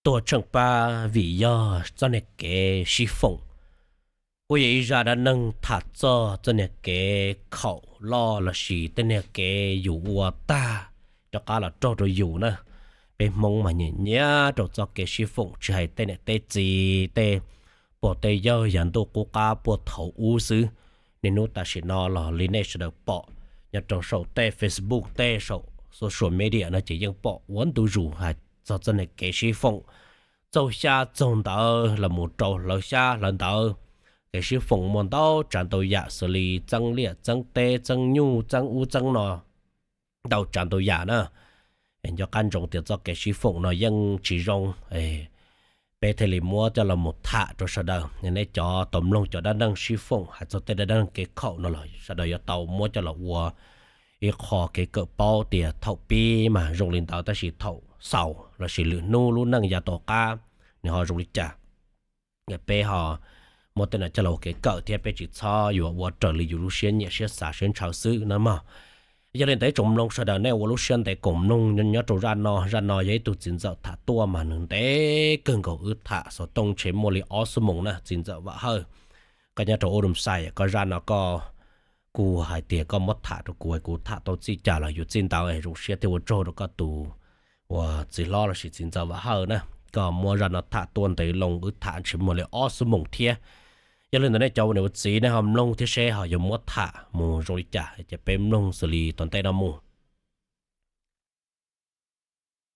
Tuag tsheej pab vim yog txoj niag kev sib foom. Kuj yog ib zaj dab neeg tham txog txoj niag kev khaum loj lossis tej niag kev yus ua tag rov qab los raug rau yus na. Peb Hmoob mas nyiam nyiam rau txoj kev sib foom, tsis hais tej niam tej txiv, tej pog tej yawg, yav ntuj qub qab puag thaum ub xwb. Niaj hnub tam sim no los li nej sawv daws pom nyob rau saum tej Facebook, tej saum social media no ces yeej pom ua ntu zus hais txog txoj niag kev sib foom, txaug xyab txaug ntawv los mus rau hlawv xyab hlawv ntawv. Kev sib foom muaj ntau tsav ntau yam xws li txeeb liaj txeeb teb, txeeb nyuj, txeeb ub txeeb no, ntau tsav ntau yam na. Nco qab ntsoov tias txoj kev sib foom no yeej tsis zoo, peb thiaj li muab coj los mus tham rau sawv daws. Nej cov tau mloog cov dab neeg sib foom hais txog tej dab neeg kev khaum no los sawv daws yuav tau muab coj los ua ib qho kev kawm paub tias thaum pib mas zoo li ntawd, tab sis thaum xaus lossis lwm hnub lub neej yav tom qab nws ho zoo li cas. Peb ho muab tej no coj los ua kev kawm thiab peb tsis txhob yuav ua raws li yus lub siab nyiam siab xav siab ntshaw xwb no mog. Yog li ntawd ib tsoom mloog sawv daws nej ua lub siab ntev koom mloog nyob rau zaj no. Zaj no yog ib tug txiv ntxawm tham tuaj mas nws ntev kawg nkaus, wb tham xov tooj ntshe muaj li ob xuab moos na, txiv ntxawm Vam Hawj. Koj nyob rau Ub Dum Xais, koj zaj no koj kuj hais tias koj muab tham rau kuv, kuv tham tau txij cas los yus txij ntawd, zoo siab thiab ua tsaug rau koj tus uas txiv hlob lossis txiv ntxawm Vam Hawj na. Koj muab zaj no tham tuaj ntev loo, wb tham ntshe muaj li ob xuab moos thiab. Yog li ntawd nej cov ua niam ua txiv nej ho mloog thiab seb ho yuav muab tham mus zoo li cas ces peb mloog xws li tom ntej no mus.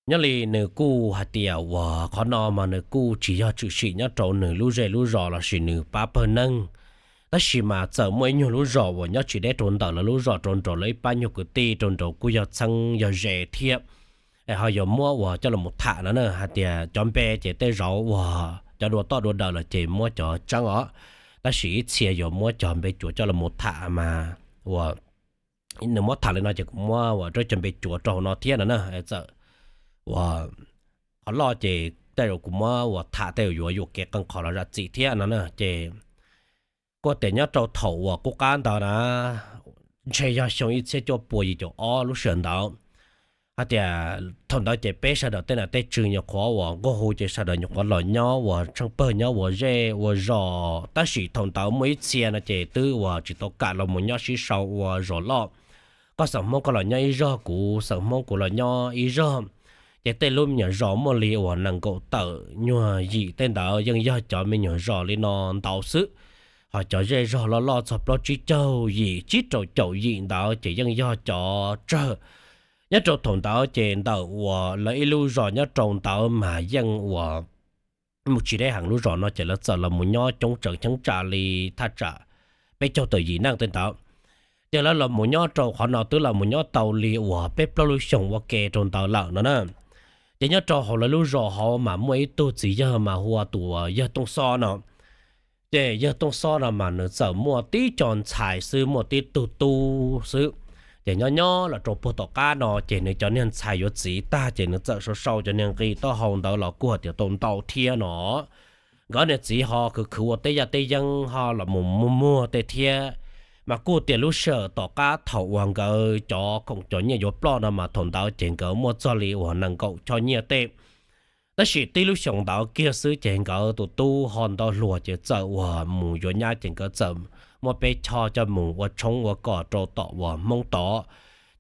Nyob li nws kuj hais tias uas qhov no mas nws kuj tsis yog tshwm sim nyob rau nws lub zej lub zos lossis nws pab pawg neeg, tab sis mas txawm muaj ib nyuag lub zos uas nyob tsis deb rau ntawm lawv lub zos, rau nraud lawv ib pab nyuag kwv tij rau nraud kuj yog txheeb yog ze thiab. Es ho yuav muab uas coj los tham no na, hais tias cov npe ces tej zaum uas cov dua toj dua daws los ces muab cov tseeb os, tab sis ib txhia yuav muab cov npe cuav coj los tham mas uas nws muab tham li no ces kuv muab uas rab cov npe cuav rau hauv no thiab no na. Txawm uas qhov loj ces tej zaum kuv muab uas tham tej zaum yuav yuam kev qee qhov los zam txim thiab no na. Ces kuj tias nyob rau thaum uas qub qab ntawd na, ntshe yog xyoo ib txhiab cuaj pua yim caum ob lub sij hawm ntawd, hais tias thaum ntawd ces peb sawv daws tej nam tej tswv nyuam qhuav uas nquag hu ces sawv daws nyuam qhuav los nyob uas tsheej pawg nyob ua zej ua zos, tab sis thaum ntawd muaj ib txhia no ces twb uas tsis tau kam los mus nyob sib sau ua zos loj. Koj xeem Hmoob koj los nyob ib zog, kuv xeem Hmoob kuv los nyob ib zog, ces tej lub me nyuam zos muaj li uas nees nkaum tawm nyuag yim tej ntawd yeej yog cov me nyuam zos li no ntau xwb. Ho cov zej zog loj loj txog plaub tsib caug yim, tsib rau caum yim ntawd ces yeej yog cov tsawg. Nyob rau thaum ntawd ces ntawm uas lawv ib lub zos nyob rau ntawd mas yeej uas mus tsis deb heev, lub zos no ces lawv txawm los mus nyob coob tseem cheeb tsam li thaj tsam peb caug tawm yim neej tej ntawd. Ces lawv los mus nyob rau qhov no twb los mus nyob tau li uas peb plaub lub xyoos ua ke rau ntawd lawm no na. Ces nyob rau hauv lawv lub zos hauv mas muaj ib tug txiv yawg mas hu ua tus yawg Tooj Xob no. Ces yawg Tooj Xob no mas nws txawm muaj tib co ntxhais xwb, muaj tib tug tub xwb. Ces nyob nyob los rau puag tom qab no ces nws cov niag ntxhais yuav txiv tag ces nws txawm sau sau cov niag nqi taub hau ntawd los kuj tias tau ntau thiab no. Nkawd niag txiv ho khwv khwv ua teb yaj teb yeeb ho los mus muag muag tej thiab. Mas kuj tias lub sij hawm tom qab thaum uas nkawd cov khoom cov nyiaj yuav ploj no mas thaum ntawd ces nkawd muaj txog li uas nees nkaum choj nyiaj tej. Tab sis tib lub xyoos ntawd kiag xwb ces nkawd tus tub ho ntau hluas ces txawm uas mus yuav nyab ces nkawd txawm muab peb choj coj mus ua tshoob ua kos rau tom uas Hmoob tod.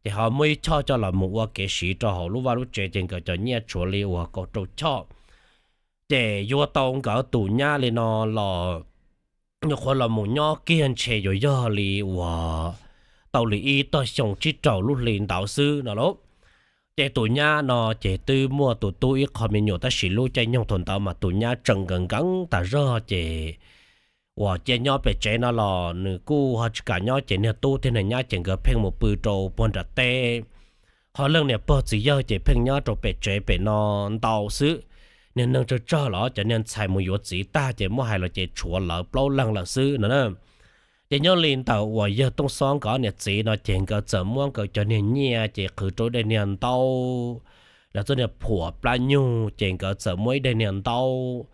Ces ho muab ib choj coj los mus ua kev siv rau hauv lub vaj lub tsev ces nkawd cov nyiaj tshuav li uas kaum rau choj. Ces yuav tau nkawd tus nyab li no los nyuam qhuav los mus nyob kiag ntshe yuav yog li uas tau li ib tog xyoo tsib rau lub hli ntawd xwb no lauj. Ces tus nyab no ces twb muaj tus tub ib qho me nyuam tab sis lub caij nyoog thaum ntawd mas tus nyab tseem nkees nkees tas zog ces uas cia nyob pem tsev no los nws kuj ho tsis kam nyob ces niag tub thiab niag nyab ces nkawd pheej mus pw rau puag nram teb. Ho leej niam pog txiv yawg ces pheej nyob rau pem tsev pem no ntau xwb. Niag neeg tsawg tsawg los cov niag ntxhais mus yuav txiv tag ces muab hais los ces tshuav lawv plaub leeg lawm xwb no na. Ces nyob li ntawm uas yawg Tooj Xob nkawd niam txiv no ces nkawd txawm muab nkawd cov niag nyiaj ces qhwv rau ib daim niag ntaub, lawv txoj niag phuam plab nyuj ces nkawd txawm muab ib daim niag ntaub.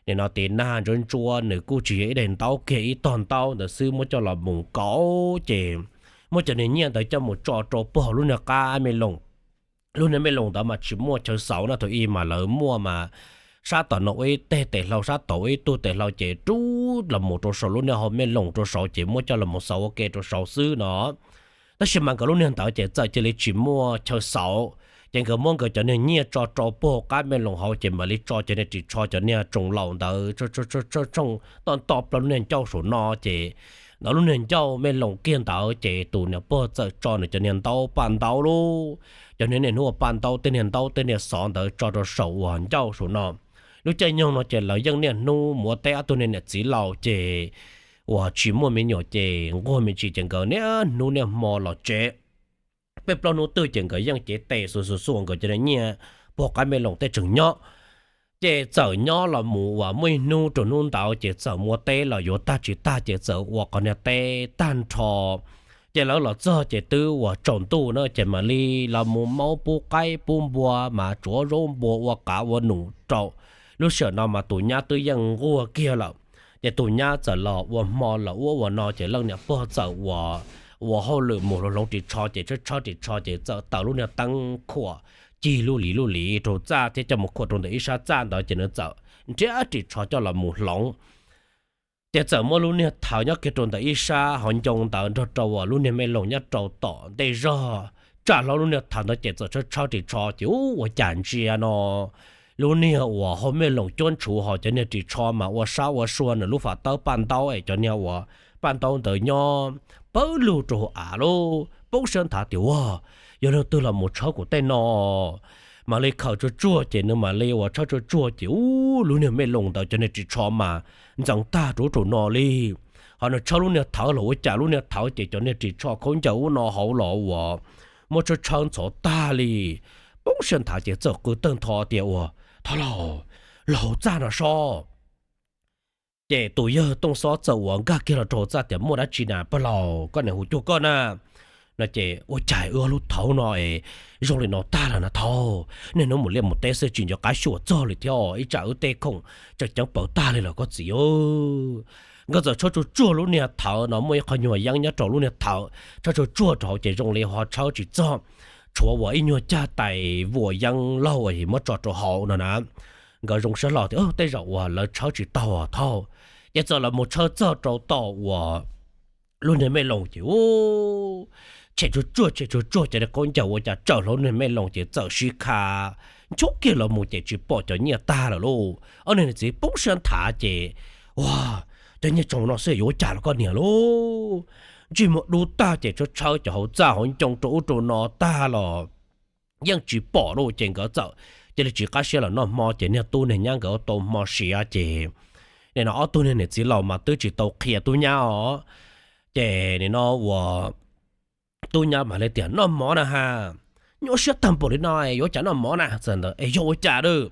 Nim no tiv nag ntsuab ntsuab nws kuj tsis yog ib daim ntaub kiag ib tog ntaub ntawd xwb muab coj los mus kauv ces muab cov niag nyiaj ntawd coj mus tso rau puag hauv lub niag qab me loos. Lub niag me loos ntawd mas tsis muaj chaw xauv no, thaum ub mas lawv muaj mas sab tom no ua ib teg tes hlau, sab tod ua ib tug tes hlau ces rub los mus rau saum lub niag hauv me loos rau saud ces muab coj los mus xauv ua ke rau saud xwb no. Tab sis mas nkawd lub niag ntawd ces txawm cia li tsis muaj chaw xauv, ces nkawd muab nkawd cov niag nyiaj tso rau puag qab me loos hauv ces mam li tso cov niag ris tsho cov niag tsoos laus ntawd toj nto plaws lub niag ncauj saum no ces ntawm lub niag ncauj me loos kiag ntawd ces tus niam pog txawm tso nws cov niag ntaub paj ntaub lub, cov niag niaj hnub ua paj ntaub tej niag ntaub tej niag xov ntawd tso rau saum uas ncauj saum no. Lub caij nyoog no ces lawv yeej niaj hnub mus ua teb, ob tug niag niam txiv laus ces uas tsis muaj me nyuam ces nquag me ntsis ces nkawd niaj hnub niaj hmo los tsev. Peb plaub hnub twg ces nkawd yeej cev tes xuas xuas xuas nkawd cov niag nyiaj puag qab me loos tej tseem nyob. Ces txawm nyob los mus uas muaj ib hnub rau hnub ntawd ces txawm mus ua teb los yuav tag tsis tag ces txawm ua qhov niag teb tag nrho. Ces lawv los txog ces twb uas tsaus ntuj na ces mam li los mus maub pub qaib pub npua mas tsuav zaub npua ua qav ua num rau. Lub sij hawm no mas tus nyab twb yeej nquag kiag lawm. Ces tus nyab txawm los ua hmo los ua ua no ces leej niam pog txawm uas ua hauj lwm mus hloov ris tsho ces tshawb tshawb ris tsho ces txawm taws lub niag teeb khuam cig lub lis lub lis rau txaj thiab coj mus khuam rau ntawm ib sab txaj ntawd ces nws txawm nrhiav ris tsho coj los mus hloov. Ces txawm muab lub niag thawv nyob kiag rau ntawm ib sab hauv ncoo ntawd nrog rau uas lub niag me loos nyob rau tom ntej zog, tsam hlo lub niag thawv ntawd ces txawm tshawb tshawb ris tsho ces ua cas ntsia no lub niag uas hauv me loos cuab ntshuv ho cov niag ris tsho mas ua sab ua sua nws lub fam tawb paj ntaub es cov niag uas paj ntaub ntawd nyob pawg lug rau hauv av lub. Poob siab nthav tias ua yog leej twg los mus tshawb kuv tej no. Mam li khawm tsuag tsuag ces nws mam li uas tshawb tsuag tsuag ces ub lub niag me loos ntawd cov niag ris tsho mas ntxeev tag rau ub rau no li. Ho nws tshawb lub niag thawv los ua cas lub niag thawv ces cov niag ris tsho khaub ncaws ub no hauv los uas muab tshawb tshawb ntxhov tag li. Poob siab nthav ces txawm qw tawg ntho tias ua thov laug, los hauv txaj no sob. Ces tus yawg Tooj Xob txawm uas nkag kiag los rau hauv txaj tias muaj dab tsi na pog laus, koj niam hu cuag koj na. No ces ua cas wb ob lub thawv no es zoo li no tag lawm na thaub, niaj hnub mus liaj mus teb xwb tsis nco qab xyuas txog li thiab, ib tsam wb tej khoom tseem ceeb paws tag li lawm koj txiv. Nkawd txawm tshawb tsuag tsuag lub niag thawv no muaj ib qho nyuag yeeb nyob rau lub niag thawv, tshawb tsuag tsuag rau hauv ces zoo li ho tshawb tsis txog, tshuav uas ib nyuag cag tais vuas yeeb laug es muab tso rau hauv no na. Nkawd zoo siab hlo tias tej zaum uas lawv tshawb tsis tau thaub. Ces txawm los mus tshawb txog rau tom uas lub niag me loos ces ub, tshem tsuag tsuag tshem tsuag tsuag cov niag khaub ncaws ua cas tsawm hlo lub niag me loos ces txawm sib kha nchuab kiag los mus ces tsis pom cov nyiaj tag lawm lauj. Ob niag niam txiv poob siab nthav ces ua cov nyiaj tsoos no xwb yuav ua cas los koj niam lauj. Ntsej muag dub tag ces tshawb tshawb cov hauv txaj hauv ncoo rau ub rau no tag los yeej tsis pom lauj. Ces nkawd txawm cia li tsis qab siab los noj hmo ces niag tub niag nyab nkawd tau hmo siav ces nim no ob tug niag niam txiv laus mas twb tsis tau qhia tub nyab os. Ces nim no uas tub nyab mam li tias noj mov na ha, nyuaj siab tag npaum li no yuav cas noj mov na, txawm ntawd es yog ua cas lawm.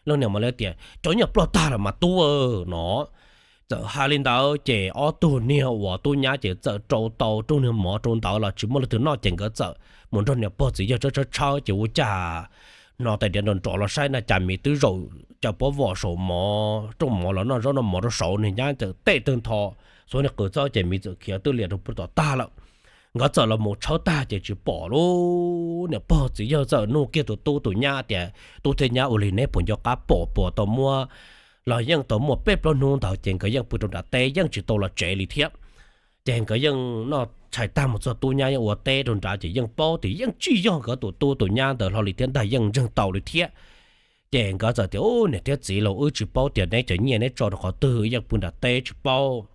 Leej niam mam li tias cov nyiaj ploj tag lawm mas tub no. Txawm hais li ntawd ces ob tug niag uas tub nyab ces txawm rau tau rooj niag mov rau ntawd los tsis muaj leej twg noj ces nkawd txawm mus nrog niam pog txiv yawg tshawb tshawb tshawb ces ua cas hnov tais diav nrov nrov los saib na cas miv twb zaum cov pob vom saum mov rooj mov los noj zaub noj mov rau saud, niag nyab txawm tej tawg ntho xuav niag qws txob ces miv txawm khiav twb lias rau puag tom tag lawm. Nkawd txawm los mus tshawb tag ces tsis pom lauj. Niam pog txiv yawg txawm nug kiag tus tub tus nyab tias tub thiab nyab, ua li neb puas nco qab pom puas tau muab, los yeej tau muaj peb plaub hnub ntawd ces nkawd yeej pw rau nram teb yeej tsis tau los tsev li thiab. Ces nkawd yeej noj tshais tag mus txog tub nyab yeej ua teb rau nrad ces yeej paub tias yeej tsis yog nkawd tus tub tus nyab ntawd hlo li thiab ntag, yeej ntseeg tau li thiab. Ces nkawd txawm tias ub, niam thiab txiv laus, wb tsis paub tias neb cov nyiaj neb tso rau qhov twg, yeej pw nram teb tsis paub.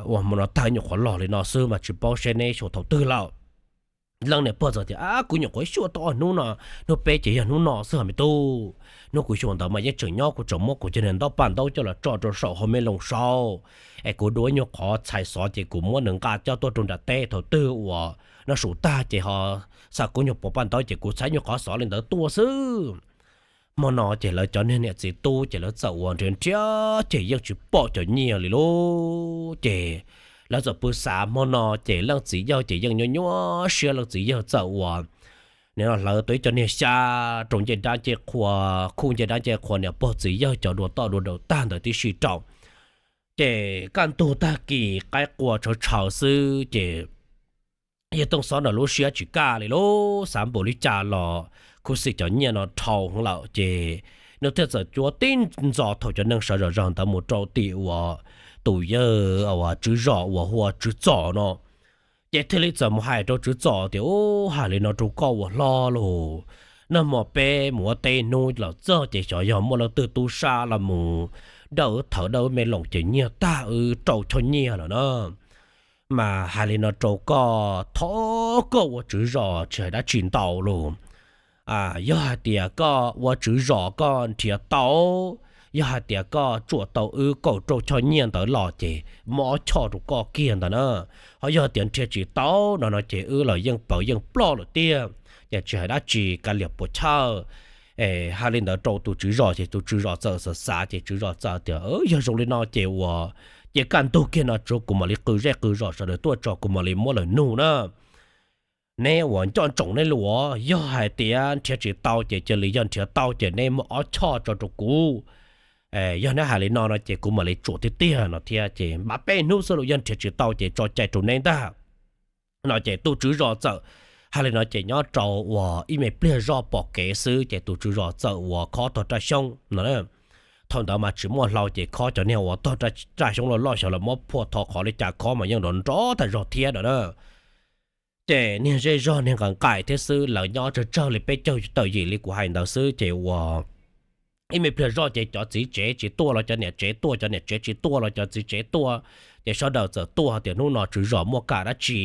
Ua hmo no tag nyuam qhuav los li no xwb mas tsis paub seb neb xyuas thaum twg lawm. Leej niam pog txawm tias ab, kuv nyuam qhuav xyuas tau ob hnub no, hnub peb ces yog hnub no xwb hos me tub. Hnub kuv xyuas ntawd mas yeej tseem nyob, kuv tseem muab kuv cov niag ntaub paj ntaub coj los tso rau saum hauv me loos saud, es kuv dua ib nyuag qhov txhais xov ces kuv muab nws nqa coj tuaj rau nram teb, thaum twg uas noj su tag ces ho xa kuv nyuag puas paj ntaub ces kuv txhais nyuag qhov xov li ntawd tuaj xwb. Hmo no ces lawv cov niag niam txiv tub ces lawv txawm uas nrhiav nrhiav ces yeej tsis pom cov nyiaj li lauj. Ces lawv txawm pw xav hmo no ces leej txiv yawg ces yeej nyuaj nyuaj siab, leej txiv yawg txawm uas nim no hlawv tau ib co niag xyab rau ncej dab ncej qhua, khuj ncej dab ncej qhua niam pog txiv yawg cov dua toj dua daws tag ntawd tib si rau. Ces kaj ntug tag kis qaib qua tshawv tshawv xwb ces yawg Tooj Xob ntawm lub siab tsis kaj li lauj, xav npaum li cas los khuv xim cov nyiaj no dhau heev lawm ces nws thiaj txawm cuab tib ntxov thaum cov neeg sawv zom zaws ntawd mus rau tim uas tus yawg tswv zos uas hu ua Tswv Txos no. Ces thiaj li txawm mus hais rau Tswv Txos tias, Ub, hais li no rau koj ua hlob lauj, nag hmo peb mus ua teb hnub los txog ces xyov yog muaj leej twg tub sab los mus dawj wb thawv dawj wb me loos ces nyiag tag wb rau choj nyiaj lawm na. Mas hais li no rau koj, thov koj ua tswv zos tsis hais dab tsi ntau lauj. Yog hais tias koj ua tswv zos koj nrhiav tau, yog hais tias koj tsuam tau wb kaum rau choj nyiaj ntawd los ces muab ob choj rau koj kiag ntawd na. Ho yog tias nrhiav tsis tau no no ces wb los yeej ploj yeej ploj lawm tiag, ces tsis hais dab tsi, kav liam puas chawj. Hais li ntawd rau tus tswv zos ces tus tswv zos txawm xav xav ces tswv zos txawm tias, Yog zoo li no ces ua, ces kaj ntug kiag no tsuav kuv mam li qw zej qw zos sawv daws tuaj tso kuv mam li muab lawv nug na. Neb ua nco ntsoov neb lauj, yog hais tias nrhiav tsis tau ces cia li, yog nrhiav tau ces neb muab ob choj tso rau kuv. Yog neb hais li no no ces kuv mam li tsuam tiag tiag no thiab ces npaj peb hnub xwb los yog nrhiav tsis tau ces tso cai rau neb ntag. No ces tus tswv zos txawm hais li no ces nyob rau uas ib me pliag zoj pom kev xwb ces tus tswv zos txawm uas khob tog raj xyoob no. Thaum ntawd mas tsis muaj hlau ces khob cov niag uas tog raj xyoob loj loj xyov lawv muab phua tho qhov li cas khob mas yeej nrov nrov tag zog thiab no na. Ces niag zej zog niag nqaim nqaim thiab xwb, lawv nyob tsawg tsawg li peb caug tawm yim li kuv hais ntawd xwb ces uas ib me pliag zoj ces cov txiv tsev tsis tuaj los cov niam tsev tuaj, cov niam tsev tsis tuaj los cov txiv tsev tuaj, ces sawv daws txawm tuaj tias hnub no tswv zos muaj kam dab tsi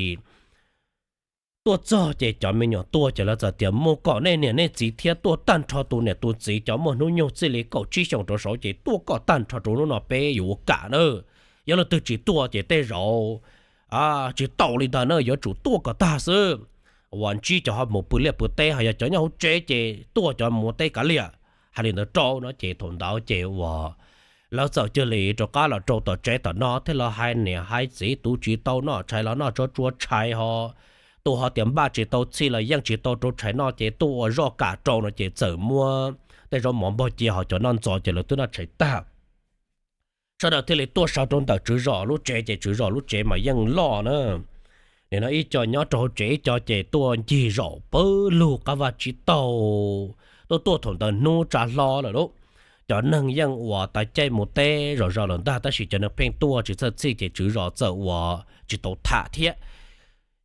tuaj txog ces cov me nyuam tuaj ces lawv txawm tias mus kom nej niam nej txiv thiab tuaj tag nrho tus niam tus txiv cov muaj hnub nyoog txij li kaum tsib xyoos rau saud ces tuaj kom tag nrho rau hnub no peb yuav ua kam na. Yog leej twg tsis tuaj ces tej zaum tsis tau li ntawd na, yuav tsum tuaj kom tag xwb. Uas ntsib cov ho mus pw liaj pw teb, ho yog cov nyob hauv tsev ces tuaj cov mus teb kav liam. Hais li ntawd rau no ces thaum ntawd ces uas lawv txawm cia li rov qab los rau tom tsev tom no thiab los hais niam hais txiv, tus tsis tau noj tshais los noj tsov tsua tshais ho, tus ho tias npaj tsis tau txhij los yeej tsis tau rau tshais noj ces tuaj ua zoj kam rau no ces txawm muab tej zaub mov npog cia ho cov noj ntxov ces lawv twb noj tshais tag. Sawv daws thiaj li tuaj sau rau ntawm tswv zos lub tsev ces tswv zos lub tsev mas yeej loj na. Nim no ib co nyob rau hauv tsev ib co ces tuaj ncig zaum pawg lug qab vaj tsib taug, tuaj tuaj thaum ntawd hnub tsa hlo lawm lauj. Cov neeg yeej uas tas caij mus teb zom zaws lawm ntag tab sis cov neeg pheej tuaj tsis txhawj txhij ces tswv zos txawm uas tsis tau tham thiab.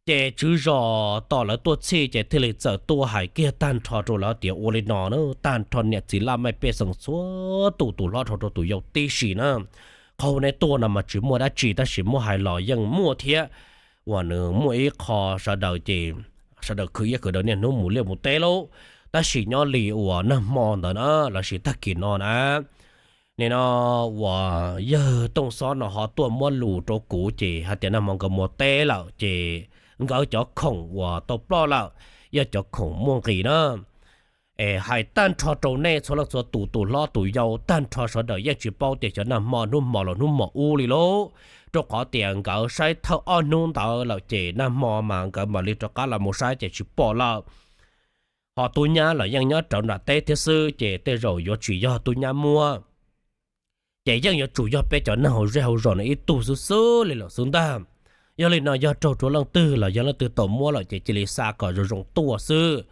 Ces tswv zos tos lawv tuaj txhij ces thiaj li txawm tuaj hais kiag tag nrho rau lawv tias ua li no na, tag nrho niam txiv laj mej pej xeem txhua tus, tus hlob dhau rau tus yau tib si na, qhov neb tuaj no mas tsis muaj dab tsi tab sis muab hais los yeej muaj thiab. Uas nws muaj ib qho sawv daws ces sawv daws khwv iab khwv daws niaj hnub mus liaj mus teb lauj, tab sis nyob li uas nag hmo ntawd na lossis tag kis no na, nim no uas yawg Tooj Xob no ho tuaj muab lus rau kuv ces hais tias nag hmo nkawd mus teb lawm ces nkawd cov khoom uas tau ploj lawm yog cov khoom muaj nqis na. Es hais tag nrho rau nej txhua leej txhua tus, tus hlob tus yau tag nrho sawv daws yeej tsis paub tias xyov nag hmo hnub hmo los hnub hmo ub li lauj, rau qhov tias nkawd saib thawj ob hnub ntawd lawm ces nag hmo mas nkawd mam li rov qab los mus saib ces tsis pom lawm. Ho tub nyab los yeej nyob rawv nram teb thiab xwb ces tej zaum yuav tsis yog tub nyab muab, ces yeej yuav tsum yog peb cov neeg hauv zej hauv zos no ib tug xwb xwb li lawm xwb ntag. Yog li no yog raug rau leej twg los yog leej twg tau muab lawm ces cia li xa kom zoo zoo tuaj xwb.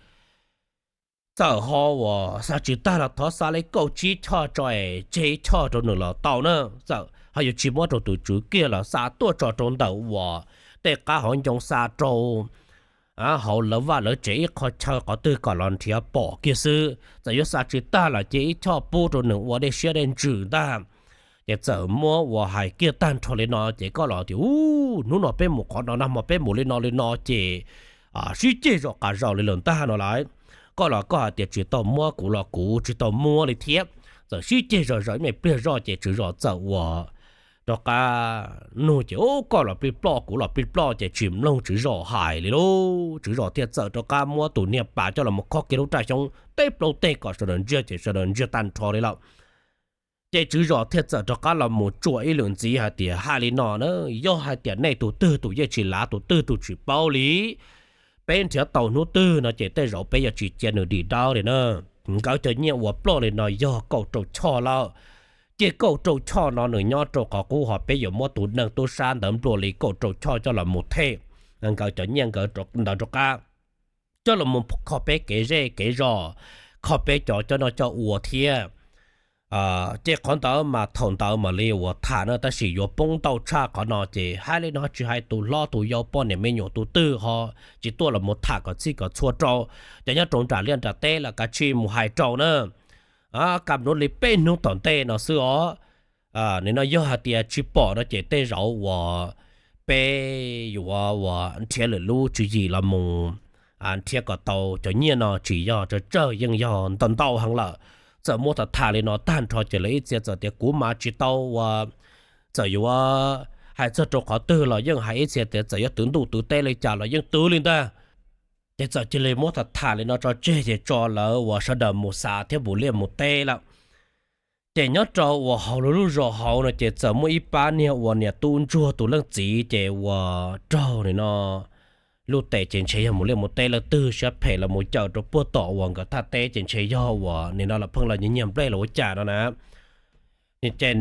Txawm ho uas xa tsis tag los thov xa li kaum tsib choj tso es tseg ib choj rau nws los tau na. Txawm ho yuav tsis muab rau tus tswv kiag los xa tuaj tso rau ntawm uas tej qab hauv ncoo xa rau hauv lawv vaj lawv tsev ib qho chaw qhov twg kom los nrhiav pom kiag xwb. Txawm yuav xa tsis tag los cia ib choj pub rau nws ua dej siab dej ntsws ntag. Ces txawm muab uas hais kiag tag nrho li no ces koj los tias, Ub, hnub no peb mus qhov no, nag hmo peb mus li no li no ces sib ceg zom qas zaus li lawm ntag no lawm. Koj los koj hais tias tsis tau muab, kuv los kuv tsis tau muab li thiab. Txawm sib ceg zom zaws ib me pliag zoj ces tswv zos txawm uas rov qab nug ces, Ub, koj los plig ploj kuv los plig ploj ces tsis mloog tswv zos hais li lauj. Tswv zos thiaj txawm rov qab muab tus niag pas coj los mus khob kiag lub raj xyoob teb plaub teg kom sawv daws ntsiag ces sawv daws ntsiag tag nrho li lawm. Ces tswv zos thiaj txawm rov qab los mus tsuam ib lwm ntxiv hais tias, Hais li no na, yog hais tias nej tus twg tus yeej tsis lav, tus twg tus tsis paub li, peb nrhiav tau hnub twg no ces tej zaum peb yuav tsis cia nws dim dawb li na. Nkawd cov nyiaj uas ploj li no yog kaum rau choj lawm. Ces kaum rau choj no nws nyob rau qhov qub ho peb yuav muab tus neeg tub sab ntawd nplua li kaum rau choj coj los mus them nkawd cov nyiaj nkawd ntawd rov qab coj los mus kho peb kev zej kev zos, kho peb cov coj noj coj ua thiab. Ces qhov ntawd mas thaum ntawd mam li uas tham na, tab sis yuav poob ntau tshaj qhov no ces hais li no tsis hais tus hlob tus yau poj niam me nyuam tus twg ho tsis tuaj los mus tham kom txhij kom txhua rau cov nyob rau nram liaj nram teb los kav tsij mus hais rau na. Kam nuav li peb hnub tom ntej no xwb os. Nim no yog hais tias tsis pom no ces tej zaum uas peb yuav uas nrhiav lwm lub tswv yim los mus nrhiav kom tau cov nyiaj no, tsis yog tsawg tsawg yeej yog ntau ntau heev lawm. Txawm muab tham tham li no tag nrho ces lawv ib txhia txawm tias kuv mas tsis tau uas txawm yuav hais txog rau qhov twg los yeej hais ib txhia tias txawm yuav twv ntuj twv teb li cas los yeej twv li ntag. Ces txawm cia li muab tham tham li no tso tseg ces tso lawv uas sawv daws mus xav thiab mus liaj mus teb lawm. Ces nyob rau uas hauv lub lub zos hauv no ces txawm muaj ib pab niag uas niam tub ntsuag tus leej txiv ces uas raug nim no lub tes ces ntshe yog mus liaj mus teb leej twg siab phem los mus cawm rau puag tom uas nkawd thaj teb ces ntshe yog uas nim no los pheej los nyiag nyiag nplej los ua cas no na. Ces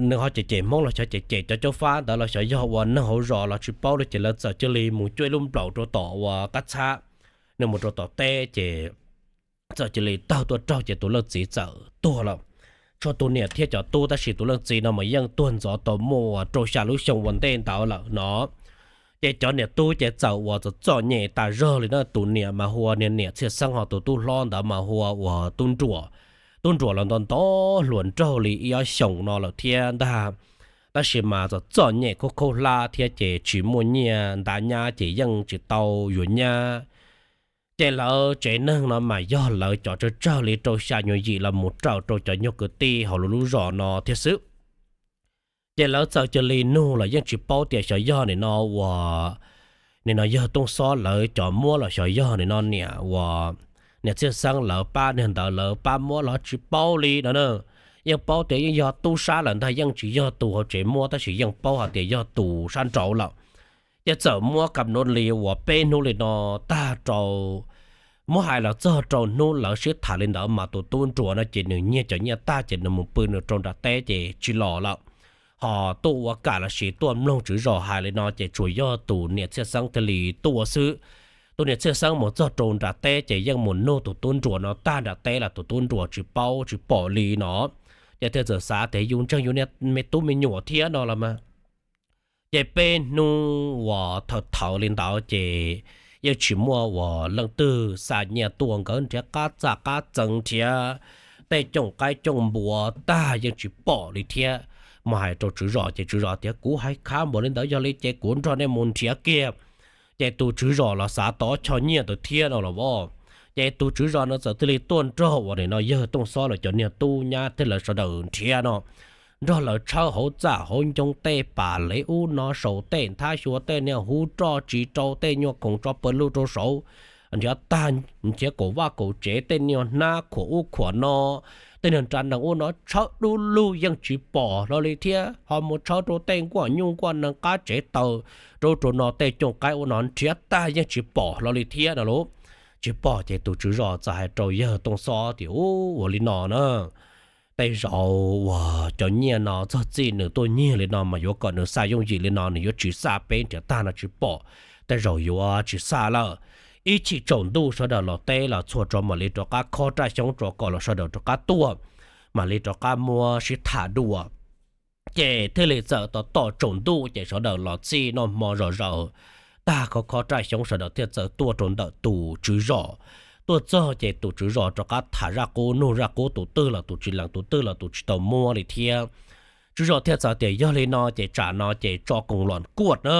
nws ho cem cem Hmoob los xyov cem cem cov caub fab ntawd los xyov yog uas neeg hauv zos los tsis paub li ces lawv txawm cia li mus cuab ib lub nplaum rau tom uas qab txhab, nws mus rau tom teb ces txawm cia li tawg tuaj raug ces tus leej txiv txawm tuag lawm. Tshuav tus niam thiab cov tub tab sis tus leej txiv no mas yeej tuag ntxov tau muaj uas rau xya lub xyoo ua ntej ntawd lawm no. Ces cov niam tub ces txawm uas txom txom nyem tas zog li na, tus niam mas hu ua niag niam Txhiaj Xeeb, ho tus tub hlob ntawd mas hu ua uas tub Nruas. Tub Nruas los nto nto hluas nraug li ib ob xyoos no lawm thiab ntag, tab sis mas txom txom nyem khaub khaub hlab thiab ces tsis muaj nyiaj ntav nyab ces yeej tsis tau yuav nyab. Ces lawv tsev neeg no mas yog lawv cov tsawg tsawg li rau xya nyuag yim los mus raws rau cov nyuag kwv tij hauv lub lub zos no thiab xwb. Ces lawv txawm cia li nug los yeej tsis paub tias xyov yog nim no uas nim no yawg Tooj Xob lawv cov muab los xyov yog nim no niam uas niam Txhiaj Xeeb lawv pab niag ntawd lawv pab muab los tsis paub li no na. Yeej paub tias yeej yog tub sab lawm ntag, yeej tsis yog tus hauv tsev muab tab sis yeej paub hais tias yog tus sab nraud lawm. Ces txawm muab kam nuav li uas peb hnub li no tag rau muab hais los txog rau hnub lawv sib tham li ntawd mas tus tub Nruas no ces nws nyiag cov nyiaj tag ces nws mus pw nws rau nram teb ces tsis los lawm. Ho tuaj ua kam los sis tuaj mloog tswv zos hais li no ces tsuas yog tus niam Txhiaj Xeeb thiaj li tuaj xwb. Tus niam Txhiaj Xeeb mus txog rau nram teb ces yeej mus nug tus tub Nruas no tag nram teb los tus tub Nruas tsis paub tsis pom li no. Ces thiaj txawm xav tias yus ntseeg yus niag me tub me nyuam thiab no los mas. Ces peb hnub uas thaum thaum li ntawd ces yeej tsis muaj uas leej twg xa nyiaj tuaj, nkawd nrhiav qab txaj qab txee nrhiav tej cooj qaib cooj npua tag yeej tsis pom li thiab. Mus hais rau tswv zos ces tswv zos tias kuv hais khav npaum li ntawd yog li ces kuv nrog nej mus nrhiav kiag. Ces tus tswv zos los xav tau ob choj nyiaj ntawd thiab no los as. Ces tus tswv zos no txawm thiaj li tuaj nrog uas nim no yawg Tooj Xob lawv cov niag tub nyab thiab lawv sawv daws nrhiav no, nrog lawv tshawb hauv txaj hauv ncoo tej pas lev ub no saum tej nthab xyuas tej niag huv roj tsis rau tej nyuag khoom tso pawg lug rau saud, nrhiav tag nrhiav kaum vaj kaum tsev tej niag hnab khuam ub khuam no, tej niag nra nees ub no tshawb dub lug yeej tsis pom hlo li thiab. Ho mus tshawb rau tej nkuaj nyuj nkuaj nees qab tsev taws rau rau no tej cooj qaib ub no nrhiav tag yeej tsis pom hlo li thiab no lauj. Tsis pom ces tus tswv zos txawm hais rau yawg Tooj Xob tias, Ub, ua li no na, tej zaum uas cov nyiaj no txog txij nws tuaj nyiag li no mas yuav kom nws xa yooj yim li no nws yuav tsis xa, peb nrhiav tag no tsis pom, tej zaum yuav tsis xa lawm. Ib chim tsaus ntuj sawv daws los teb los txhua rau mam li rov qab khob raj xyoob tso kom los sawv daws rov qab tuaj, mam li rov qab muab sib tham dua. Ces thiaj li txawm tos tom tsaus ntuj ces sawv daws los txij noj hmo zom zaws tag, khob khob raj xyoob sawv daws thiaj txawm tuaj rau ntawm tus tswv zos. Tuaj txog ces tus tswv zos rov qab tham zaj qub nug zaj qub, tus twg los tus tsis lees, tus twg los tus tsis tau muab li thiab. Tswv zos thiaj txawm tias, Yog li no ces tsam no ces tso koos los kuaj na,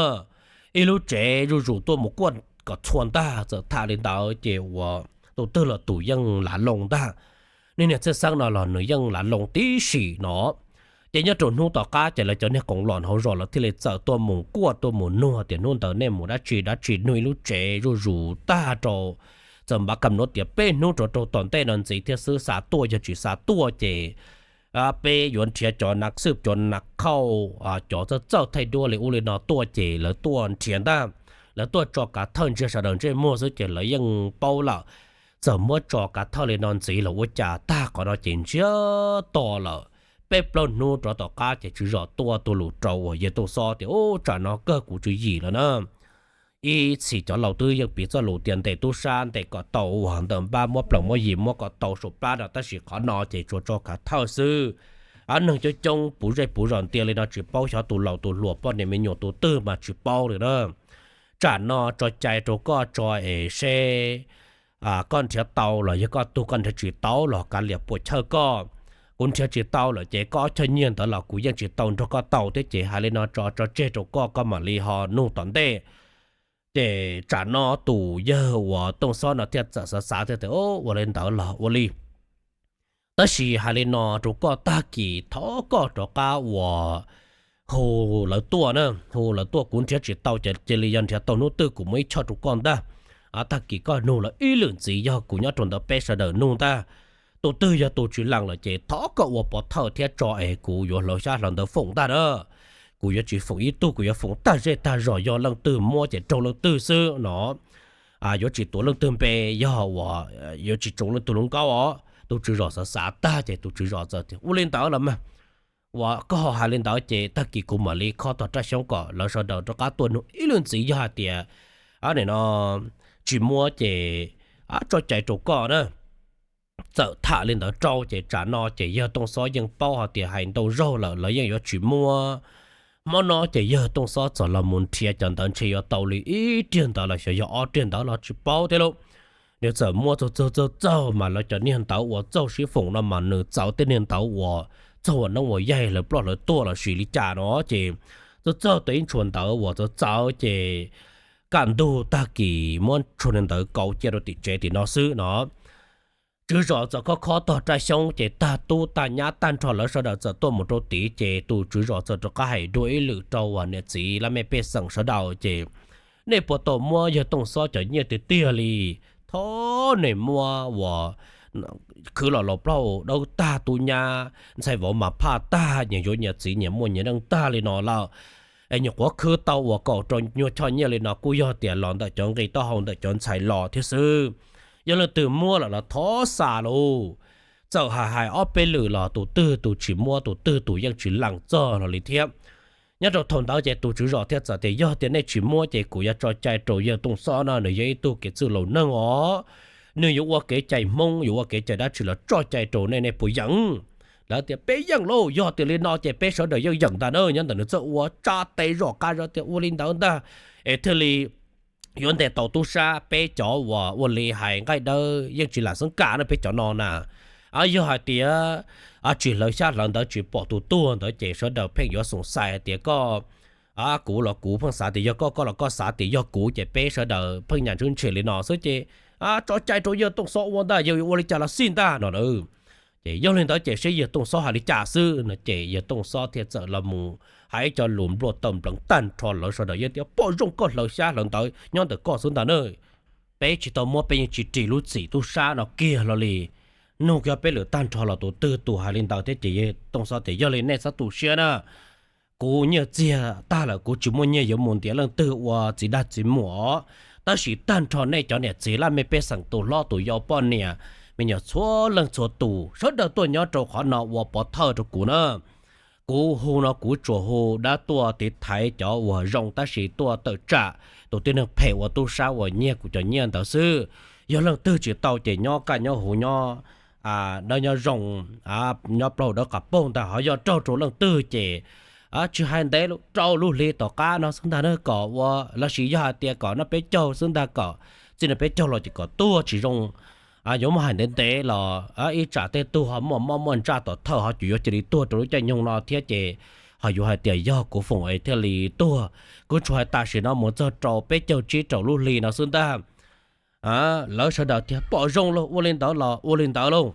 ib lub tsev zuj zus tuaj mus kuaj kom txhua ntag. Txawm tham li ntawd ces uas tus twg los tus yeej lav loo ntag. Niag niam Txhiaj Xeeb no los nws yeej lav loo tib si no. Ces nyob rau hnub tom qab ces lawv cov niag koos los hauv zos lawv thiaj li txawm tuaj mus kuaj tuaj mus nug tias, Hnub ntawd nej mus dab tsi dab tsi nug ib lub tsev zuj zus tag rau, txawm npav kam nuav tias peb hnub rau rau tom ntej no ntxiv thiaj xwb xa tuaj, yog tsis xa tuaj ces peb yuav nrhiav cov nav xwb, cov nav khauj, cov txawj txawj thaij duab li ub li no tuaj ces lawv tuaj nrhiav ntag. Lawv tuaj tso kav thawj ntsia sawv daws ntsej muag xwb ces lawv yeej paub lawm. Txawm muab tso kav thawj li no ntxiv los ua cas tag qhov no ces ntsiag to lawm. Peb plaub hnub rov tom qab ces tswv zos tuaj tuaj lus rau uas yawg Tooj Xob tias, Ub, tsam no kawg kuv tswv yim lawm na. ib txhis cov laus twb yeej piv txoj lus tias ntes tub sab ntes kom tau ua ntawm npab, muab plees muab yim muab kom tau saum plab no, tab sis qhov no ces tsuas tso kav thawj xwb. Neeg coob coob puv zej puv zos ntias li no tsis paub, xyov tus laus tus hluas poj niam me nyuam tus twg mas tsis paub li na. Tsam no tso cai rau koj tso es seb koj nrhiav tau los yog koj tug koj nrhiav tsis tau los kav liam puas chawj koj. Kuv nrhiav tsis tau lawm ces koj ob choj nyiaj ntawd los kuv yeej tsis tau nrog koj tau thiab, ces hais li no tso tso tseg rau koj, koj mam li ho nug tom ntej. Ces tsam no tus yawg uas Tooj Xob no thiaj txawm xav xav thiab tias, Ua li ntawd los ua li. Tab sis hais li no rau koj, tag kis thov koj rov qab uas hu lawv tuaj na, hu lawv tuaj, kuv nrhiav tsis tau ces cia li yog nrhiav tau hnub twg kuv muab ib choj rau koj ntag. Tag kis koj nug lawv ib lwm ntxiv, yog kuv nyob rau ntawd peb sawv daws nug ntag. Tus twg yog tus tsis lees lawm ces thov koj ua pov thawj thiab tso es kuv yuav hlawv xyab hlawv ntawv foom ntag na. Kuv yuav tsis foom ib tug, kuv yuav foom tag zej tag zos, yog leej twg muab ces raug leej twg xwb no. Yuav tsis tuav leej twg npe, yog uas yuav tsis tsoo leej twg lub nkaub os. Tus tswv zos xav xav tag ces tus tswv zos txawm tias, Ua li ntawd los mas, uas koj ho hais li ntawd ces tag kis kuv mam li khob tog raj xyoob kom lawv sawv daws rov qab tuaj nug ib lwm ntxiv, yog hais tias nim no tsis muab ces tso cai rau koj na. Txawm tham li ntawd rau ces tsam no ces yawg Tooj Xob yeej paub hais tias hais ntau zaug lawm lawv yeej yuav tsis muab. Hmo no ces yawg Tooj Xob txawm los mus nrhiav cov ntawd ntshe yuav tau li ib riag ntawd los xyov yog ob riag ntawd los tsis paub thiab lauj. Nws txawm muab txaug txaug txaug txaug mas lawv cov niag ntawv uas txaug sib foom no mas nws txawv tej niag ntawv uas txaug ua neeb ua yaig, hlawv ploj hlawv tuag los sis li cas no ces txawm txaug tau ib ntshua ntawv uas txawv txawv ces kaj ntug tag kis muab ntshua ntawd kauv cia rau tim tsev tim no xwb no. Tswv zos txawm khob khob tog raj xyoob ces tag tub tag nyab tag nrho lawv sawv daws txawm tuaj mus rau tid ces tus tswv zos txawm rov qab hais dua ib lwm rau uas niam txiv laj mej pej xeem sawv daws ces, Nej puas tau muab yawg Tooj Xob cov nyiaj tiag tiag li? Thov nej muab uas khwv los laus plaub dawb tag, tub nyab ntxhais vauv mas phaj tag, nyias yuav nyias txiv, nyias muaj nyias neej tag li no lawm es nyuam qhuav khwv tau uas kaum rau nyuag choj nyiaj li no kuj yog tias los ntawm cov nqi taub hau ntawm cov ntxhais los thiab xwb. Yog leej twg muab lawm los thov xa lauj. Txawm hais hais ob peb lwm los tus twg tus tsis muab, tus twg tus yeej tsis lees txog hlo li thiab. Nyob rau thaum ntawd ces tus tswv zos thiaj txawm tias, Yog tias nej tsis muab ces kuv yuav tso cai rau yawg Tooj Xob no, nws yog ib tug kev txwj laus neeg os. Nws yuav ua kev cai Hmoob, yuav ua kev cai dab tsi los tso cai rau nej, nej puas yeem? Lawv tias, Peb yeej lauj, yog tias li no ces peb sawv daws yeej yeem ntag na. Nyob ntawm nws txawj ua tsa tes zom qab zom tias ua li ntawd ntag es thiaj li yuav ntes tau tub sab. Peb cov uas ua li hais nqaij dawb yeej tsis lam xeeb kam na, peb cov no na. Yog hais tias tsis hlawv xyab hlawv ntawv tsis pom tus tuag ntawd ces sawv daws pheej yuav xoom xais hais tias koj, kuv los kuv pheej xav tias yog koj, koj los koj xav tias yog kuv ces peb sawv daws pheej nyam ntswb ntshe li no xwb ces tso cai rau yawg Tooj Xob ua ntag, yawg yuav ua li cas los xij ntag no na. Ces yog li ntawd ces seb yawg Tooj Xob hais li cas xwb no ces yawg Tooj Xob thiaj txawm los mus hais ib co lus nplua taw npleev tag nrho lawv sawv daws yeej tias, Pom zoo koj hlawv xyab hlawv ntawv nyob ntawm koj xwb ntag na. Peb tsis tau muab, peb yeej tsis ris lub txim tub sab no kiag hlo li. Nug kiag peb lwm tag nrho los tus twg tus hais li ntawd thiab ces yawg Tooj Xob tias, Yog li nej txhob tu siab na. Kuv nyiaj txiag tag lawm, kuv tsis muaj nyiaj yuav mus ntiav leej twg ua txiv dag txiv muam os. Tab sis tag nrho nej cov niam txiv laj mej pej xeem, tus hlob tus yau, poj niam me nyuam txhua leej txhua tus sawv daws tuaj nyob rau qhov no ua pov thawj rau kuv na. Kuv hu no kuv tsuas hu dab tuaj tiv thaiv cov uas zoo, tab sis tuaj tawm tsam tus tib neeg phem ua tub sab uas nyiag kuv cov nyiaj ntawd xwb. Yog leej twg tsis tau ces nyob kaj nyob huv, nyob dawb nyob zoo, nyob plaub dawb qas paug ntag. Ho yog raug rau leej twg ces tsis hais ntev, rau lub hli tom qab no xwb ntag na, kom ua lossis yog hais tias kom noj peb caug xwb ntag, kom txij no peb caug los ces kom tuag tsis zoo. Yuav muaj hais ntev ntev los ib tsam tej tug ho muaj mob muaj ntsaj tom thawj ho cuag yuav cia li tuag rau lub caij nyoog no thiab ces ho yuav hais tias yog kuv foom es thiaj li tuag. Kuv tsuas hais tam sim no mus txog rau peb caug tsib rau lub hli no xwb ntag. Lawv sawv daws tias, Pom zoo lauj, ua li ntawd los ua li ntawd lauj.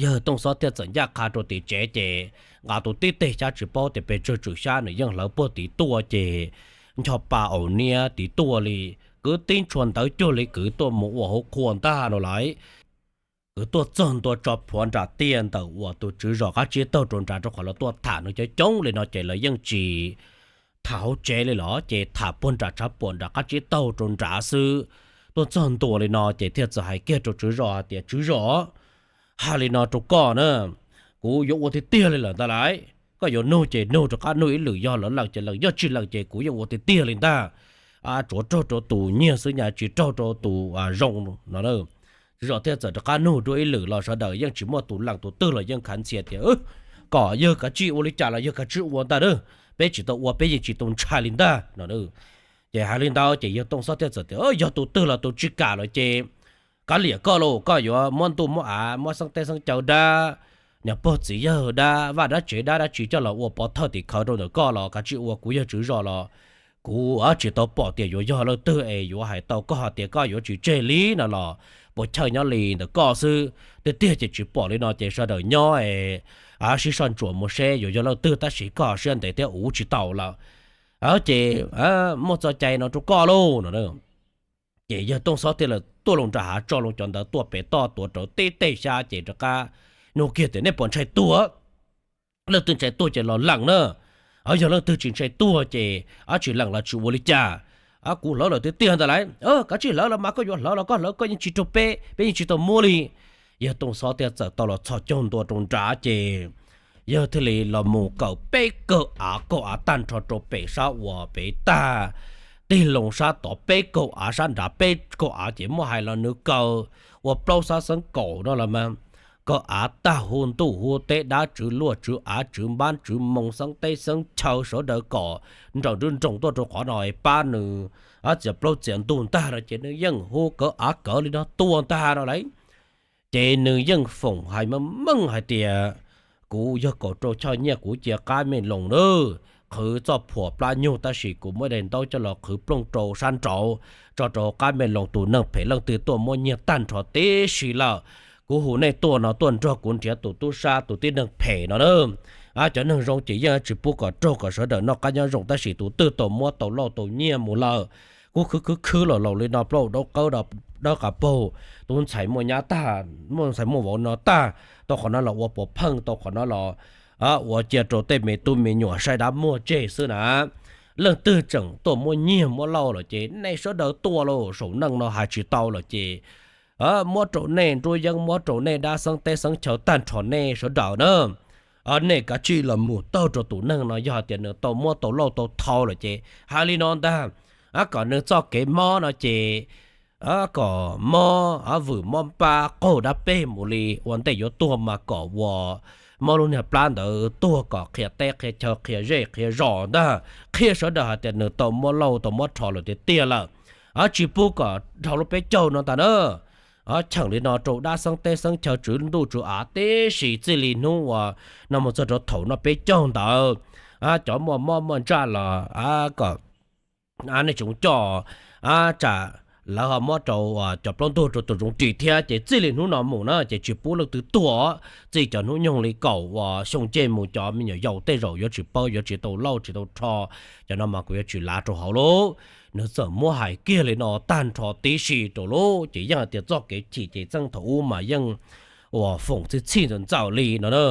Yawg Tooj Xob thiaj txawm ncaj qha rau tim tsev ces nqa tus tib teg xyab tsis paub tias pes tsawg tswm xyab, nws yeej hlawv puag tid tuaj ces ncho pa aum niab tid tuaj li. Kwv tib ntshua ntawv cuag li kwv tuaj mus ua hauv qhua ntag no lauj. Kwv tuaj txog ntua tso plhuav nram tiaj ntawm uas tus tswv zos qab tsib taug rau nrad, rau qhov lawv tuaj tham no coob coob li no ces lawv yeej tsis tham hauv tsev li los ces tham puag nram tshav puam nram qab tsib taug rau nrad xwb. Tuaj txog ntua li no ces thiaj txawm hais kiag rau tswv zos tias, Tswv zos, hais li no rau koj na, kuv yuav ua tiag tiag li lawm ntag lauj. Koj yuav nug ces nug rov qab nug ib lwm, yog lawv lees ces lees, yog tsis lees ces kuv yeej ua tiag tiag li ntag. tsuav raug rau tus nyiag xwb nyaj tsis raug rau tus zoo no. Zos thiaj txawm rov qab nug dua ib lwm los sawv daws yeej tsis muaj tus lees tus twg los yeej khav ntxhias tias, kom yawg kav tsij ua li cas los yawg kav tsij ua ntag, peb tsis tau ua peb yeej tsis tau ntshai li ntag no. Ces hais li ntawd ces yawg Tooj Xob thiaj txawm tias, yog tus twg los tus tsis kam lawm ces kav liam koj lauj, koj yuav muab ntuj muab av muab xeeb teb xeeb chaw dab, niam pog txiv yawg dab, vaj dab tsev dab dab tsi coj los ua pov thawj tim khawv rau ntawm koj los kav tsij ua, kuv yog tswv zos los kuv tsis tau pom tias yuav yog leej twg es yuav hais tau koj hais tias koj yuav tsis tseg li no los puas chawj nyob li ntawm koj xwb. Tiag tiag ces tsis pom li no ces sawv daws nyob es sib soj ntsuam mus seb yuav yog leej twg tab sis koj siab ntev thiab ua tsis tau lawm ces muaj txoj cai no rau koj lauj no. Ces yawg Tooj Xob thiaj li tuaj loo nram hav tso loo cov ntawd tuaj pem toj tuav rawv tib teg xyab ces rov qab nug kiag tias, nej puas ntshai tuag? Leej twg ntshai tuag ces los lees na, yog leej twg tsis ntshai tuag ces tsis lees los tsis ua li cas. Kuv hlawv lawm tiag tiag ntag lauj. Kav tsij hlawv los mas, koj yuav hlawv los koj hlawv, koj yeej tsis raug peb, peb yeej tsis tau muab li. Yawg Tooj Xob thiaj txawm tau los txhos caug ntua rau nrad ces yawg thiaj li los mus kaw peb kaug av, kaug av tag nrho rau pem sab uas pem tag, tig loo sab tod peb kaug av, sab nrad peb kaug av ces muab hais los nws kaw ua plaub xab xeeb kaum no los mas, kaw av tag hu ntuj hu teb, dab tswv luaj tswv av tswv npab tswv moo xeeb teb xeeb chaw sawv daws kom nraum nruj nroos tuaj rau qhov no pab nws txiav plaub txiav ntug ntag no ces nws yeej hu kaw av kaw li no tuaj ntag no lauj. Ces nws yeej foom hais meej meej hais tias, kuv yog kaum rau choj nyiaj kuv cia qab me loos na, qhwv txoj phuam plab nyuj tab sis kuv muab daim ntaub coj los qhwv plooj rau sab nraud, tso rau qab me loos, tus neeg phem leej twg tuaj muab nyiag tag nrho tib si lawm. Kuv hu nej tuaj no tuaj nrog kuv nrhiav tus tub sab tus tib neeg phem no na. Cov neeg zoo ces yeej tsis pub kom raug kom sawv daws noj qab nyob zoo tab sis tus twg tau muab tau lauj tau nyiaj mus lawm, kuv khwv khwv khwv los laus li no plaub dawb qawb dawb qas paug, tus ntxhais muaj nyab tag, muaj ntxhais muaj vauv no tag, tau qhov no los ua puas pheej, tau qhov no los ua cia rau tej me tub me nyuam saib dab muag tseg xwb na. Leej twg tseem tuaj muab nyiag muab lauj lawm ces nej sawv daws tuaj lauj, saum neej no hais tsis tau lawm ces muab rau nej nruab yeeb, muab rau nej dab xeeb teb xeeb chaw tag nrho nej sawv daws na. Nej kav tsij los mus taug rau tus neeg no, yog hais tias nws tau muab tau lauj tau thau lawm ces hais li no ntag, kom nws txoj kev mob no ces kom mob vwm mob npab qaug dab peg mus li, ua ntej yuav tuag mas kom ua mob lub niag plab ntawd tuag kom qhia teb qhia chaw qhia zej qhia zos ntag, qhia sawv daws hais tias nws tau muab lauj tau muab rho lawm tiag tiag lawm. Tsis pub kom dhau lub peb caug no ntag na. Cheem li no rau dab xeeb teb xeeb chaw tswv ntuj tswv av tib si, txij li hnub uas no mus txog rau thaum no peb caug ntawd, cov muaj mob muaj ntsaj los kom nej tsoom coj, tsam lawv ho muab rau cov plaub ntug rau tus zoov ris thiab ces txij li hnub no mus na ces tsis pub leej twg tuag. Txij cov hnub nyoog li kaum uas xyoo ncej mus cov me nyuam yaus tej zaum yuav tsis paub yuav tsis tau lauj tsis tau rho, cov no mas kuv yuav tsis lav rau hauv lauj. Nws txawm muab hais kiag li no tag nrho tib si rau lauj ces yeej hais tias txoj kev chim ces txeej thaum ub mas yeej uas foom txhij txhij ntxaws ntxaws li no na.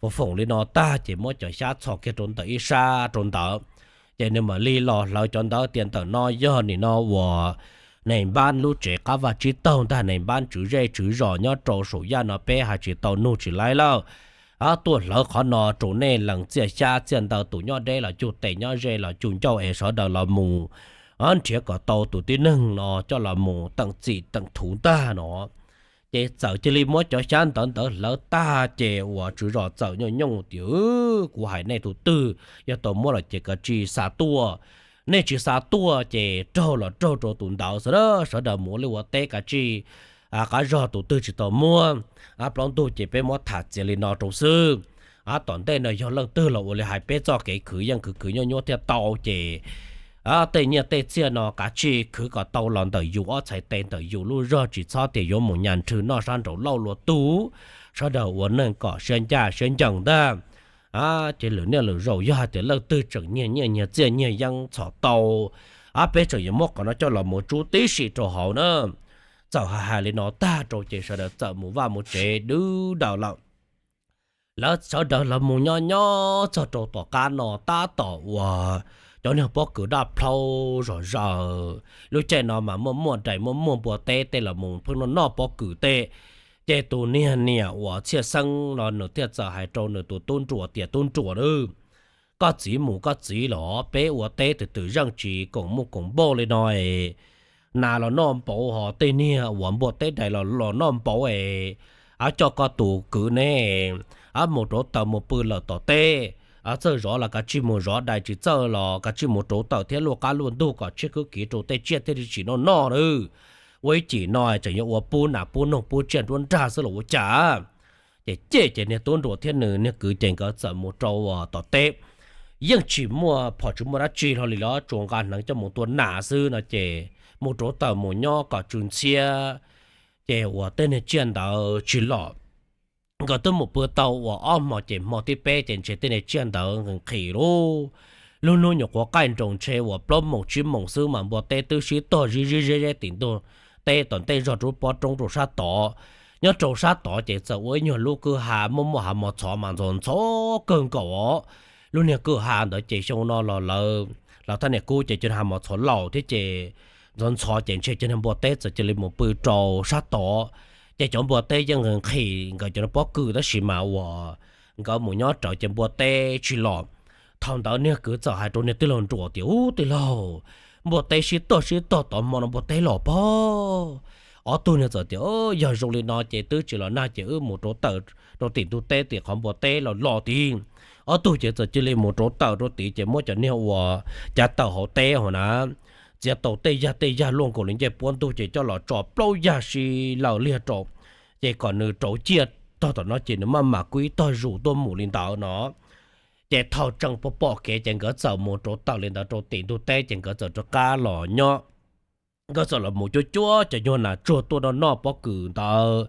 Uas foom li no tag ces muab cov xyab txhos kiag rau ntawm ib sab rau ntawd, ces nws mam li los hlawv cov ntawd tias ntawm no yog nim no uas neeg npab lub tsev qab vaj tsib taug ntag, neeg npab tswv zej tswv zos nyob rau saum yaj no peb hais tsis tau nug tsis laib lawm. Tuaj hlawv qhov no rau nej lees txiaj xyab txiaj ntawv, tus nyob deb los cug tes, nyob ze los cug ncauj es sawv daws los mus nrhiav kom tau tus tib neeg no coj los mus teem txim teem thuv ntag no. Ces txawm cia li muab cov xyab ntawv ntawd hlawv tag ces uas tswv zos txawm nyooj nyooj tias, kuv hais nej tus twg yog tau muab lawm ces kav tsij xa tuaj. Nej tsis xa tuaj ces raug los raug rau tus ntawd xwb, sawv daws mus ua liaj ua teb kav tsij, qab zog tus twg tsis tau muab, plaub ntug ces peb muab tham txiav li no rau xwb. Tom ntej no yog leej twg los ua li hais peb txoj kev khwv yeej khwv khwv nyuaj nyuaj thiaj tau ces tej nyiaj tej txiaj no kav tsij khwv kom tau los ntawm yus ob txhais tes ntawm yus lub zog, tsis txhob tias yuav mus nyas nrhw noj sab nraud lauj luag tug. Sawv daws ua neeg kom siab ncaj siab ncees ntag. Ces lwm niaj lwm zaus yog hais tias leej twg tseem nyiag nyiaj nyiag txiaj nyiag yeeb txhom tau, peb tseem yuav muab qhov no coj los mus tsub tib si rau hauv na. Txawm hais hais li no tag rau ces sawv daws txawm mus vaj mus tsev dwb daws lawm. Lawv sawv daws los mus nyob nyob txog rau tom qab no tab tom uas cov niag pob kws daj plhaub zom zaws. Lub caij no mas muaj muaj dais muaj muaj npua teb tej los mus pheej noj noj pob kws tej. Ces tus niag niam uas Txhiaj Xeeb no nws thiaj txawm hais rau nws tus tub Nruas tias, tub Nruas, koj txiv mus koj txiv los peb ua teb twm twm zeej tsis koom muj koom npauj li no es, nas los noj npauv ho tej niag uas npua teb dais los los noj npauv es, ab coj koj tus kwv ne, ab mus rauv taws mus pw lawm tom teb, ab txawj zov los kav tsij mus zov, dais tsis txawj los kav tsij mus rauv taws thiab luaj qab luaj ntug kom tshiab khwb kiv rau tej tsiaj thiaj li tsis noj noj lawm. Ua ib cim no tseem yuav ua pub nas pub noog pub tsiaj nruab nrag xwb los ua cas. Ces ces ces niag tub nruas thiab nws niag kwv ces nkawd txawm mus rau tom teb, yeej tsis muaj phom tsis muaj dab tsi hlo li los tsuas nqa hneev coj mus tua nas xwb no ces mus rauv taws mus nyob kom tsw ntxhiab, ces uas tej niag tsiaj ntawd tsis los. Nkawd twb mus pw tau uas ob hmo ces hmo thib peb ces ntshe tej niag tsiaj ntawd nqhis nqhis lub, lub hnub nyuam qhuav qaij nroos ntshe uas plaub moos tsib moos xwb mas npua teb twb sib tog zib zib zeb zeb tim ntug teb tom ntej zog rau pob roob rau sab tod. Nyob rau sab tod ces txawm ua ib nyuag lub kwj ha muaj muaj hav mos txhov mas ntxhov ntxhov kawg nkaus os. Lub niag kwj ha ntawd ces xyoo no los lawv, lawv thaj niam kub ces cov hav mos txhov laus thiab ces ntxhov ntxhov ces ntshe cov niag npua teb txawm cia li mus pw rau sab tod. Ces cov npua teb yeej nqhis nkawd cov pob kws tab sis mas uas nkawd mus nyob rawv ces npua teb tsis los. Thaum ntawd niag kwv txawm hais rau niag tij laug nruas tias, Ub tij laug, npua teb sib tog sib tog tod hmo no npua teb los pob. Ob tug niag txawm tias, Yog zoo li no ces twb tsis los nag ces wb mus rauv taws rau tim ntug teb tim qhov npua teb los los tid. Ob tug ces txawm cia li mus rauv taws rau tid ces muab cov niag uas cav taws hauv teb hauv na, txiav tau tej yag tej yag luaj nkaus li ncej puab ntug ces coj los tso plaub yag si laws liag rau, ces kom nws rauv ciaj tog tom no ces nws maj mam kuj ib tog zus tuaj mus li ntawd no. Ces thaum tseem pom pom kev ces nkawd txawm mus rauv taws li ntawd rau tim ntug teb ces nkawd txawm rov qab los nyob. Nkawd txawm los mus cuab cuab cov nyuag nas tsuag tuaj noj noj pob kws ntawd.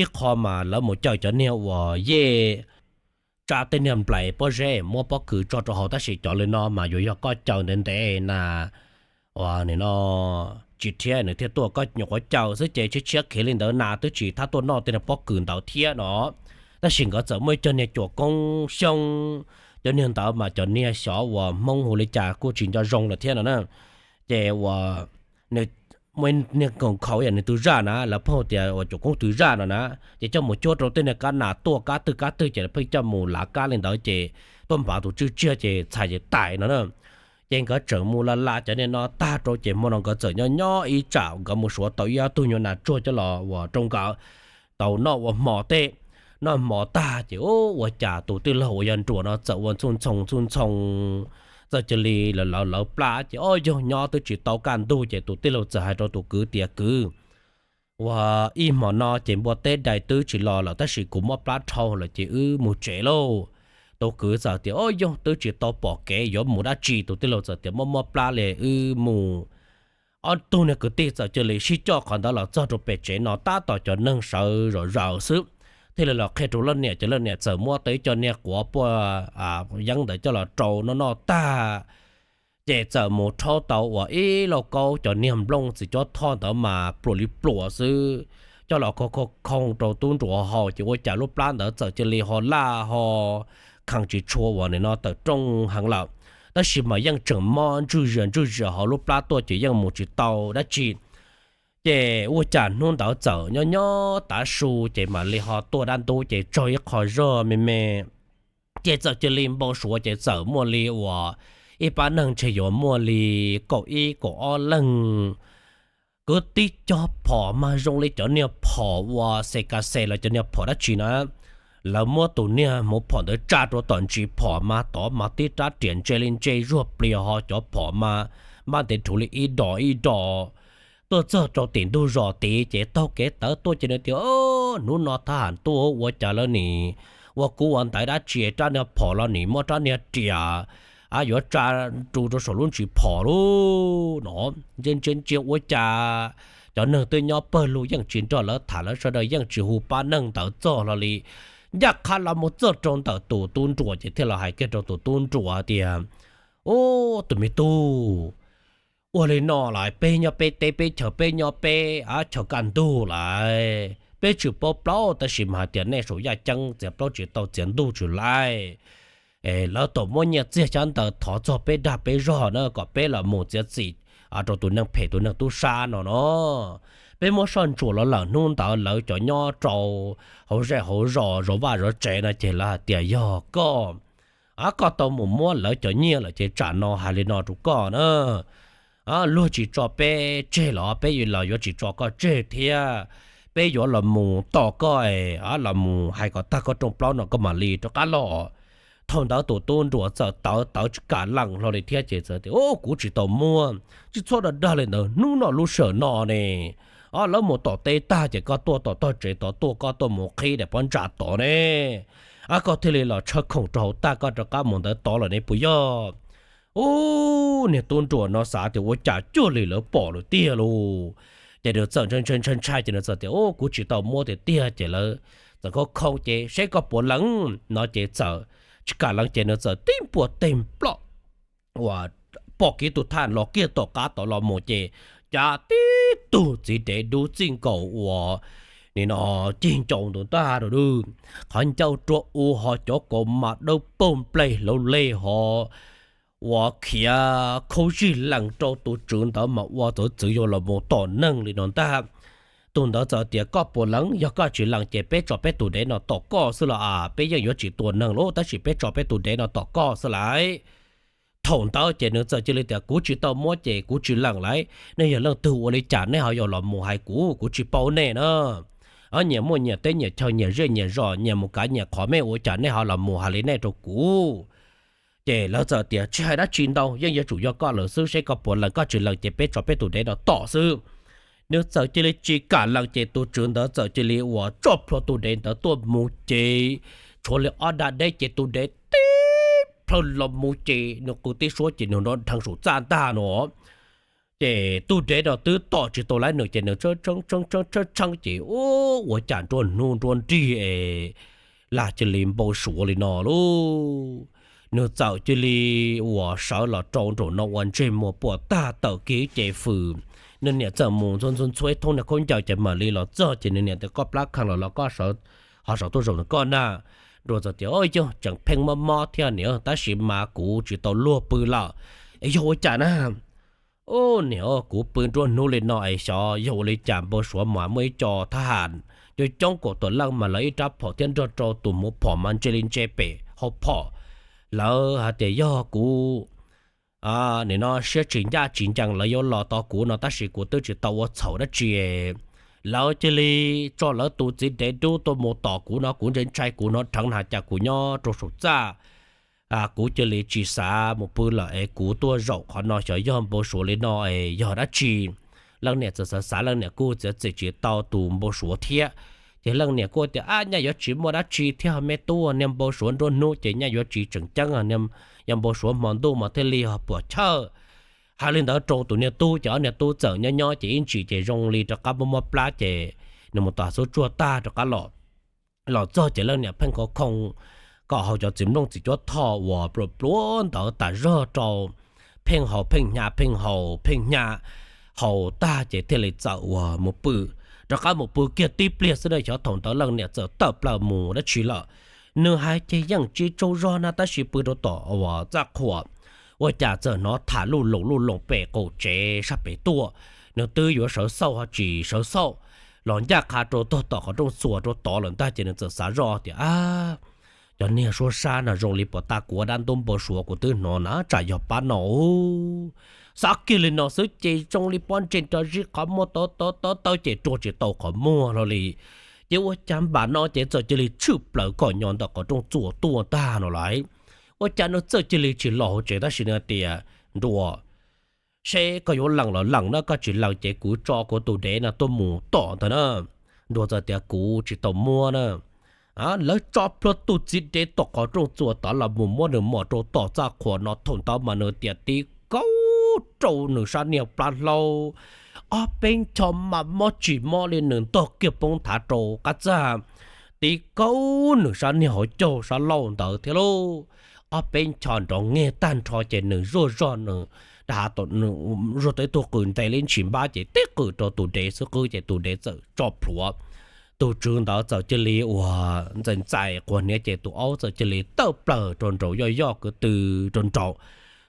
Ib qho mas lawv mus caw cov niag uas yej tsa tej niag nplais pob zeb muab pob kws tso rau hauv tab sis cov li no mas yuav yog koj caw ntev ntev na, uas nim no tsis rhiab nws thiaj tuaj, koj nyuam qhuav caw xwb ces tshiab tshiab khiv li ntawd nas twb tsis thab tuaj noj tej niag pob kws ntawd thiab no. Tab sis nkawd txawm muaj ib co niag cuam koob xyoob, cov niag ntawd mas cov niag xyov uas Hmoob hu li cas kuj tsis nco zoo lawm thiab no na. Ces uas nws muaj niag koom khaus yam nws tus zaj na lawv pheej tias uas cuam koob tus zaj no na, ces coj mus cuab rau tej niag kab nas tuaj kab twg kab twg ces lawv pheej coj mus lav kab li ntawd ces tuaj npav tus tswj tsiag ces txhais ces tais no na. Ces nkawd tseem mus la la cov niag no tag rau ces hmo no nkawd txawm nyob nyob ib tsam nkawd mus suav tau ib ob tug nyuag nas tsuag coj los uas rau nkawd tau noj ua hmo tej. Noj hmo tag ces ua cas tus tij laug uas yog nruas no txawm ua ntxhoo ntxhoo ntxhoo ntxhoo, txawm cia li lawv lawv lawv plab ces ob yog nyob twb tsis tau kaj ntug ces tus tij laug txawm hais rau tus kwv tias, Kwv, ua ib hmo no ces npua teb dais twb tsis los lawm tab sis kuv mob plab dhau lawm ces wb mus tsev lauj. Tus kwv txawm tias, Ob yog twb tsis tau pom kev yuav mus dab tsi. Tus tij laug txawm tias, Mob mob plab li wb mus. Ob tug niag kwv tij txawm cia li sib coj qhov ntawd los txog rau pem tsev no tab tom cov neeg sawv zom zaws xwb, thiaj li los qhia rau leej niam ces leej niam txawm muab tau ib co niag quav puaj yeeb ntawd coj los rau noj noj tag, ces txawm mus rhaub tau uas ib lauj kaub cov niag nplooj txiv cob thoj ntawd mas pluas li pluas xwb, coj los khoo khoo khoo rau tub nruas haus ces ua cas lub plab ntawd txawm cia li ho laj ho khees tsis tshua uas nim no tawm rooj heev lawm. Tab sis mas yeej tseem mob ntswj zias ntswj zias hauv lub plab tuaj ces yeej mus tsis tau dab tsi. Ces ua cas hnub ntawd txawm nyob nyob tav su ces mam li ho tuaj dab ntub ces tsaug ib qho zog me me. Ces txawm cia li npau suav ces txawm muaj li uas ib pab neeg ntshe yuav muaj li kaum ib kaum ob leeg. Kwv tib co phom mas zoo li cov niag phom uas xes kas xes los cov niag phom dab tsi na. Lawv muab tus niag hmuv phom ntawd tsa rau tom ntsis phom mas tod mas tib rab riam ntse li ntse zuag plias ho cov phom mas npaj ntev rhuv li ib dos ib dos. Tuaj txog rau tim ntug zos tid ces taug kev tawv tuaj ces nws tias, Hnub no thab ham tuaj ua cas lawv nim ua kub ua ntaiv dab tsi rab niag phom los nim muab rab niag riam yuav tsa ru rau saum lub ntsis phom lub no. Ntsia ntsia ntsia ua cas cov neeg twb nyob pawg lug yeej tsis nrog lawv tham, lawv sawv daws yeej tsis hu pab neeg ntawd txog hlo li. Ncaj qha los mus txog rau ntawm tus tub nruas ces thiaj los hais kiag rau tus tub nruas tias, Ub, tus me tub, ua li no lawm peb nyob peb teb peb chaw, peb nyob peb chaw kaj ntug lawm, peb tsis paub plaub tab sis mas hais tias nej saum yaj ceeb txiav plaub tsis tau txiav ntuj tsis laib. Lawv tau muab nyiaj txiag xyab ntawv thov txog peb dag peb zog na kom peb los mus txiav txim rau tus neeg phem tus neeg tub sab no no. Peb muab soj ntsuam los lawm hnub ntawd lawv cov nyob rau hauv zej hauv zos zov vaj zov tsev no ces lawv hais tias yog koj Koj tau mus muab lawv cov nyiaj lawm ces tsam no hais li no rau koj na, luag tsis tso peb tseg los peb los yuav tsis tso koj tseg thiab. Peb yuav los mus tos koj, los mus hais kom tag koj rooj plaub no koj mam li rov qab los. Thaum ntawd tus tub nruas txawm tawv tawv tsis kam lees hlo li thiab ces txawm tias, Kuv tsis tau muab, tsis txhob dag dag li ntawd, hnub no lub sij hawm no ne, lawv mus tom teb tag ces koj tuaj tom tog tsev tod tuaj, koj tuaj mus qhib daim pob ntsa tod ne, koj thiaj li los tshawb khoom rau hauv tag koj rov qab mus ntawd tod lawm ne puas yog? Ub, niag tub nruas no xav tias ua cas cuag li lawv pom lawm tiag lauj. Ces nws txawm ntshai ntshai ntshai ces nws txawm tias, Kuv tsis tau muab tiag tiag. Ces lawv txawm khoo khoo ces seb koj puas lees no ces txawm tsis kam lees ces nws txawm tib npuaj teg nploj uas pom kiag tus thaj los kiag tom qab tod los mus ces cav tib tug txiv dev dub txij nkaus uas nim no cig ncaus ntawd ntag, qhov ncauj rua u ho cov kaus mas dawb paug nplej hlauv leg ho uas khiav khaub zig lees rau tus tswv ntawd mas ua txawv txwv yuav los mus tom neeg li no ntag. Tus ntawd txawm tias, Koj puas lees? Yog koj tsis lees ces peb tso peb tus dev no tom koj xwb los as, peb yeej yuav tsis tua neeg lauj, tab sis peb tso peb tus dev no tom koj xwb lauj. Thaum ntawd ces nws txawm cia li tias, Kuv tsis tau muab ces kuv tsis lees lauj. Nej yog leej twg ua li cas nej ho yuav los mus hais kuv? Kuv tsis paub nej na. Nyias muaj nyias teb nyias chaw, nyias zej nyias zos, nyias mus kav nyias qhov, mej ua cas nej ho los mus hais li nej rau kuv? Ces lawv txawm tias, Tsis hais dab tsi ntau, yeej yuav tsum yog koj lawm xwb, seb koj puas lees, koj tsis lees ces peb tso peb tus dev no tom xwb. Nws txawm cia li tsis kam lees ces tus tswv ntawd txawm cia li uas tso plhuav tus dev ntawd tuaj mus ces tshuav li ob dab deb ces tus dev tib plhaw los mus ces nws qw tib suab ces nws nrov dheev saum txaj ntag no. Ces tus dev no twb tom tsis tau lawm nws ces nws tshee tshee ces ua cas nruab hnub nruab nrig es lag cia li npau suav li no lauj. Nws txawm cia li uas sawv los rau nraum no ua ntsej muag puas tag tawm kiag ib ce fws. Nws niam txawm mus ntxhua ntxhua ntxhua ib thoob niag khaub ncaws ces mam li los txog ces nws niam tias, Koj plab kheev los los koj ho sawv tuaj zaum ntawm koj na. Nruas txawm tias, Yog tseem pheej mob mob thiab niam, tab sis mas kuv tsis tau luag pw lawm. Es yog ua cas na? Niam, kuv pw nruab hnub li no es xyov yog ua li cas npau suav mas muaj ib co thab ham coob coob kaum tawm leej mas lawv ib rab phom thiab nrog rau tus hmuv phom mas ntse li ntse pem hauv phom. Lawv hais tias yog kuv nim no siab tsis ncaj tsis ncees lawv yuav los tos kuv no tab sis kuv twb tsis tau ua txhaum dab tsi. Lawv cia li tso lawv tus txiv dev dub tuaj mus tom kuv no, kuv ntshai ntshai kuv hnov dheev na cas kuv nyob rau saum txaj. Kuv cia li tsis xav mus pw lawm es kuv tuaj zaum qhov no xyov yog npau suav li no es yog dab tsi. Leej niam txawm xav xav leej niam kuj txiav txim tsis tau tus npau suav thiab. Ces leej niam kuj tias, Ab, nyaj yuav tsis muaj dab tsi thiab me tub, niag npau suav nruab hnub ces nyaj yuav tsis tseem ceeb, yog npau suav hmo ntuj mas thiaj li puam chawj. Hais li ntawd rau tus niag tub ces ob niag tub txawm nyob nyob ces ib ntsis ces zoo li rov qab muab mob plab ces nws mus tom xub tsuag tag rov qab los. Los txog ces leej niam pheej khoo khoo kom haus cov txiv nplooj txiv cuab thoj uas pluav pluav ntawd tas zog rau, pheej haus pheej hnyav pheej haus pheej hnyav, haus tag ces thiaj li txawm uas mus pw. Rov qab mus pw kiag tib pliag xwb na xyov thaum ntawd leej niam txawm tawm plaws mus dab tsi lawm. Nws hais ces yeej tsis tsaug zog na tab sis pw rau tom uas txaj qhua ua cas txawm hnov tham luj loos luj loos pem qaum tsev sab pem tuaj. Nws twb yuav sawv xauj ho tsis sawv xauj, los ncaj qha rau tog tom qhov rooj txuas rau tod lawm ntag ces nws txawm xav zoj tias, Ab, cov niag suab sab no zoo li puas tas kuv ua dab ntub npau suav kuv twb hnov na tsam yog pab no. Xav kiag li no xwb ces zoo li pob ntseg rov zib qhov muag tawv tawv tawv ces rua tsis tau qhov muag hlo li. Ces ua cas npam no ces txawm cia li tshwm plaws kom nyo ntawm qhov rooj txuas tuaj ntag no lauj. Ua cas nws txawm cia li tsis los hauv tsev tab sis nws tias, Nruas, seb koj yuav lees los lees na, koj tsis lees ces kuv tso kuv tus dev no tuaj mus tom ntag na. Nruas txawm tias, Kuv tsis tau muab na. Lawv tso plhuav tus txiv dev tom qhov rooj txuas tod los mus muab nws mom rau tom txaj qhua no thaum ntawd mas nws tias tib kaub rau nws sab niag plab hlaub, ob peb ncho mas mob tsis mob li nws ntog kiag poob nthav rau qab txaj, tib kaub nws sab niag hauv caug sab laug ntawd thiab lauj. Ob peb ncho nrov nyiag tag nrho ces nws zuaj zog nws, zuaj tau ib tug qws ntes li ntshis npab ces tib qws rau tus dev xwb qwb ces tus dev txawm tso plhuav. Tus tswv ntawd txawm cia li uas ntxais ntxais quas hniav ces tus aub txawm cia li tawm plaws rau nraud yoj yoj kwv tw rau nraud.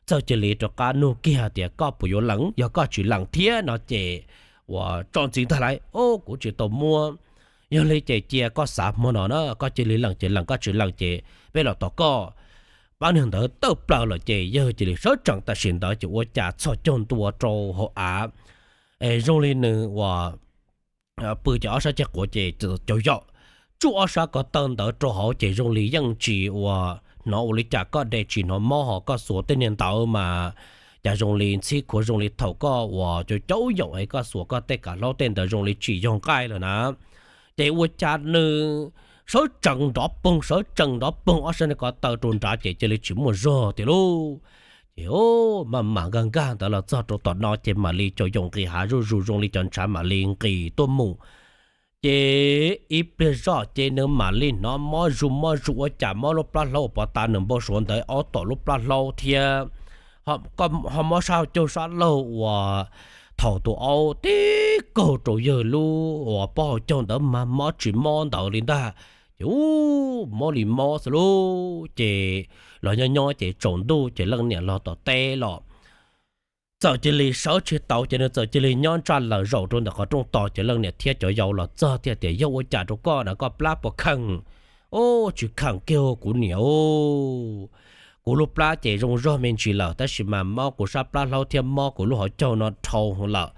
Txawm cia li rov qab nug kiag tias, Koj puas yuav lees? Yog koj tsis lees thiab no ces uas tso ntxiv ntag lauj. Kuv tsis tau muab. Yog li ces cia koj xav hmo no na, koj cia li lees ces lees, koj tsis lees ces peb los tos koj. pab niag ntawd tawm plaws lawm ces yawg cia li sawv tsees tam sim ntawd ces ua cas txhos caug ntua rau hauv av, es zoo li nws uas pw ces ob sab ceg quav ces cau yaum, tsuj ob sab ko taw ntawd rau hauv ces zoo li yeej tsis ua hnov ua li cas, koj de tsis hnov mob, ho koj xuas tej niag ntawd mas cas zoo li ntxhib khuav zoo li thaum koj uas cau cau yaum es koj xuas koj tej kav hlaub tej ntawd zoo li tsis yog nqaij lawm na. Ces ua cas nws sawv tsees nrov poog, sawv tsees nrov poog ob sab niag ko taw rau nrad ces cia li tsis muaj zog tiag lauj. Ces maj mam nkag nkag ntawd los txog rau tom no ces mam li cau yaum nqis hav zuj zus zoo li cov ntshav mam li nqis tuaj mus. Ces ib pliag zoj ces nws mam li hnov mob zus mob zus ua cas mob lub plab hlaub uas pov tas nws npau suav ntawd, aub tom lub plab hlaub thiab ho mob sab caug sab laug uas thaum tus aub tib kaug rau yawg lub uas pob hauv caug ntawd mas mob tsis mob ntawd li ntag. Ces mob li mob xwb lauj. Ces los nyob nyob ces tsaus ntuj ces leej niam los tom teb los txawm cia li sawv tsis tau ces nws txawm cia li nyob ntsaj laws zaum rau ntawm qhov rooj tos ces leej niam thiab cov yau los txog thiaj tias, Yog ua cas rau koj na, koj plab puas kheem? Ub, tsis kheem kiag kuv niam. Kuv lub plab ces zoo zog me ntsis lawm tab sis mas mob kuv sab plab hlaub thiab mob kuv lub hauv caug no dhau lawm.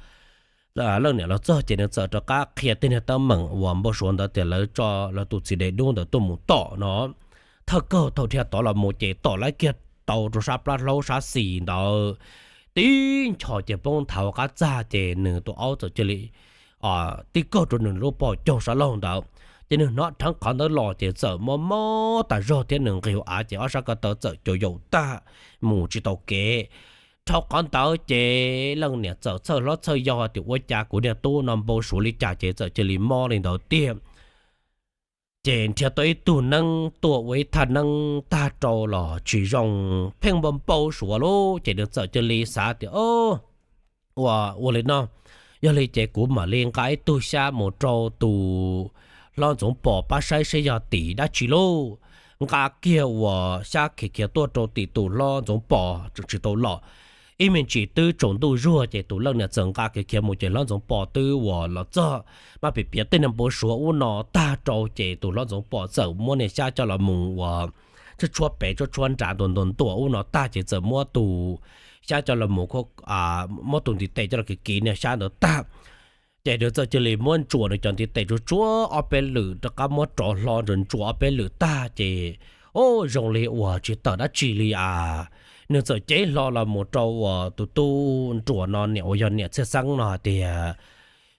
Leej niam los txog ces nws txawm rov qab qhia tej niag teeb meem uas npau suav ntawd tias lawv tso lawv tus txiv dais dub ntawd tuaj mus tom no. Thawj kaug thaum dhia tod los mus ces tom laib kiag tau rau sab plab hlaub sab xis ntawd, tib nchos ces poob nthav qab txag ces nws tus aub txawm cia li tib kaug rau nws lub pob caug sab laug ntawd. Ces nws hnov dheev qhov ntawd los ces txawm mob mob tas zog thiab nws nqis hauv av ces ob sab ko taw txawm cau yaum tag mus tsis tau kev. Dhau qhov ntawd ces leej niam txawm txhawj hlob txhawj yau hais tias, Ua cas kuv niag tub no npau suav li cas ces txawm cia li mob li ntawd tiag? Ces nrhiav tau ib tug neeb tuaj ua ib thaj neeb tag rau los tsis zoo, pheej npau npau suav lauj. Ces nws txawm cia li xav tias, Ua, ua li no, yog li ces kuv mam li nqa ib tug xyab mus rau tus hlob Ntxoov Pos pab saib seb yog tim dab tsi lauj. Nqa kiag uas xyab khiav khiav tuaj rau tim tus hlob Ntxoov Pos tseem tsis tau los. Ib me ntsis twb tsaus ntuj zuag ces tus leej niam txawm nqa khiav khiav mus ces hlob Ntxoov Pos twb uas los txog, mas piav piav tej niag npau suav ub no tag rau ces tus hlob Ntxoov Pos txawm muab niag xyab coj los mus uas tshuab tshuab pem tshuab tshuab nram ntuas ntuas ntuas ub no tag ces txawm muab tus xyab coj los mus, muab tus ntiv tes coj los kiv kiv niag xyab ntawd tag. Ces nws txawm cia li muab ntsuas nws cov ntiv tes tsuag tsuag ob peb lwm rov qab muab rov hlo ntsuas ntsuas ob peb lwm tag ces, o, zoo li uas tsis tawm dab tsi li as. Nws txawm cev hlo los mus rau uas tus tub nruas no niam uas yog niam Txhiaj Xeeb no hais tias,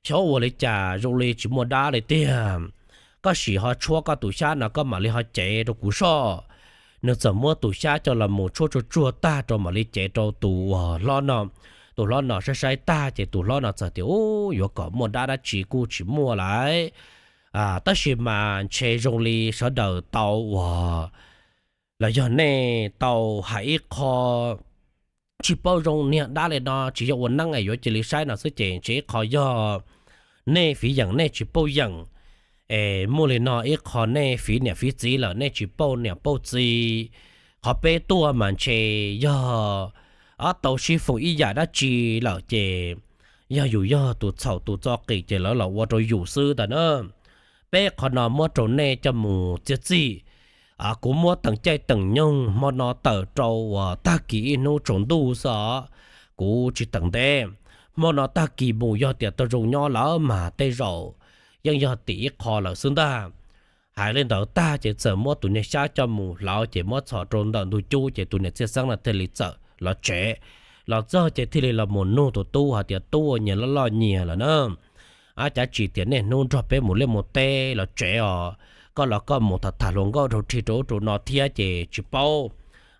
Xyov ua li cas zoo li tsis muaj dab li tiag. Koj sim ho tshuab koj tus xyab no koj mam li ho cev rau kuv soj. Nws txawm muab tus xyab coj los mus tshuab tsuag tsuag tag rau mam li cev rau tus uas hlob no. Tus hlob no saib saib tag ces tus hlob no txawm tias, U, yuav kom muaj dab dab tsi kuj tsis muaj lawm. Tab sis mas ntshe zoo li sawv daws tau uas, los yog nej tau hais ib qho tsis paub zoo niag dab li no tsis yog ua neeb es yuav cia li saib no xwb ces ntshe ib qho yog nej fiv yeem nej tsis paub yeem. Es muaj li no ib qho nej fiv niam fiv txiv lawm nej tsis paub niam paub txiv. Qhov peb tuaj mas ntshe yog tau sib foom ib yam dab tsi lawm ces yog yus yog tus txhaum tus txo qis ces lawv los ua rau yus xwb ntag na. Peb qhov no muab rau nej coj mus txiav txim. Kuv muab teem caij teem nyoog hmo no tawm rau uas tag kis ib hnub tsaus ntuj xwb os. Kuv tsis teem ntev. Hmo no tag kis mus yog tias tau zoo nyob lawm mas tej zaum yeej yog tim ib qho lawm xwb ntag. Hais li ntawd tag ces txawm muab tus niag xyab coj mus hlawv ces muab txhos rau ntawm ntug cub ces tus niam Txhiaj Xeeb no thiaj li txawm los tsev. Los txog ces thiaj li los mus nug tus tub hais tias, Tub, nyias loj loj nyias lawm na, ab, cav tsis tias niaj hnub nrog peb mus liaj mus teb los tsev os, koj los koj mus tham tham hluas nkauj rau rhi rau ub rau no thiab ces tsis paub.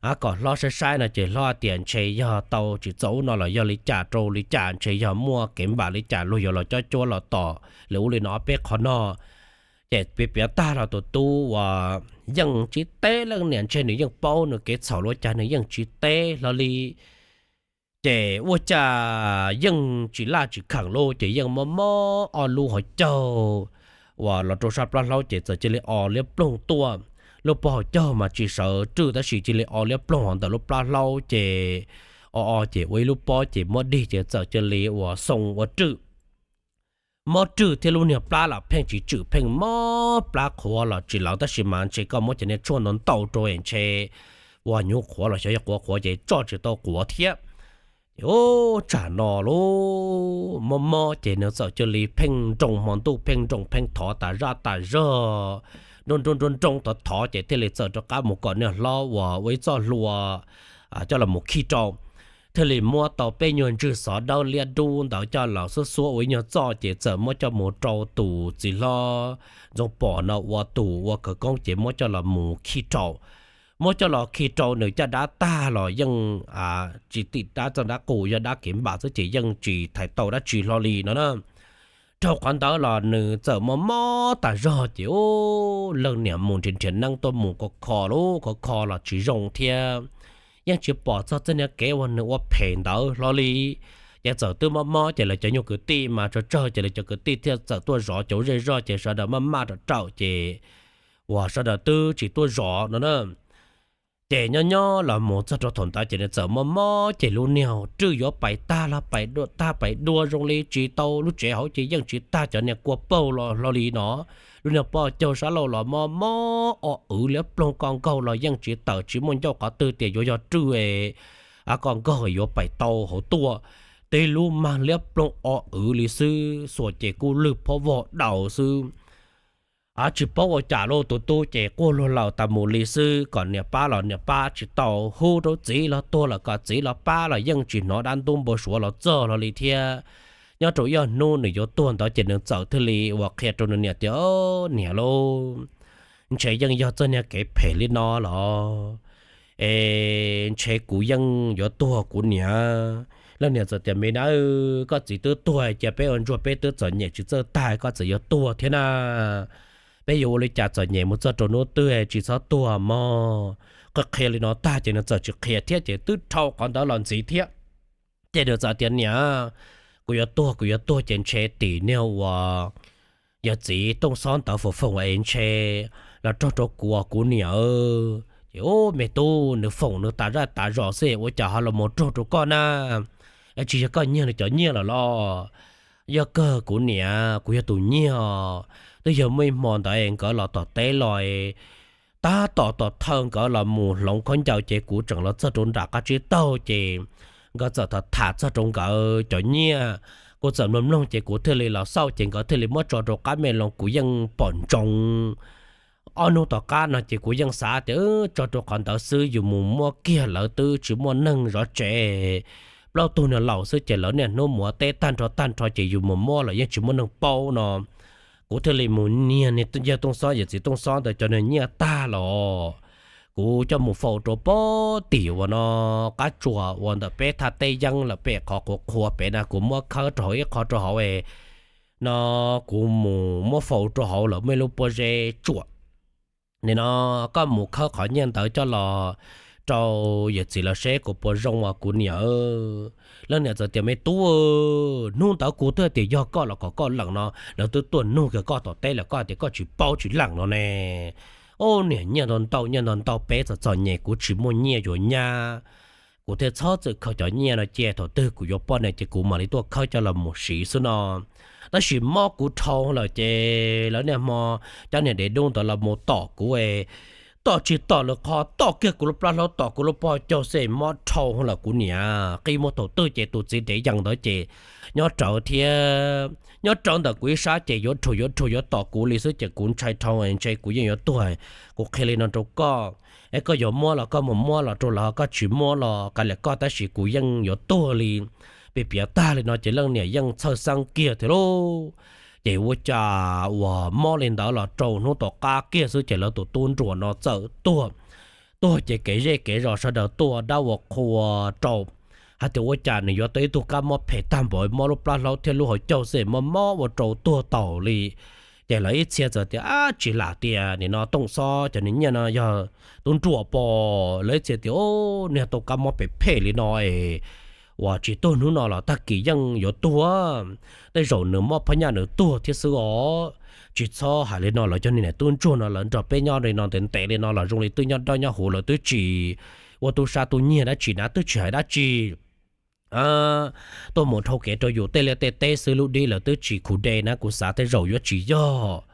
Ab, kom hlob saib saib no ces hlob tias ntshe yog tau tsis txaus ub no los yog li cas rau li cas, ntshe yog muaj kev npam li cas luag yuav los cob cuab los tos li ub li no ob peb qho no. Ces piav piav tag los tus tub uas yeej tsis teb leej niam, ntshe nws yeej paub nws kev txhaum los cas nws yeej tsis teb hlo li. Ces ua cas yeej tsis laj tsis kheem lauj, ces yeej mob mob ob lub hauv caug uas los rau sab plab hlaub ces txawm cia li o liab ploog tuaj. Lub pob hauv caug mas tsis sawv rwj tab sis cia li o liab ploog hauv ntawm lub plab hlaub ces o o ces ua ib lub pob ces muab dig ces txawm cia li uas xoo ua rwj. Mob rwj thiab lub niag plab los pheej tsis tswm, pheej mob plab qhuav los tsis lawv, tab sis mas ntshe koj muab cov niag tshuaj ntau ntau rau es ntshe ua nyuv qhuav los xyov yog quav qhuav ces tso tsis tau quav thiab. Ces ub, tsam no lub mob mob ces nws txawm cia li pheej nroo, hmo ntuj pheej nroo pheej thov tas zaj tas zog, nroo nroo nroo nroo thov thov ces thiaj li txawm rov qab mus kom niag hlob uas ua ib txoj hlua coj los mus khi rau. Thiaj li muab tau peb nyuag ntswg xov dawb liab dub ntawd coj los xuab xuab ua ib nyuag txoj ces txawm muab coj mus rau tus txiv hlob Ntxoov Pom no ua tus ua khawv koob ces muab coj los mus khi rau. Muab coj los khi rau nws caj dab tag los yeej tsis tim dab txog dab qus, yog dab kev npam xwb ces yeej tsis thaiv tau dab tsi hlo li no na. Dhau qhov ntawd los nws txawm mob mob tas zog ces ub, leej niam mus nrhiav nrhiav neeb tuaj mus kho kho lub kho kho los tsis zoo thiab. Yeej tsis pom txog txoj niag kev uas nws ua phem ntawd hlo li. Ces txawm twb mob mob ces lawv cov nyuag kwv tij mas tsawg tsawg ces lawv cov kwv tij thiaj txawm tuaj zov cov zej zog ces sawv daws maj maj rawm rawm ces uas sawv daws twb tsis tuaj zov no na. Ces nyob nyob los mus txog rau thaum ntawd ces nws txawm mob mob ces lub niag rwj yuav pais tag los pais dua tag pais dua zoo li tsis tau, lub tsev hauv ces yeej tsis tag cov niag kua paug los hlo li no. Lub niag pob caug sab laug los mob mob o wv liab ploog, koj nkaug los yeej tsis tawm, tsis muaj ncauj qhov twg tias yuav yog rwj, koj nkaug yuav pais tau hauv tuaj. Tib lub mag liab ploog o wv li xwb, xuas ces kuj lwj phob vog daus xwb. Tsis paub ua cas lauj, tus tub ces quaj luag laws tas mus li xwb, kom niam pab los niam pab tsis tau, hu rau txiv los tuag los kom txiv los pab los yeej tsis hnov dab ntub npau suav los txog hlo li thiab. Nyob rau ib ob hnub nws yuav tuag ntawd ces nws txawm thiaj li uas qhia rau nws niam tias, Niam lauj, ntshe yeej yog txoj niag kev phem li no los es ntshe kuv yeej yuav tuag kuv niam. Leej niam txawm tias, Me na, koj txiv twb tuag cia peb ua ntsuag peb twb txom nyem tsis txawj tag koj txawm yuav tuag thiab na. Peb yuav ua li cas txom nyem mus txog rau hnub twg tsis txhob tuag mog. Qhia qhia li no tag ces nws txawm tsis qhia thiab ces twb dhau qhov ntawd los ntxiv thiab. Ces nws txawm tias, Niam, kuv yuav tuag, kuv yuav tuag ces ntshe tim niag uas yawg txiv Tooj Xob ntawd foom foom es ntshe los raug rau kuv, kuv niam. Ces ub, me tub, nws foom nws tas zaj tas zos xwb ua cas ho los mus raug rau koj na? Es tsis yog koj nyiag nws cov nyiaj lawm los? Yog kawg kuv niam, kuv yog tus nyiag. Twb yog muaj ib hmo ntawd nkawd los tom teb los, tab tom tom thawj nkawd los mus hloov khaub ncaws ces kuv tseem los txog rau nram qab tsib taug ces nkawd txawm tham tham txog rau nkawd cov nyiaj. Kuv txawm mloog mloog ces kuv thiaj li los xauj ces nkawd thiaj li muab tso rau qab me loo, kuv yeej pom ntsoov. Ob hnub tom qab no ces kuv yeej xav tias tso rau qhov ntawd xwb, yus mus muab kiag lawv twb tsis muaj neeg zov tsev, plaub tug niag laus xwb ces lawv niaj hnub mus ua teb tag nrho tag nrho ces yus mus muab los yeej tsis muaj neeg paub no. Kuv thiaj li mus niag niag yawg Tooj Xob, yawm txiv Tooj Xob ntawd cov niag nyiaj tag los kuv coj mus faus rau pem tim uas no qab tsuas uas ntawm peb thaj teb yeeb lawm pem qhov qhuav qhuav pem na, kuv muab khawb rau hauv ib qho rau hauv no, kuv mus muab faus rau hauv lawm muaj ib lub pob zeb tsuam. Nim no koj mus khawb qhov nyiaj ntawd coj los rau yawm txiv lawv seb kuv puas zoo os kuv niam. Leej niam txawm tias, Me tub, hnub ntawd kuv twb tias yog koj los kom koj lees no, lawv twb tuaj nug kiag koj tom teb lawm koj tias koj tsis paub tsis lees no ne. Ub, niag nyiaj ntau ntau, nyiaj ntau ntau, peb txom txom nyem kuv tsis muaj nyiaj yuav nyab. Kuv thiaj txhob txwm khaws cov nyiaj no cia, thaum twg kuv yuav poj niam ces kuv mam li tuaj khawb coj los mus siv xwb no. Tab sis mob kuv dhau lawm ces lawv niaj hmo cov niag dev dub ntawd los mus tom kuv, tom tsis tom lwm qhov, tom kiag kuv lub plab hlaub, tom kuv lub pob caug xwb, mob dhau lawm kuv niam. Qi muag thaum twg ces tus txiv dev yees ntawd ces nyob rawv thiab, nyob rawv ntawm kuv ib sab ces yuav rhuav yuav rhuav yuav tom kuv li xwb ces kuv ntshai dhau ntshe kuv yeej yuav tuag. Kuv qhia li no rau koj, es koj yuav muab los koj mus muab los rau lawv, koj tsis muab los kav liam koj, tab sis kuv yeej yuav tuag li. Piav piav tag li no ces leej niam yeej txhawj xeeb kiag thiab lauj. Ces ua cas uas mob li ntawd los rau hnub tom qab kiag xwb ces lawv tus tub nruam no txawm tuag. Tuag ces kev zej kev zos sawv daws tuaj dab ua qhua rau, hais tias ua cas nws yuav tau ib tug kab mob phem tag npaum, mob lub plab hlaub thiab lub hauv caug xwb mob mob ua rau tuag taus li. Ces lawv ib txhia txawm tias, Ab, tsis lam tias nim no Tooj Xob cov niag nyiaj no yog tub nruam pom. Lawv ib txhia tias, Ub, niag tau kab mob phem phem li no es uas tsis tuag hnub no los tag kis yeej yuav tuag. Tej zaum nws mob phab nyaj nws tuag thiab xwb os. Tsis txhob hais li no, lawv cov niag niam tub ntsuag no lawv nrog peb nyob li no ntev ntev li no los zoo li twb nyob dawb nyob huv, lawv twb tsis ua tub sab tub nyiag dab tsi na, twb tsis hais dab tsi. Tuaj mus dhau kev rau yus tej liaj tej teb xwb, lub dib lawv twb tsis khuv de na, kuv xav tej zaum yuav tsis yog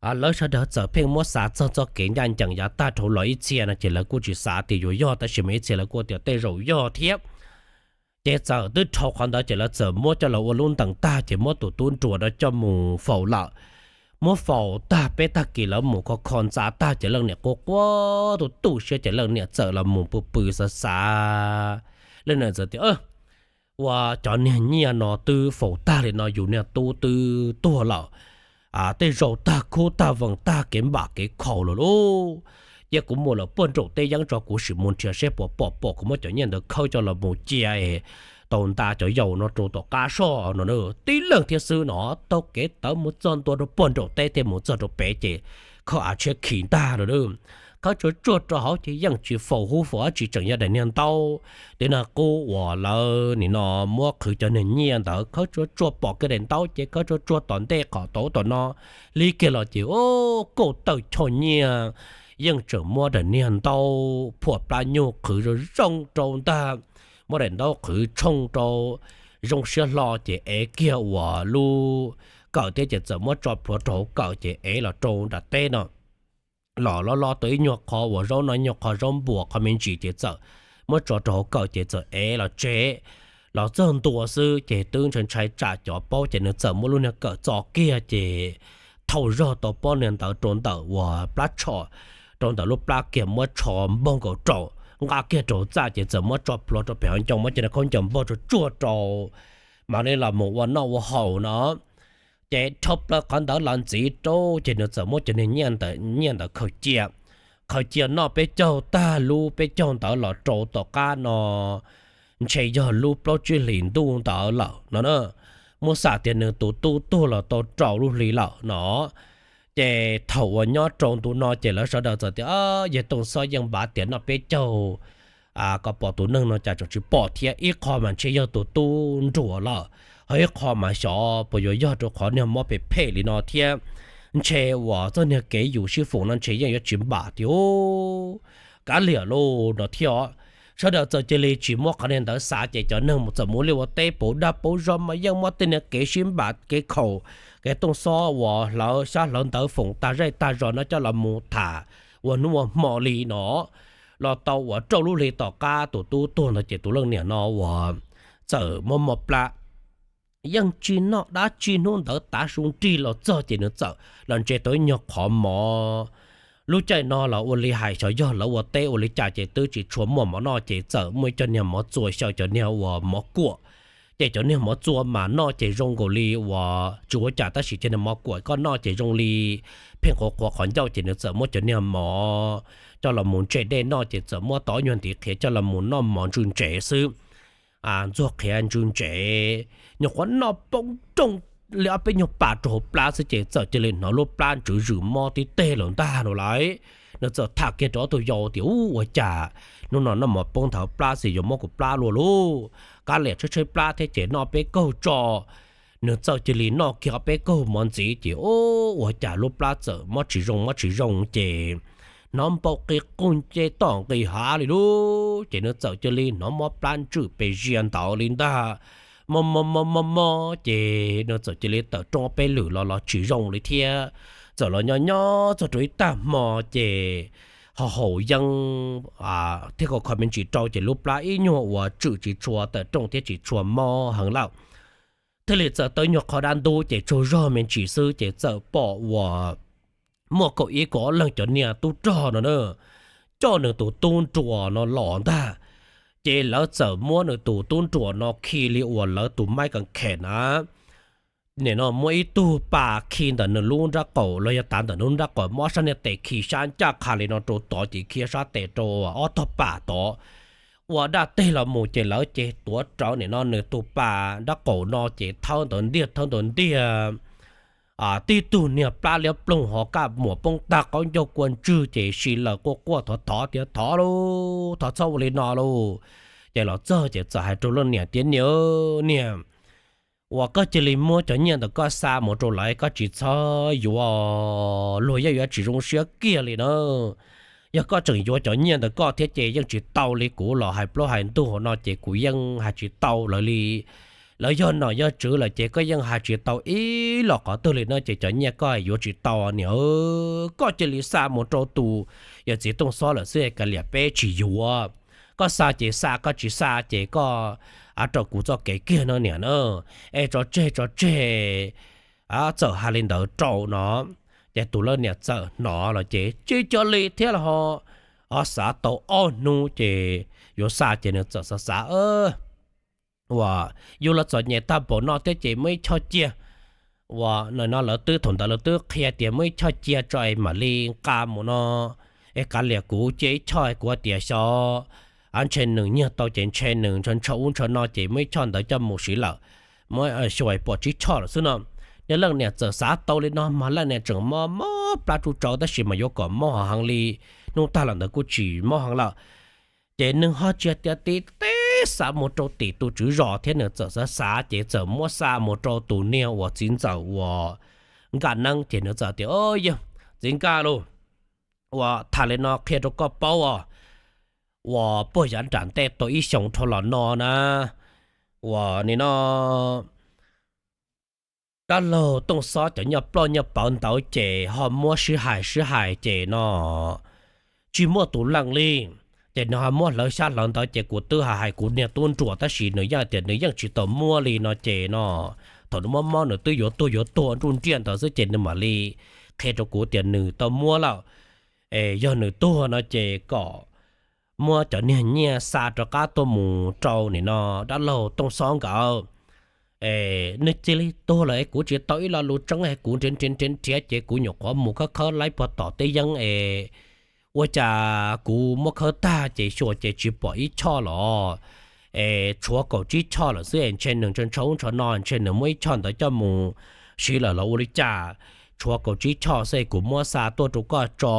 lawv sawv daws txawm pheej muab xav txog txoj kev ncaj ncees yav tag dhau los ib txhia no ces lawv kuj tsis xav tias yuav yog, tab sis mas ib txhia lawv kuj tias tej zaum yog thiab. Ces txawm twb dhau qhov ntawd ces lawv txawm muab coj los ua lub ntees tag ces muab tus tub nruas no coj mus faus lawm. Muab faus tag peb tag kis lawv mus kho kho ntxa tag ces leej niam quaj quaj tu tu siab ces leej niam txawm los mus pw pw xav xav. Leej niam txawm tias, ua cov niag nyiaj no twb faus tag li no yus niag tub twb tuag lawm, tej zaug tag khub tag vees tag kev npam kev khaum lawm lauj. Cia kuv mus lawm puag nraum teb yeeb tso kuv sim mus nrhiav seb puas pom pom kuv muab cov nyiaj ntawd khawb coj los mus cia es tau nta cov yau no rau tom qab soj no. Tib leeg thiab xwb no taug kev tawv mus txog ntua rau puag nraum teb thiab mus txog rau pem ces khawb av tshiab khi ntag no. Khawb tsuag tsuag rau hauv ces yeej tsis faus hub faus dab tsi, tseem yog daim niag ntaub, tej niag qub uas lawv nim no muab qhwv cov niag nyiaj ntawd. Khawb tsuag tsuag pom kiag daim ntaub ces khawb tsuag tsuag tom ntej qhov tau tom no li kiag los ces ua kauj tawm choj nyiaj, yeej tseem muab daim niag ntaub phuam plab nyuj qhwv zoo zoo rau ntag. Muab daim ntaub qhwv tshooj rau zoo siab hlo ces ev kiag uas lub kawm thiab ces txawm muab tso plhuav rau hauv kawm ces ev los rau nram teb no. Los loj loj tau ib nyuag qho uas zaub no, ib nyuag qho zaub npuas qho me ntsis ces txawm muab tso rau hauv kawm ces txawm ev los tsev. Los txog ntua xwb ces twb ntshai ntshai tsam cov paub ces nws txawm muab lub niag kawm txo kiag ces thaum zog tau pob niag ntawd rau ntawm uas plab tsho, rau ntawm lub plab kiag muab tsho npaug nkaus rau, nqa kiag rau txaj ces txawm muab tso plhuav rau pem hauv ncoo, muab cov niag khaub ncaws npog tsuag tsuag rau, mam li los mus ua noj ua haus no. Ces dhau plaws qhov ntawd los ntxiv rau ces nws txawm muab cov niag nyiaj ntawd khaws cia. Khaws cia noj peb caug tag lub peb caug ntawd los rau tom qab no ntshe yog lub plaub tsib hlis ntuj ntawd lawm no na. Muab xam tias nws tus tub tuag los tau rau lub hli lawm no. Ces thaum uas nyob rau ntu no ces lawv sawv daws txawm tias, yawg Tooj Xob yeej npav tias noj peb caug kom pom tus neeg no cas tseem tsis pom thiab. Ib qho mas ntshe yog tus tub nruam lawm, ho ib qho mas xyov puas yuav yog rau qhov niag mob phem phem li no thiab. Ntshe uas txoj niag kev yus sib foom no ntshe yeej yuav tsis npam tiag. Kav liam lauj no thiab. Sawv daws txawm cia li tsis muab qhov niag ntawd xav ces cov neeg mus txawm mus liaj ua teb pauv dab pauv zog mas yeej muab tej niag kev sib npam kev khaum, kev Tooj Xob uas hlawv xyab hlawv ntawv foom tag zej tag zos no coj los mus tham ua hnub ua hmo li no. Los tau uas rau lub hli tom qab tus tub tuag ntawd ces tus leej niam no uas txawm muab mob plab, yeej tsis noj dab tsi. Hnub ntawd tav su nrig los txog ces nws txawm los ntse tau ib nyuag qhov mov. Lub caij no los ua li hais xyov yog lawv ua teb ua li cas ces twb tsis tshua muaj mov noj ces txawm muaj ib co niag mov txua xyaw cov niag uas mov kuam. Ces cov niag mov txua mas noj ces zoo nkaus li uas tsis ua cas tab sis cov niag mov kuam koj noj ces zoo li pheej qhuav qhuav qhov ncauj ces nws txawm muab cov niag mov coj los mus ntse dej noj ces txawm muab tau ib nyuag ntiv qhiav coj los mus noj mov ntsw ntsev xwb. Ntxuag qhiav ntsw ntsev, nyuag qhuav noj poob nrooj li ob peb nyuag pas rau hauv plab xwb ces txawm cia li hnov lub plab ntswv zwm mob tib teg lawm ntag no lauj. Nws txawm tham kiag rau ob tug yau tias, ub, ua cas hnub no noj mov poob nthav plab xwb yuav mob kuv plab luaj lauj. Kav liam tshaib tshaib plab thiab ces noj peb kaug tso. Nws txawm cia li noj kiag ob peb kaug mov ntxiv ces ub, ua cas lub plab txawm mob tsis zoo mob tsis zoo ces hnov npau qi quj nce toj nqis hav li lauj. Ces nws txawm cia li hnov mob plab ntswm pes zias ntawd li ntag. Mob mob mob mob mob ces nws txawm cia li tawm rooj ob peb lwm los los tsis zoo li thiab. Txawm los nyob nyob txog rau ib tag hmo ces ho haus yeeb thiab kho kho me ntsis rau ces lub plab ib nyuag uas tswm tsis tshua tawm rooj thiab tsis tshua mob heev lawm. Thiaj li txawm tau ib nyuag qho dab ntub ces tsaug zog me ntsis xwb ces txawm pom uas muaj kaum ib kaum ob leeg cov niag tub rog no na, coj nws tus tub nruas no los ntag. Ces lawv txawm muab nws tus tub nruas no khi li uas lawv tus maib kas khem na. Nim no muab ib tug pas khi ntawm nws lub nrab qaum los yog tav ntawm nws lub nrab qaum, muab sab niag tes khi sab ncaj qha li no rau tod ces khi sab tes rau ob tog pas tod. Ua daj teg los mus ces lawv ces tuav rawv nim no nws tus pas nrab qaum no ces thawb ntawd ntiag thawb ntawd ntiag. Tib tug niag plab liab ploog ho kaj muam poob tag qaub ncaug kua ntswg ces si lawm quaj quaj thov thov tias thov lauj, thov txhob ua li no lauj. Ces los txog ces txawm hais rau leej niam tias niam, niam, uas koj cia li muab cov nyiaj ntawd koj xa mus rau lawv, koj tsis txhob yuav, luag yeej yuav tsis zoo siab kiag li na. Yog koj tseem yuav cov nyiaj ntawd koj thiab ces yeej tsis tau li, kuv los hais plaub hais ntug no ces kuv yeej hais tsis tau lawv li. lawv yog nom yog tswv lawm ces koj yeej hais tsis tau ib los qhov twg li no ces cov nyiaj koj yuav tsis tau niam. Koj cia li xa mus rau tus yawm txiv Tooj Xob lawm xwb, kav liam peb tsis yuav. Koj xa ces xa, koj tsis xa ces koj av rau kuv txoj kev kiag no niam na. Es tso tseg, tso tseg. Txawm hais li ntawd rau no, ces tus leej niam txawm hnov los ces tsis cuag li thiab los ho xav tau ob hnub ces yuav xa ces nws txawm xav xav, uas yus los txom nyem tag npaum no thiab ces muab ib choj cia. Uas no lawv twb, thaum ntawd lawv twb qhia tias muab ib choj cia tso es mam li nqa mus no. Es kav liam kuv cia ib choj, kuv tias xyov, ntshe nws nyiag tau ces ntshe nws ntshaw ntshaw ub ntshaw no ces muab ib choj ntawd coj mus siv lawm, muab xyuas pom tsib choj lawm xwb no. Yog leej niam txawm xav tau li no mas leej niam tseem mob mob plab tsuj tsau tab sis mas yuav kom mob ho heev li, hnub tag los ntawd kuj tsis mob heev lawm. Ces nws ho tsis tias tib teb xa mus rau tim tus tswv zos thiab, nws txawm xav xav ces txawm muab xa mus rau tus niag uas txiv ntxawm uas Nkaj Neeb ces nws txawm tias, Yog txiv Nkaj lauj, uas tham li no qhia rau koj paub os, uas puag yav nram ntej tau ib xyoos dhau los no na, uas nim no dab laug Tooj Xob cov nyuag ploj nyuag pawv ntawd ces ho muab sib hais sib hais ces no tsis muaj tus leej li. Ces nws ho muab hlawv xyab hlawv ntawv ces kuv twb hais kuv niag tub nruas tab sis nws yeej tias nws yeej tsis tau muab li no ces no thaum nws mob mob nws twb yuav tuag yuav tuag nruj nriaj ntawd xwb ces nws mam li qhia rau kuv tias nws tau muab lawm. Es yog nws tuag no ces kom muab cov niag nyiaj xa rov qab tuaj mus rau nim no dab laug Tooj Xob nkawd. Nws cia li tuag lawm es kuv tsis tau ib lo lus tseeb es kuv nrhiav nrhiav nrhiav ces kuv nyuam qhuav mus khawb khawb laib puag tom teb yeeb es ua cas kuv muab khawb tag ces xyuas ces tsis pom ib choj los es tshuav kaum tsib choj lawm xwb es ntshe nws ntshaw ntshaw ub ntshaw no ntshe nws muab ib choj ntawd coj mus siv lawm los ua li cas. Tshuav kaum tsib choj xwb es kuv muab xa tuaj rau koj tso,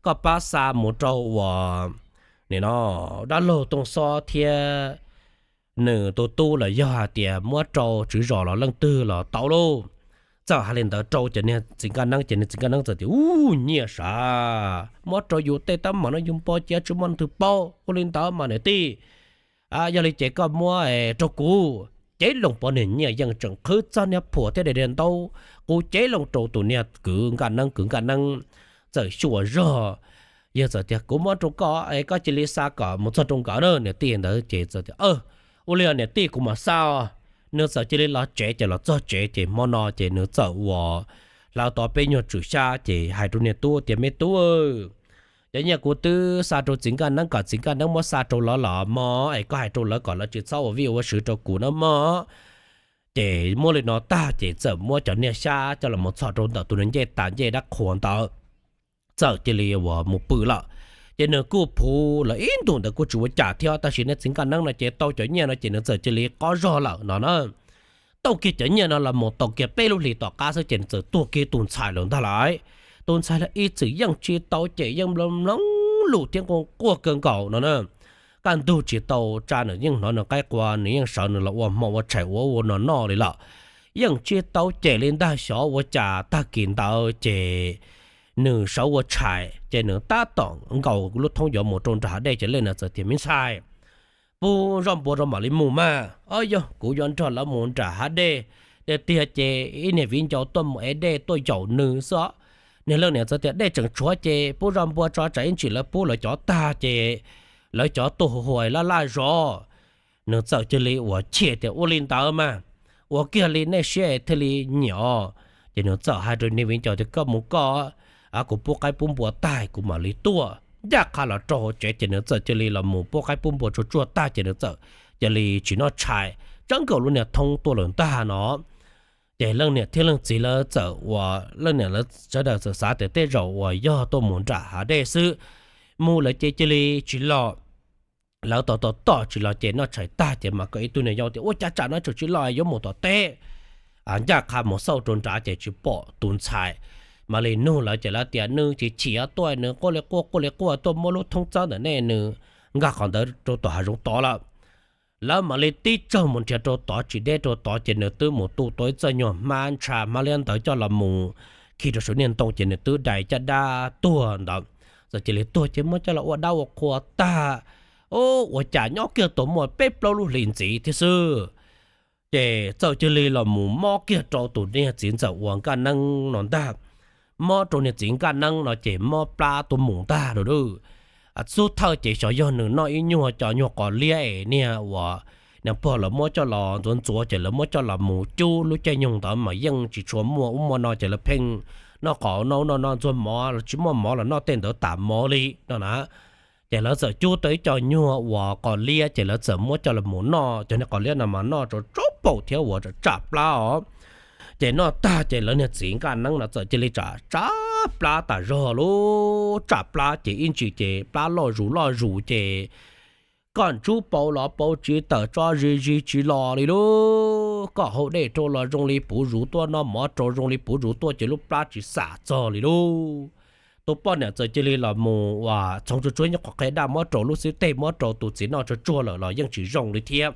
koj pab xa mus rau uas nim no dab laug Tooj Xob thiab nws tus tub los yog hais tias muab rau tswv zos los leej twg los tau lauj. Txawm hais li ntawd rau cov niag txiv Nkaj Neeb ces niag txiv Nkaj Neeb txawm tias, Ub, nyiaj sav, muab rau yus tej teeb meem no yus npo cia tsis muaj leej twg paub, ua li ntawd mas niam tij, yog li ces koj muab rau kuv. Cev loo pov niag nyiaj yeej tseem qhwv txog niag phuam thiab daim diav ntaub, kuv cev loo rau tus niag kwv Nkaj Neeb, kwv Nkaj Neeb txawm xyuas zog, yog txawm tias, Kuv muab rau koj, koj cia li xa kom mus txog rau nkawd na niam tij. Ntawd ces txawm tias, Ua li niam tij, kuv mam xa os. Nws txawm cia li los tsev ces los txog tsev ces hmo no ces nws txawm uas hlawv tau peb nyuag tswm xyab ces hais rau niag tub tias, Me tub, cov nyiaj kuv twb xa rau txiv Nkaj Neeb kom txiv Nkaj Neeb muab xa rau lawv los mog, es koj hais rau lawv kom lawv tsis txhob ua vij ua sw rau kuv na mog. Ces muab li no tag ces txawm muab cov niag xyab coj los txhom rau ntawm tus niag ncej tas ncej dab qhuas ntawd, txawm cia li uas mus pw lawm. Ces nws kuj phuv lawm ib ntus ntawd kuj tsis ua cas thiab tab sis niag txiv Nkaj Neeb no ces tau cov nyiaj no ces nws txawm cia li qob zog lawm no na. Tau kiag cov nyiaj no los mus tau kiag peb lub hlis tom qab xwb ces nws txawm tuag kiag tus ntxhais lawm ntag lauj. Tus ntxhais los ib txwm yeej tsis tau cem, yeej mloog mloog lus thiab nquag quaj kawg nkaus no na. Kaj ntug tsis tau tsa nws yeej hnov nws qaib qua, nws yeej sawv nws los ua hmo ua tshais ua ua no noj li lawm. Yeej tsis tau cem li ntag. Xyov ua cas tag kis ntawd ces nws sawv ua tshais ces nws tab tom nkaus lub thoob yuav mus rau nram hav dej ces leej niam txawm tias, Me ntxhais, pub zoj npua rau mam li mus mas. Yog kuv yuav nrog lawv mus nram hav dej, tiag tiag ces ib niag viv ncaus tuaj mus ev dej tuaj yaum nws xwb. Niag leej niam txawm tias, Dej tseem tshuav ces pub zoj npua tso, tsam ib ntsis lawv pub lawv cov tag ces lawv cov tuaj hu hu laj laj zov. Nws txawm cia li uas chim tias, Ua li ntawd mas, ua kiag li nej siab thiaj li nyiam os. Ces nws txawm hais rau niag viv ncaus tias, Koj mus koj, kuv pub qaib pub npua tag kuv mam li tuaj. Ncaj qha los rau hauv tsev ces nws txawm cia li los mus pub qaib pub npua tsuag tsuag tag ces nws txawm cia li tsis noj tshais, tseeb nkaus lub niag thoob tuaj lawm ntag no. Ces leej niam thiab leej txiv lawv txawm uas leej niam lawv sawv daws txawm xav tias tej zaum uas yog tuaj mus nram hav dej xwb, mus lawm ces cia li tsis los. Lawv tau tau tom tsis los ces noj tshais tag ces mas kom ib tug niag yau tias, Ua cas tsam no tseem tsis los, yuav mus tom teb. Ncaj qha mus xauj rau nrad ces tsis pom tus ntxhais. Mam li nug lawv ces lawv tias, Nws chim chim tuaj, nws quaj li quaj quaj li quaj tuaj muab lub thoob txawb ntawm nej, nws nkag qhov ntawd rau tom hav zoov tod lawm. Lawv mam li tib tsaug mus nrhiav rau tod tsis deb rau tod ces nws twb mus tu tau ib txoj nyuag hmab ntsha hmab liab ntawd coj los mus khi rau saum niag ntoo ces nws twb dai caj dab tuag ntawd. Txawm cia li tuag ces muab coj los ua dab ua qhua tag, ua cas nyob kiag tau muaj peb plaub lub hlis ntxiv thiab xwb, Ces txawm cia li los mus mob kiag rau tus niag txiv ntxawm uas Nkaj Neeb no ntag. Mob rau niag txiv Nkaj Neeb no ces mob plab tuaj mus ntag lauj. Xub thawj ces xyov yog nws noj ib nyuag cov nyuag qos liab es niag uas niag pog lawv muab coj los ntxuav ntxuav ces lawv muab coj los mus cub lub caij nyoog ntawd mas yeej tsis tshua muaj ub muaj no ces lawv pheej noj qos no no no ntxuag mov los tsis muaj mov los noj tej ntawd tas mov li no na. Ces lawv txawm cub tau ib co nyuag uas qos liab ces lawv txawm muab coj los mus noj, cov niag qos liab no mas noj tsau tsau paum thiab uas tsam plab os. Ces noj tag ces lawv niag txiv Nkaj Neeb no txawm cia li tsam tsam plab tas zog lub tsam plab ces ib ntsis ces plab loj zus loj zus ces koj ntsub pauv los pauv tsis tawm, tso zis zis tsis los li lub, koj haus dej rau los zoo li puv zus tuaj, noj mov rau zoo li puv zus tuaj ces lub plab tsis xam txog li lub. Tus poj niam txawm cia li los mus uas txhoov tsuag tsuag nyuag qhov qe daj muab rau lub xib teg muab rau tus txiv noj tsuag tsuag lawm los yeej tsis zoo li thiab.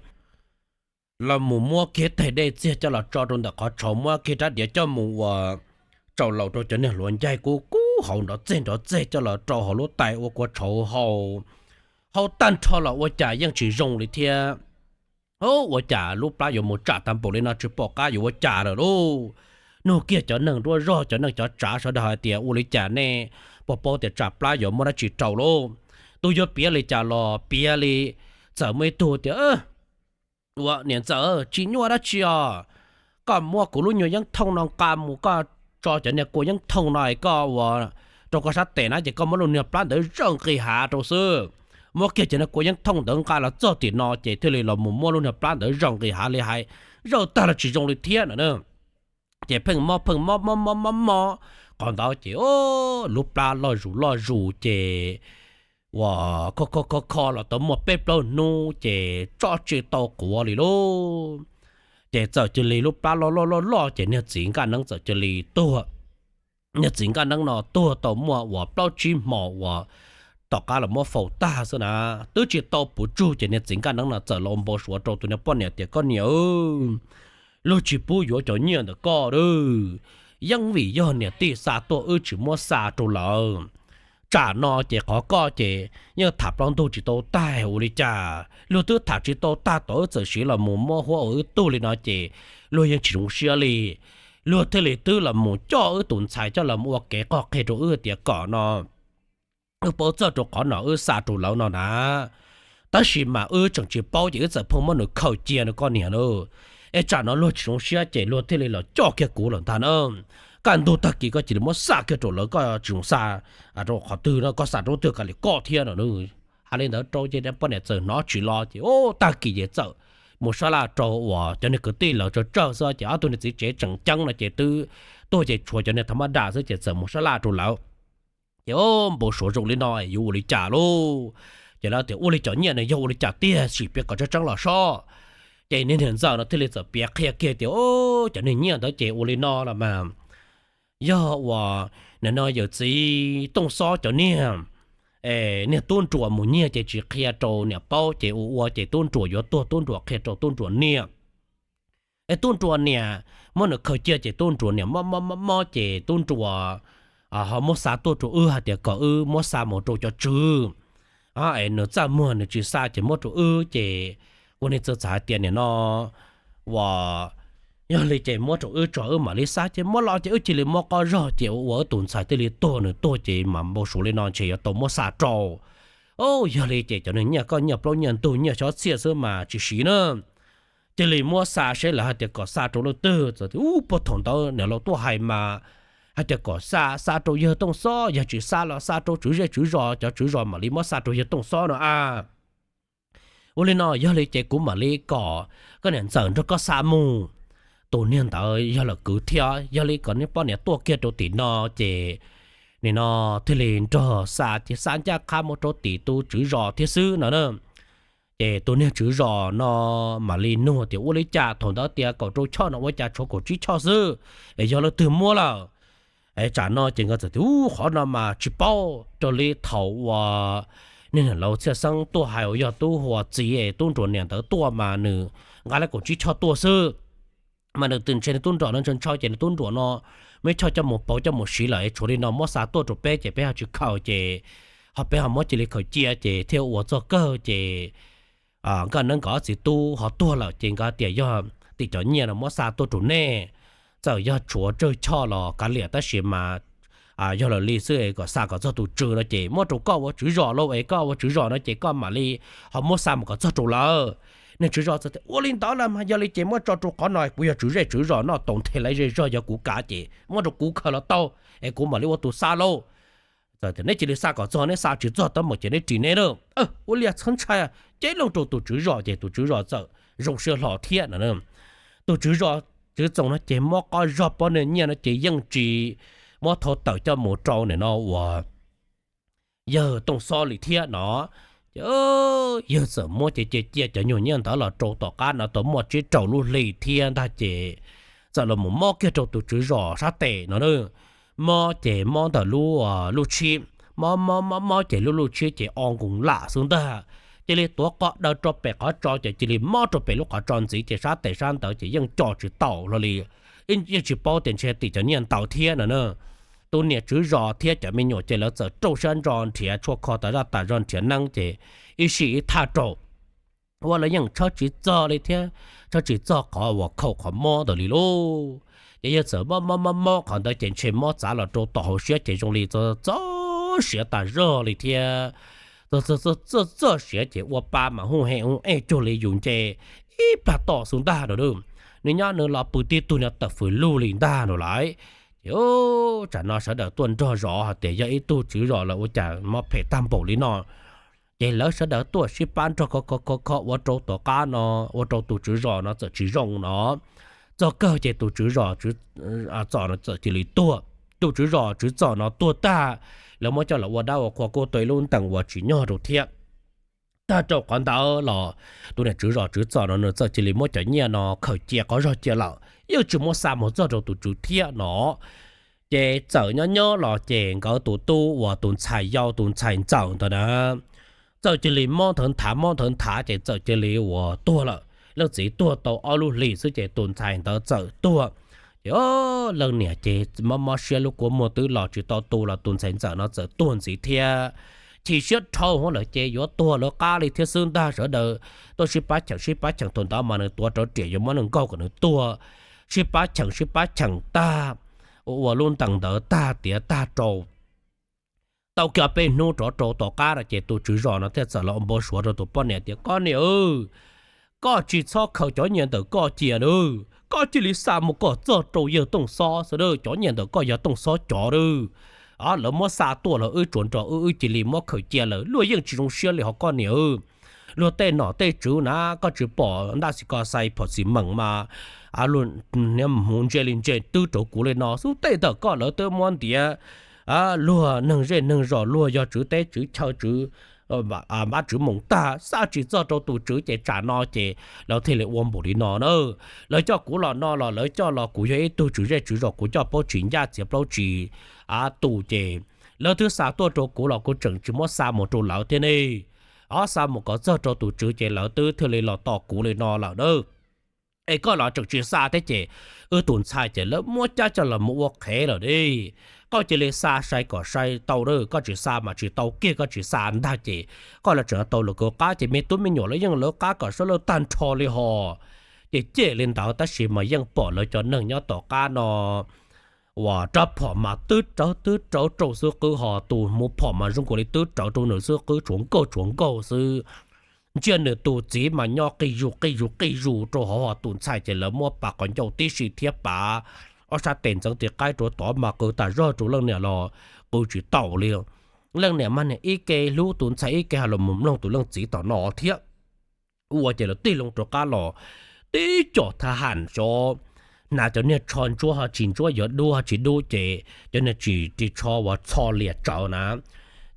Los mus muab kiag tais dej txiag coj los tso rau ntawm qhov tshauv, muab kiag rab diav coj mus uas tsaus laus rau cov niag hluav ncaig kub kub hauv nrov txeg nrov txeg coj los rau hauv lub tais ua kua tshauv hau, hau tag nrho los ua cas yeej tsis zoo li thiab. Ua cas lub plab yuav mus tsam tag npaum li no tsis pom qab yuav ua cas lawm lauj. Nug kiag cov neeg nruab zog cov neeg cov tsav sawv daws hais tias ua li cas nej puas paub tias tsam plab yuav muaj dab tsi rau lauj. Twb yuav piav li cas los piav li, txawm muaj ib tug tias, ua niam ntxawm tsis nyuaj dab tsi os, koj muab kuv lub nyuag yeeb thooj no nqa mus koj tso cov niag kua yeeb thooj no koj ua rau koj sab tes na ces koj muab lub niag plab ntawd zawj nqis hav rau xwb. Muab kiag cov niag kua yeeb thooj ntawd nqa los txog tim no ces thiaj li los mus muab lub niag plab ntawd zawj nqis hav li hais, zawj tag los tsis zoo li thiab no. Ces pheej mob pheej mob mob mob mob mob qhov ntawd ces lub plab loj zus loj zus ces ua kho kho kho kho los tau muaj peb plaub hnub ces tso tsis tau quav li lauj. Ces txawm cia li lub plab loj loj loj loj ces niag txiv Nkaj Neeb txawm cia li tuag. Niag txiv Nkaj Neeb no tuag tau muaj uas plaub tsib hmo uas tom qab los muab faus tag xwb na, twb tsis tau puv tsug ces niag txiv Nkaj Neeb no txawm los npau suav rau tus niag poj niam tias, koj niam, luag tsis pub yuav cov nyiaj ntawm koj a, yeej vim yog niam tij xa tuaj wb tsis muab xa rau lawv. Tsam no ces qhov koj ces yeej tham plaub ntug tsis tau tag ua li cas, luag twb tham tsis tau tag tod wb txawm siv los mus muab huab ua wb tug li no ces luag yeej tsis zoo siab li. Luag thiaj li twb los mus coj wb tus ntxhais coj los ua kev qog qhia rau wb tias kom no wb paub txog rau qhov no wb xa rau lawv no na. Tab sis mas wb tseem tsis paub ces wb txawm pheej muab nws khaws cia no koj niam na. Es tsam no luag tsis zoo siab ces luag thiaj li los coj kiag kuv lawm ntag na. Kaj ntug tag kis koj cia li muab xa kiag rau lawv, koj tsis zoo xa rau qhov twg no, koj xa rau twg kav liam koj thiab no. Hais li ntawd rau ces poj niam txawm hnov tsis los ces tag kis ces txawm mus sab laj rau uas cov niag kwv tij lawv tsawg tsawg xwb ces ob tug niag txiv tsev tseem ceeb no ces twb tuaj ces tshuav cov niag thav mab dam xwb ces txawm mus sab laj rau lawv. Ces npau suav zoo li no yuav ua li cas lauj? Ces lawv tias ua li cov nyiaj no yog ua li cas tiag sim piav kom tseeb tseeb los sob. Ces niag niam ntxawm no thiaj li txawm piav qhia kiag tias cov niag nyiaj ntawd ces ua li no los mas yog uas nim no yawm txiv Tooj Xob cov niag, niag tub Nruas mus nyiag ces tsis qhia rau niam paub ces ua ua ces tub Nruas yuav tuag tub Nruas qhia rau tub Nruas niam. Es tub Nruas niam muab nws khaws cia ces tub Nruas niam mob mob mob mob ces tub Nruas ho muab xa tuaj rau wb hais tias kom wb muab xa mus rau cov tswv. Es nws txaj muag nws tsis xa ces muab rau wb ces ua niag txawv txav hais tias nim no uas yog li ces muab rau wb tso wb mam li xa ces muab los ces wb cia li muab qoj zog ces ua ua wb tus ntxhais thiaj li tuag, nws tuag ces mas npau suav li no ntshe yuav tau muab xa rau. Yog li ces cov niag nyiaj koj nyiaj plaub nyiaj ntug nyiaj xyob txhiaj xwb mas tsis siv na. Cia li muab xa seb lawv hais tias kom xa rau leej twg. Txawm tias ub puag thaum ntawd niam laus tuaj hais mas hais tias kom xa, xa rau yawg Tooj Xob, yog tsis xa los xa rau tswv zej tswv zos, cov tswv zos mam li muab xa rau yawg Tooj Xob no a. Ua li no yog li ces kuv mam li kom koj niam ntxawm nrog koj xa mus. Tus niag ntawd yog lawm kwv thiab, yog li kom niag poj niam tuaj kiag rau tim no ces nim no thiaj li nrog xa ces xa ncaj qha mus rau tim tus tswv zos thiab xwb no na. Ces tus niag tswv zos no mam li nug tias ua li cas thaum ntawd tias kaum rau choj no ua cas tshuav kaum tsib choj xwb, es yog leej twg muab lawm? Es tsam no ces nkawd txawm tias ub qhov no mas tsis paub, raws li thaum uas niag niam laus Txhiaj Xeeb tuaj hais uas yog tub Huas txiv es tub Nruas niam ntawd tuaj mas nws nqa li kaum tsib choj tuaj xwb. Mas nws twb ntshe nws tub Nruas no ntshaw ntshaw ces nws tub Nruas no muaj ib choj coj mus pauv coj mus siv lawm es tshuav li no muab xa tuaj rau peb ces peb ho tsis khaws ces ho peb ho muab cia li khaws cia ces thiaj ua txog kawg ces nkawd neeb nkawd ob txiv tub ho tuag lawm ces nkawd tias yog tim cov nyiaj no muab xa tuaj rau nej. Txawm yog tshuav tsawg choj los kav liam tab sis mas yog lawm li xwb es kom xa kom txog tus tswv no ces muab rau koj ua tswv zos lauj, es koj ua tswv zos no ces koj mam li ho muab xa mus kom txog rau lawv. Niag tswv zos txawm tias, Ua li ntawd los mas yog li ces muab tso rau qhov no, kuv yog tswv zej tswv zos noj tau nthe lawv zej zog, yog kuv kav ces muab rau kuv khaws los tau, es kuv mam li ua tus xa lauj. Neb cia li xa kom txog, neb xa tsis txog tab mus ces neb ris neb na. Ua li txhob ntshai, ceeb loo rau tus tswv zos ces tus tswv zos txawm zoo siab hlo thiab no. Tus tswv zos, tswv txoos no ces muab qhov zog pob niag nyiaj no ces yeej tsis muab thau tawm coj mus rau nim no uas yawg Tooj Xob li thiab no. Ces yawg txawm muab ces cia cia cov nyuag nyiaj ntawd los rau tom qab no tau muaj tsib rau lub hli thiab ntag ces txawm los mus mob kiag rau tus tswv zos sab tes no na. Mob ces mob ntawm lub, lub tshib, mob mob mob mob ces lub lub tshib ces o nkoos lam xwb ntag. Cia li tuav qo daws rau pem qhov tso ces cia li mob rau pem lub qhov tso ntxiv ces sab tes sab ntawd ces yeej co tsis tau hlo li. Yeej tsis paub tias ntshe tim cov nyiaj ntawd thiab no na. Tus niam tswv zos thiab cov me nyuam ces lawv txawm rau siab ntso nrhiav tshuaj kho tas zaj tas zog nrhiav neeb ces ib sij ib thaj rau ua lawv yeej tshawb tsis txog li thiab, tshawb tsis txog qhov uas khaum qhov mob ntawd li lauj. Ces yawg txawm mob mob mob mob qhov ntawd ces ntshe mob txav los rau tom hauv siab ces zoo li txog txog siav tas zog li thiab. Txog txog siav ces ua pa mas hu he hu ej cuag li yus nce ib plag toj xwb ntag no. Nws nyob nws los pw tib tug no tawm fws lug li ntag no lawm. Ces tsam no sawv daws tuaj nrog zov hais tias yog ib tug tswv zos lawv ua cas mob phem tag npaum li no. Ces lawv sawv daws tuaj sib pab nrog kho kho kho kho ua rau tom qab no, ua rau tus tswv zos no txawm tsis zoo no. Txog kawg ces tus tswv zos txom no txawm cia li tuag. Tus tswv zos tswv txom no tuag tag, lawv muab coj los ua dab ua qhua kuj tau ib lub ntees uas tsis nyog rau thiab. Tag rau qhov ntawd los tus niam tswv zos tswv txom no nws txawm cia li muab cov nyiaj no khaws cia qhov zog cia lawm, yeej tsis muab xa mus txog rau tus tswv thiab no. Ces txawm nyob nyob los ces nkawd tus tub uas tus ntxhais yau tus ntxhais ntxawm ntawd na, txawm cia li mob nthawv nthav mob nthawv nthav ces txawm cia li uas tuag lawm. Leej txiv tuag tau ob lub hlis xwb ces tus ntxhais ntawd txawm tuag. Ces leej niam ces mob mob siab lub kua muag twb los tsis tau tu los tus ntxhais ntxawm no txawm tuag ntxiv thiab. Chim siab dhau hwv lawm ces yuav tuag lawv qab li thiab xwb ntag. Sawv daws tuaj sib pab cheem sib pab cheem, thaum ntawd mas nws tuav rawv riam yuav muab nws nkaug kom nws tuag. Sib pab cheem sib pab cheem tag, ua ua lub ntees ntawd tag tiav tag rau tau kiag peb hnub rov rau tom qab no ces tus tswv zos no thiaj txawm los ua npau suav rau tus poj niam tias, Koj niam, koj tsis txhob khaws cov nyiaj ntawm koj cia nawb, koj cia li xa mus kom txog rau yawg Tooj Xob xwb, cov nyiaj ntawm koj yog Tooj Xob cov nawb. Lawv muab xa tuaj los wb tsuas nrog wb, wb cia li muab khaws cia lawm, luag yeej tsis zoo siab li hos koj niam. Luag tej nom tej tswv na, koj tsis pom ntaj xis kos xais phom xis meem mas, luag hmuv ntse li ntse twb rau kuv li no xwb, tej ntawm koj lawv twb muab ntiav luag neeg zej neeg zos, luag yog tswv teb tswv chaw, tswv npab tswv moos tag, xa tsis txog rau tus tswv ces tsam no ces lawv thiaj li ua npaum li no na. Lawv coj kuv los no los lawv coj los kuv yog ib tug tswv zej tswv zos kuv coj plaub tsis ncaj txiav plaub tsis tu ces lawv twb xa tuaj rau kuv los kuv tseem tsis muab xa mus rau lawv thiab ne. Ob xa mus kom txog rau tus tswv ces lawv twb thiaj li los tom kuv li no lawm na. Es koj los tseem tsis xa thiab ces wb tus ntxhais ces lawv muab cab coj los mus ua qhev lawm ne. Koj cia li xa sai kom sai tau na, koj tsis xa mas tsis tau kiag, koj tsis xa ntag ces koj los tseem tau lawv kaus qab ces me tub me nyuam lawv yeej lawv qab kom sawv lawj tag nrho li hos. Ces cem li ntawd tab sis mas yeej pom lawv cov neeg nyob tom qab no uas rab phom mas twb rawv twb rawv rau xwb qwb hos tus hmuv phom mas zoo nkaus li twb rawv rau nws xwb qwb tshuav nkauj tshuav nkauj xwb. Ntsia nws tus txiv mas nyob qij zus qij zus qij zus rau hauv hos tus ntxhais ces lawv muab pav qhov ncauj tib si thiab pav ob sab tes ntxeev tis qaib rau tod mas qw tas zog rau leej niam los qw tsis taus li. Leej niam mas niam ib ke hlub tus ntxhais ib ke hais los mus mloog tus leej txiv tom no thiab. Ua ces lawv tig loo rov qab los, tib co thab ham xyov hnav cov niag tsho ntsuab ho tsis ntsuab, yuav dub ho tsis dub ces cov niag tsis ris tsho uas txho liam tsawv na.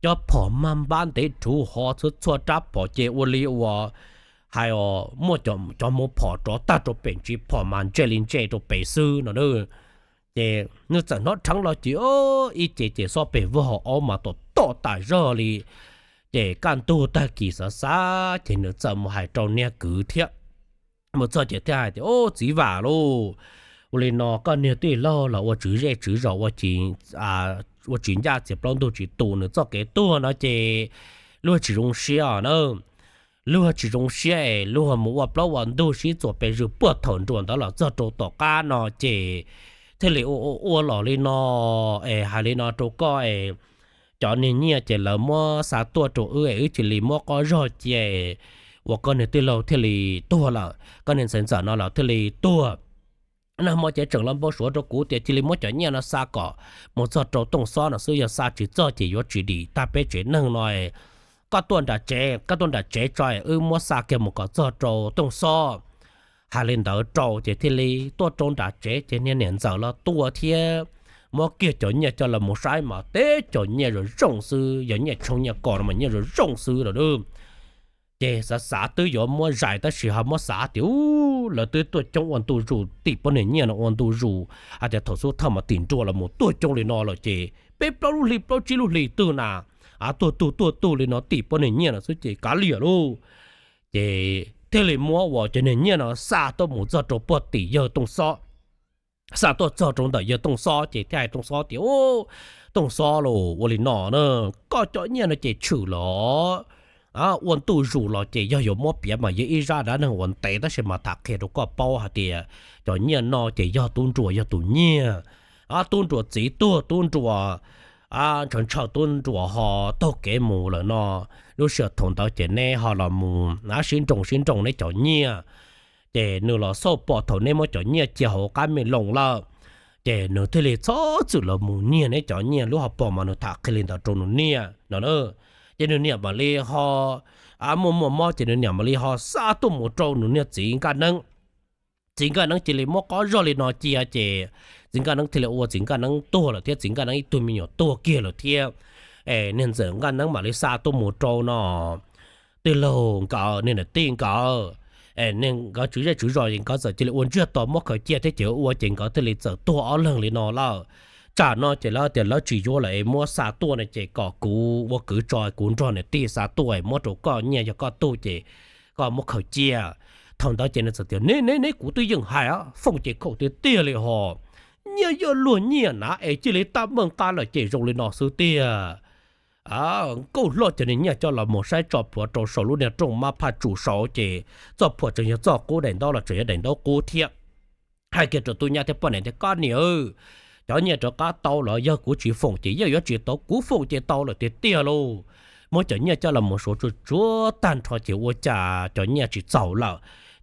Cov phom mas npab ntev rhuv ho txhua txhua rab phom ces ua li uas hais os muaj cov hmuv phom rov tag rau pem ntsis phom mas ntse li ntse rau pem xwb no. Ces nws txawm hnov rheev los ces ib ce ces xob pes vog ho aub mas tom tom tas zog li. Ces kaj ntug tag kis xav xav ces nws txawm mus hais rau niag kwv thiab. Mus txog ces thiaj hais tias, Ub, txiv Vam lauj, ua li no koj niag tij laug los ua tswv zej tswv zos, ua tsis ncaj txiav plaub ntug tsis tu, nws txoj kev tuag no ces luag tsis zoo siab os na. luag tsis zoo siab es luag mus ua plaub ua ntug sib txuas pes zws puag thaum nruas ntawd los txog rau tom qab no ces thiaj li ua ua ua los li no es hais li no rau koj es cov niag nyiaj ces lawv muab xa tuaj rau wb es wb cia li muab qhov zog cia uas koj niag tij laug thiaj li tuag lawm, koj niag ntxhais ntxawm no lawm thiaj li tuag. Nag hmo ces tseem los npau suav rau kuv tias cia li muab cov nyiaj no xa kom mus txog rau Tooj Xob no xwb, yog xa tsis txog ces yuav tsis dim tag peb tsev neeg no. Koj tuaj nram tsev, koj tuaj nram tsev tso wb muab xa kiag mus kom txog rau Tooj Xob. Hais li ntawd rau ces thiaj li tuaj rau nram tsev ces niag niam ntxawm los tuaj thiab muab kiag cov nyiaj coj los mus saib mas teb cov nyiaj zoo zoo xwb, yog nyiaj tshoob nyiaj kos no mas nyiaj zoo zoo xwb lawm. Ces xav xav twb yuav muab zais tab sis ho muab xav tias lawv twb tuaj coob ua ntu zus tim poj niam nyiaj no ua ntu zus, hais tias thaum xub thawj mas tim nruas los mus tuaj coob li no lawm ces peb plaub lub hli plaub tsib lub hli twg na, a tuaj tug tuaj tug li no tim poj niam nyiaj no xwb ces kav liam lauj. Ces thiaj li muab uas cov niag nyiaj no xa tuaj mus txog rau puag tim yawg Tooj Xob. Xa tuaj txog rau ntawm yawg Tooj Xob ces thiaj hais Tooj Xob tias, Tooj Xob lauj, ua li no na, koj cov nyiaj no ces tshwm los ua ntu zus los ces yog yuav muab piav mas yog ib zaj dab neeg uas ntev tab sis mas tham qhia rau koj paub hais tias cov nyiaj no ces yog tub nruas yog tus nyiag. Tub nruas txiv tuag, tub nruas ntshaw ntshaw tub nruas ho taug kev mus lawm no. Lub sij hawm thaum ntawd ces neb ho los mus sib nroo sib nroo neb cov nyiaj. Ces nws los xauj pom thaum neb muab cov nyiaj cia hauv qab me loos lawm, ces nws thiaj li txhob txwm los mus nyiag neb cov nyiaj. Lub hauv paus mas nws tham qhia li ntawd rau nws niam no. Ces nws niam mam li ho muaj muaj mob ces nws niam mam li ho xa tuaj mus rau nws niag txiv Nkaj Neeb. Txiv Nkaj Neeb cia li muab qhov zog li no cia ces txiv Nkaj Neeb thiaj li ua txiv Nkaj Neeb tuag lawm thiab txiv Nkaj Neeb ib tug me nyuam tuag kiag lawm thiab. Es niag ntxawm Nkaj Neeb mam li xa tuaj mus rau no tij laug nkawd niag niam tij nkawd, es nkawd tswv zej tswv zos nkawd txawm cia li ua ntsiag to muab khaws cia thiab ces ua ces nkawd thiaj li txawm tuag ob leeg li no lawm. Tsam no ces lawv tias lawv tsis yuav lawm es muab xa tuaj no ces kom kuv ua kwv tso kuv nrog niam tij xa tuaj es muab rau koj nyiaj yog koj tug ces koj muab khaws cia. Thaum ntawd ces nws txawm tias, Neb neb neb, kuv twb yeej hais foom ces khaum tiag tiag li ho, nyiaj yog luag nyiaj na es cia li tab meeg qab lawm ces zoo li no xwb tiag. Nkauj Hlob cov niag nyiaj coj los mus saib tso plhuav rau saum lub niag rooj mab phaj tsum saud ces txoj phuam tseem yog txoj qub, daim ntaub los tseem yog daim ntaub qub thiab. Hais kiag rau tub nyab thiab poj niam tias, Koj niam, cov nyiaj rov qab tau los yog kuv tsis foom ces yeej yuav tsis tau, kuv foom ces tau lawm tiag tiag lauj. Muab cov nyiaj coj los mus suav tsuag tsuag tag nrho ces ua cas cov nyiaj tsis txaus lawm,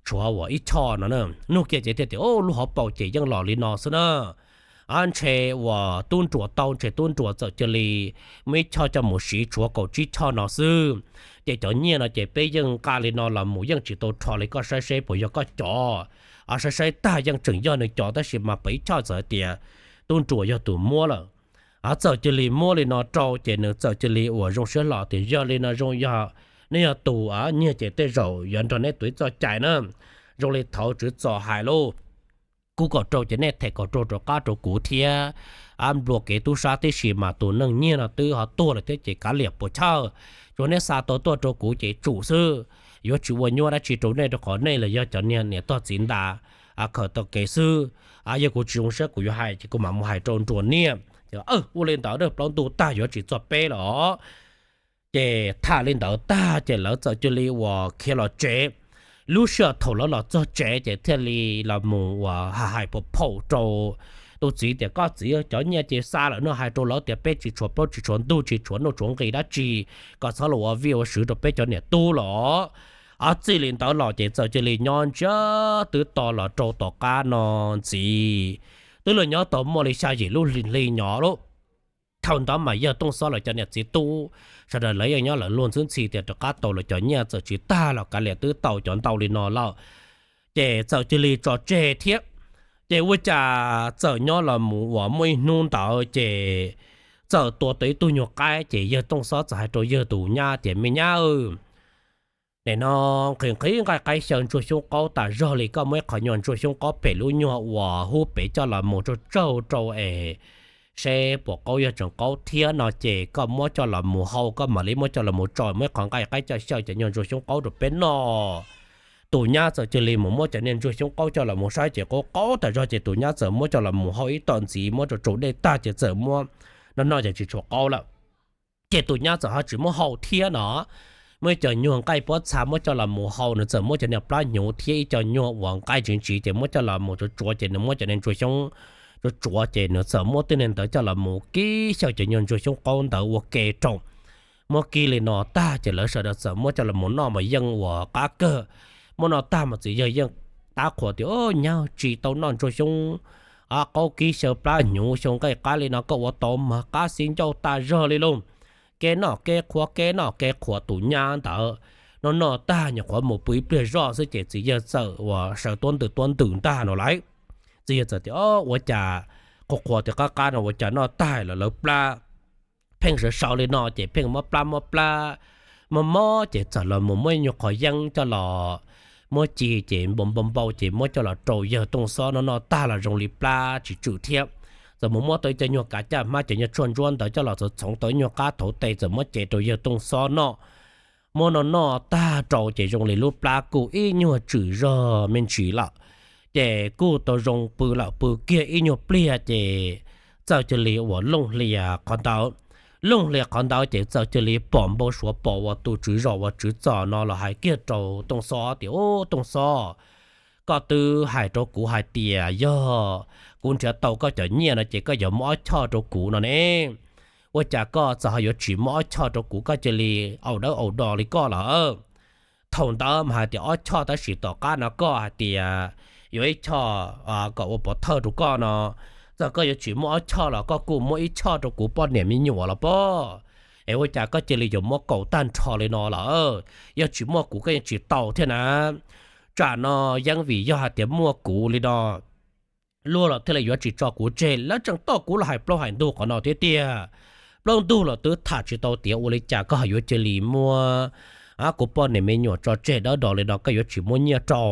tshuav uas ib choj no. Nug kiag ces thiaj tias, Lub hauv paus ces yeej los li no xwb na. Ntshe uas tub nruas tau, ntshe tub nruas txawm cia li muaj ib choj coj mus siv, tshuav kaum tsib choj no xwb. Ces cov nyiaj no ces peb yeej nqa li no los mus yeej tsis tau rho li, koj saib seb puas yog koj cov. Saib saib tag yeej tseem yog nws cov tab sis mas pem ib choj txawm hais tias tub nruas yog tus muab lawm. Txawm cia li muab li no rau ces nws txawm cia li uas zoo siab hlo tias, Yog li no zoo, yog neb yog tus nyiag ces tej zaum yuav nrog neb tus ib txoj cai na. Zoo li thaud tswv txos hais lauj, kuv kom rau ces nej them kom rau rov qab rau kuv thiab. Nplua kev tub sab tib si mas tus neeg nyiag no twb ho tuag lawm thiab ces kav liam puas chawj, tsuas neb xa tau tuaj rau kuv ces tsum xwb. Yuav tsis ua nyuaj dab tsi rau nej rau qhov nej los yog cov niag niam tog txiv ntas khaws tau kev xwb. Yog kuv tsis zoo siab kuv yuav hais ces kuv mam mus hais rau nruas niam. Ua li ntawd plaub ntuj tag yuav tsis txog peb los. Ces tham li ntawd tag ces lawv txawm cia li uas khiav los tsev. Lub sij hawm thaum lawv los txog tsev ces thiaj li los mus uas hais hais phuam phaum rau tus txiv tias, Koj txiv, cov nyiaj ces xa lawm no, hais rau lawv tias peb tsis tshuav plaub tsis tshuav ntug tsis tshuav nuj tshuav nqis dab tsi, kom txhob los ua vij ua sw rau peb cov niam tub los. Txij li ntawd los ces txawm cia li nyob ntsiag twb to los rau tom qab no ntxiv, twb los nyob tau muaj li xya yim lub hli nyob lauj. Thaum ntawd mas yawg Tooj Xob lawv cov niam txiv tub sawv daws lawv yeej nyob lawv luag ntxwb ntxhi tias rov qab tau lawv cov nyiaj, txawm tsis tag los kav liam twb tau cov ntau li no lawm. Ces txawm cia li tso tseg thiab. Ces ua cas txawm nyob los mus uas muaj ib hnub ntawd ces txawm tua tau ib tug nyuag qaib ces yawg Tooj Xob txawm hais rau yawg tus nyab tias, Me nyab, nim no nqhis nqhis nqaij qaib xyaw ntsuag xyoob qaub tas zog li, koj muab ib qho nyuag ntsuag xyoob qaub pem lub nyuag uas hub pem coj los mus tsaug tsaug rau es seb puas qaub, yog tseem qaub thiab no ces koj muab coj los mus hau, koj mam li muab coj los mus tso, muab ib qho nqaij qaib coj xyaw cov nyuag ntsuag xyoob qaub rau peb noj. Tus nyab txawm cia li mus muab cov niag ntsuag xyoob qaub coj los mus saib ces qaub qaub tas zog ces tus nyab txawm muab coj los mus hau ib tom ntxiv, muab rau tsaus dej tag ces txawm muab noj noj ces tsis tshua qaub lawm. Ces tus nyab txawm ho tsis muab hau thiab no, muaj ib co nyuag nqaij pob txha muab coj los mus hau, nws txawm muab cov niag plab hnyuv thiab ib co nyuag uas nqaij ntsis ntsis ces muab coj los mus tsuav tsuav ces nws muab cov niag ntsuag xyoob tsuav tsuav ces nws txawm muab tej niag ntawd coj los mus kib xyaw cov nyuag ntsuag xyoob qaub ntawd ua ke rau. Muab kib li no tag ces lawv sawv daws txawm muab coj los mus noj mas yeej ua qab kawg. Muab noj tag mas txiv yawg yeej tab qhuas tias, Nyab, tsis tau noj ntsuag xyoob qaub kib xyaw plab hnyuv xyaw nqaij qab li no koj ua tau mas qab xib ncauj tas zog li lauj. Kev noj kev qhuav, kev noj kev qhuav tus nyab ntawd. Noj noj tag nyuam qhuav mus pw ib pliag zoj xwb ces txiv yawg txawm ua sawv tuab ntws tuab ntws ntag no lauj. Txiv yawg txawm tias, Ua cas qhuav qhuav tias qab qab no ua cas noj tag los lawv plab pheej sawv sawv li no ces pheej mob plab mob plab mob mob ces txawm los mus muab ib nyuag qhov yeeb coj los muab ci ces npau npau npau ces muab coj los rau yawg Tooj Xob noj, noj tag los zoo li plab tsis tswm thiab. Txawm mus muab tau ib co nyuag kav caj hmab cov nyuag tshuaj ntsuab ntawd coj los txhoov txhoov tau ib nyuag qab thauv tes txawm muab cev rau yawg Tooj Xob noj. Muab noj noj tag rau ces zoo li lub plab kuj ib nyuag tswm zog me ntsis lawm. Ces kuj tau zoo pw lawm, pw kiag ib nyuag pliag ces txawm cia li uas looj hlias qhov ntawd. Looj hlias qhov ntawd ces txawm cia li pom npau suav pom uas tus tswv zos uas tswv txom no los hais kiag rau Tooj Xob tias, Ub, Tooj Xob, koj twb hais rau kuv hais tias yog kuv nrhiav tau koj cov nyiaj no ces koj yuav muab ob choj rau kuv no ne. Ua cas koj txawm ho yuav tsis muab ob choj rau kuv, koj cia li au dawb au do li koj lawm? Thaum ntawd mas hais tias ob choj, tab sis tom qab no koj hais tias yuav ib choj kom ua pov thawj rau koj no, txawm koj yuav tsis muab ob choj los koj kuj muab ib choj rau kuv poj niam me nyuam los pob. Es ua cas koj cia li yuav muab kaus tag nrho li no lawm? Yog tsis muaj kuv koj yeej tsis tau thiab na. Tsam no yeej vim yog hais tias muaj kuv li no luag los thiaj li yuav tsis tso kuv tseg. Lawv tseem toj kuv los hais plaub hais ntug qhov no thiab tiag. Plaub ntug los twb tham tsis tau tiav, ua li cas koj ho yuav cia li muab kuv poj niam me nyuam tso tseg dawb do li no, koj yuav tsis muab nyiaj rau?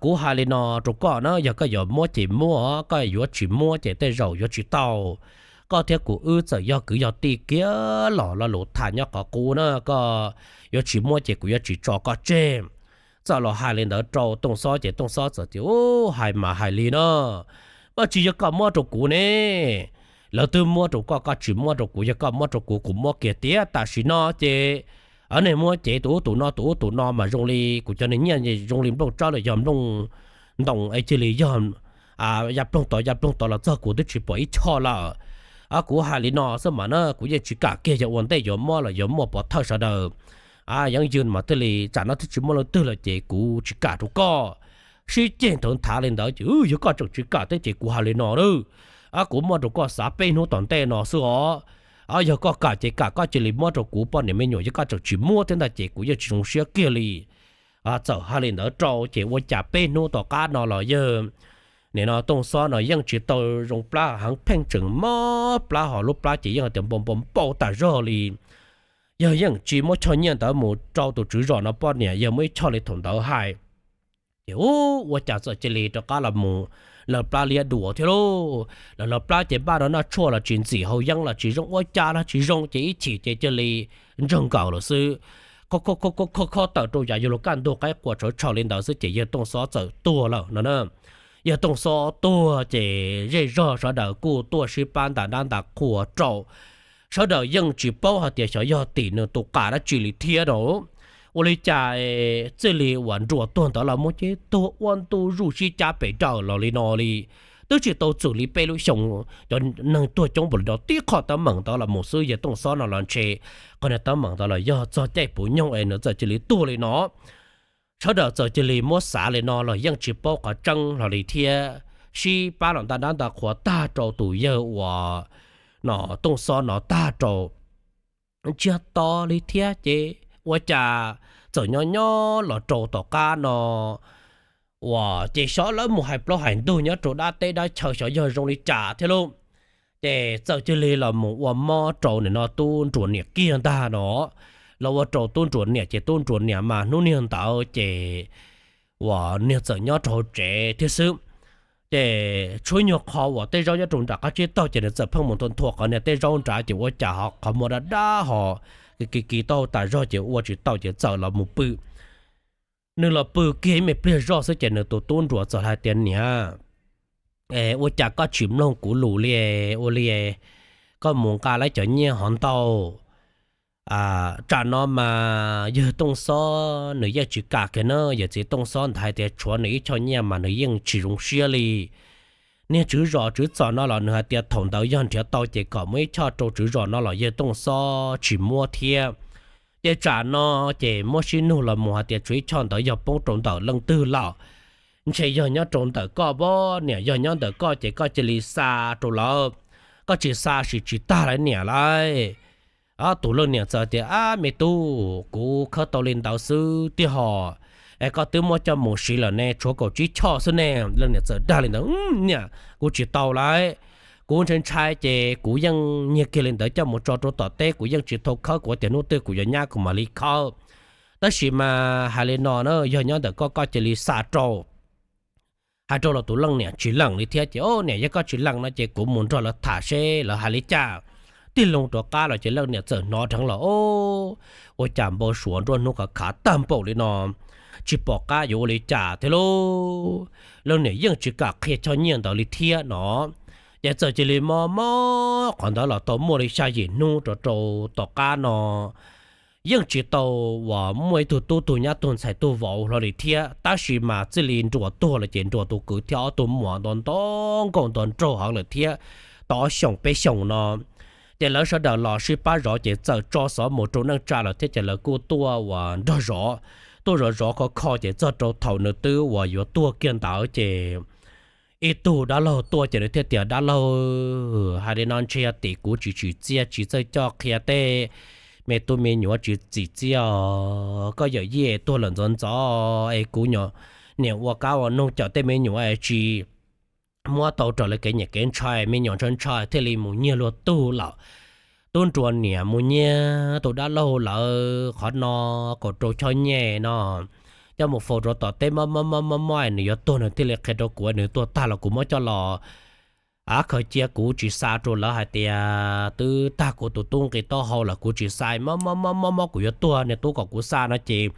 Kuv hais li no rau koj na, yog koj yuav muab ces muab, koj yuav tsis muab ces tej zaum yuav tsis tau. Koj thiab kuv wb txawm yog kwv yog tij kiag los lo lus tham nyob qhov qub na, koj yuav tsis muab ces kuv yuav tsis tso koj tseg. Txawm los hais li ntawd rau Tooj Xob ces Tooj Xob txawm tias, Ub, hais mas hais li no, mas tsis yog koj muab rau kuv ne. Lawv twb muab rau koj, koj tsis muab rau kuv, yog koj muab rau kuv, kuv muab kiag tiag. Tam sim no ces nej muab cev tus ub tus no tus ub tus no mas zoo li kuv cov niag nyiaj zoo li nplooj tsawb los yog nplooj ntoo es cia li yog ya ploog tod ya ploog tod los txog kuv twb tsis pom ib choj lawm. Kuv hais li no xwb mas na, kuv yeej tsis kam kiag, yog ua ntej yuav muab los yuav muaj pov thawj sawv daws yeeb ywg mas thiaj li, tsam no twb tsis muaj leej twg lawm ces kuv tsis kam rau koj. Sib ceg nthawv nthav li ntawd ces, Yog koj tseem tsis kam thiab ces kuv hais li no, kuv muab rau koj xav peb hnub tom ntej no xwb os. Yog koj kam ces kam, koj cia li muab rau kuv poj niam me nyuam, yog koj tseem tsis muab thiab ntag ces kuv yeej tsis zoo siab kiag li. Txawm hais li ntawd rau ces ua cas peb hnub tom qab no los yawg nim no Tooj Xob no yeej tsis tau zoo plab heev, pheej tseem mob plab, ho lub plab ces yeej hais tias npau npau npau tas zog li. Yog yeej tsis muab choj nyiaj ntawd mus rau tus tswv zos no poj niam, yog muab ib choj li thaum ntawd hais ces, Ub, ua cas txawm cia li rov qab los mus lawv plab liab dua thiab lauj? Lawv lawv plab ces npaj no noj tshuaj los tsis ntxim, haus yeeb los tsis zoo, ua cas los tsis zoo, ces ib chim ces cia li ntseeg nkaus lawm xwb. Kho kho kho tawm rau yav yuav luag kaj ntug qaib qua tshauv tshau li ntawd xwb ces yawg Tooj Xob txawm tuag lawm no na. Yawg Tooj Xob tuag ces zej zog sawv daws kuj tuaj sib pab ntas dab ntas qhua rau. Sawv daws yeej tsis paub hais tias xyov yog tim nws tus qam dab tsi li thiab no. Ua li cas txij li uas nruas tuag ntawd los mus ces tuag ua ntu zus sib cab pes daws los li no li. Twb tsis tau txwm li peb lub xyoo, cov neeg tuag coob npaum li no, tib qho teeb meem ntawd los mus xwb yawg Tooj Xob no los ntshe qhov niag teeb meem ntawd los yog txog caij puv nyoog es nws txawm cia li tuag li no. Sawv daws txawm cia li muab xav li no los yeej tsis paub qhov tseeb hlo li thiab. Sib pab los ntaj dab ntaj qhua tag rau tus yawg uas no Tooj Xob no tag rau ntsiag to li thiab ces ua cas txawm nyob nyob los rau tom qab no uas ces xyov lawv mus hais plaub hais ntug nyob rau dab teb dab chaw xyov yog zoo li cas thiab lauj. Ces txawm cia li los mus ua mob rau nim no tub nruas niam kiag ntag no. Los ua rau tub nruas niam ces tub nruas niam mas hnub niag ntawd ces uas niag txawm nyob rau hauv tsev thiab xwb. Ces tshuav nyuag qho uas tej zaub nyob rau nram qab tsib taug ces nws txawm pheej mus nthua nthua qhov niag tej zaub nrad ces ua cas ho qhov muag dab dab ho kis kis kis taub hau tas zog ces ua tsis tau ces txawm los mus pw. Nws los pw kiag ib me pliag zoj xwb ces nws tus tub nruas txawm hais tias, Niam, ua cas koj tsis mloog kuv lus li? Ua li koj mus nqa lawv cov nyiaj hov ntau, Tsam no mas yawg Tooj Xob nws yeej tsis kam kiag na, yawm txiv Tooj Xob ntawd hais tias tshuav nws ib choj nyiaj mas nws yeej tsis zoo siab li. Niag tswv zos tswv txom no los nws hais tias thaum ntawd yog nrhiav tau ces kom muab ib choj rau tswv zos no los yawg Tooj Xob tsis muab thiab. Ces tsam no ces muab sib nug los mus hais tias tshuav ib choj ntawd yog poob rau ntawm leej twg lawm, ntshe yog nyob rau ntawm koj pab niam, yog nyob ntawm koj ces koj cia li xa rau lawv, koj tsis xa sim tsis tag lawv niam lauj. Tus leej niam txawm tias, Ab me tub, kuv khawb tau li ntawd xwb tiag hos, es koj twb muab coj mus siv lawm ne, tshuav kaum tsib choj xwb ne. Leej niam txawm dag li ntawd, Niam, kuv tsis tau lawm, kuv ntshai ntshai ces kuv yeej nyiag kiag li ntawd coj mus tso rau tom teb, kuv yeej tsis tau khawb, kuv tias hnub twg kuv yuav nyab kuv mam li khawb. Tab sis mas hais li no na, yog nyob ntawm koj, koj cia li xa rau. Hais rau los tus leej niam tsis lees li thiab ces, Niam, yog koj tsis lees no ces kuv mus nrog lawv tham seb lawv hais li cas. Tig loo rov qab los ces leej niam txawm hnov dheev los, Ua cas npau suav nruab hnub khav khav tag npaum li no, tsis pom qab yuav ua li cas thiab lauj. Leej niam yeej tsis kam qhia choj nyiaj ntawd li thiab no. Ces txawm cia li mob mob qhov ntawd los tau muaj li xya yim hnub rau rau tom qab no, yeej tsis tau uas muaj ib tug tub tug nyab tug ntxhais tug vauv hlo li thiab. Tab sis mas txij li nruas tuag lawm ces nruas tus kwv thiab ob tug muam nto nto nkauj nto nraug heev lawm thiab, tau ob xyoos peb xyoos no. Ces lawv sawv daws los sib pab zov ces txawm tso xov mus rau neej tsa lawm thiab ces lawv kuj tuaj uas nrog zov, tuaj zov zov kho kho ces txog rau thaum nws twb uas yuav tuag kiag ntawd ces ib tug dab laug tuaj ces nws thiaj tias, Dab laug, hais li no ntshe yog tim kuv tsis tsim txiaj tsis txawj coj qhia tej me tub me nyuam tsis tsim txiaj os. Koj yawm yij tuag lawm ntxov ntxov es kuv niam ua kab ua noog cawm tej me nyuam es tsis muab tau raws li kev nyiam kev ntshai, me nyuam ntshai ntshai thiaj li mus nyiag luag tug lawm. Tub nruas niam mus nyiag tus dab laug lawv qhov no kaum rau choj nyiaj no coj mus faus rau tom teb, mob mob mob mob es nws yuav tuag nws thiaj li qhia rau kuv, nws tuag tag los kuv muab coj los av khaws cia, kuv tsis xa rau lawv hais tias twb tag kuv tus tub nqi taub hau lawm kuv tsis xa, mob mob mob mob mob kuv yuav tuag niag tub kom kuv xa no ces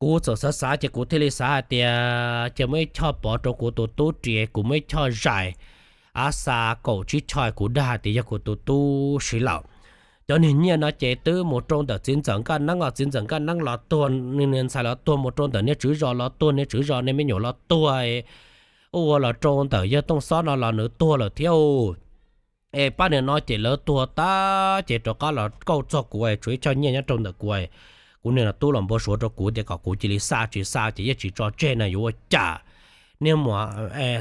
kuv txawm xav xav ces kuv thiaj li xav hais tias cia muab ib choj pov rau kuv tus tub ris, kuv muab ib choj zais, av xa kaum tsib choj kuv dag hais tias yog kuv tus tub siv lawm. Cov niag nyiaj no ces twb mus rau ntawm txiv ntxawm Nkaj Neeb os, txiv ntxawm Nkaj Neeb los tuag, niag ntxhais los tuag, mus rau ntawm niag tswv zos los tuag, niag tswv zos niag me nyuam los tuag, ua los rau ntawm yawg Tooj Xob no los nws tuag lawm thiab. Es pab niag no ces lawv tuag tag ces rov qab los kauj txog kuv, tshuav ib choj nyiaj nyob rau ntawm kuv, kuv niag tub los npau suav rau kuv tias kom kuv cia li xa, tsis xa ces yeej tsis tso tseg no yuav ua cas. Niag muam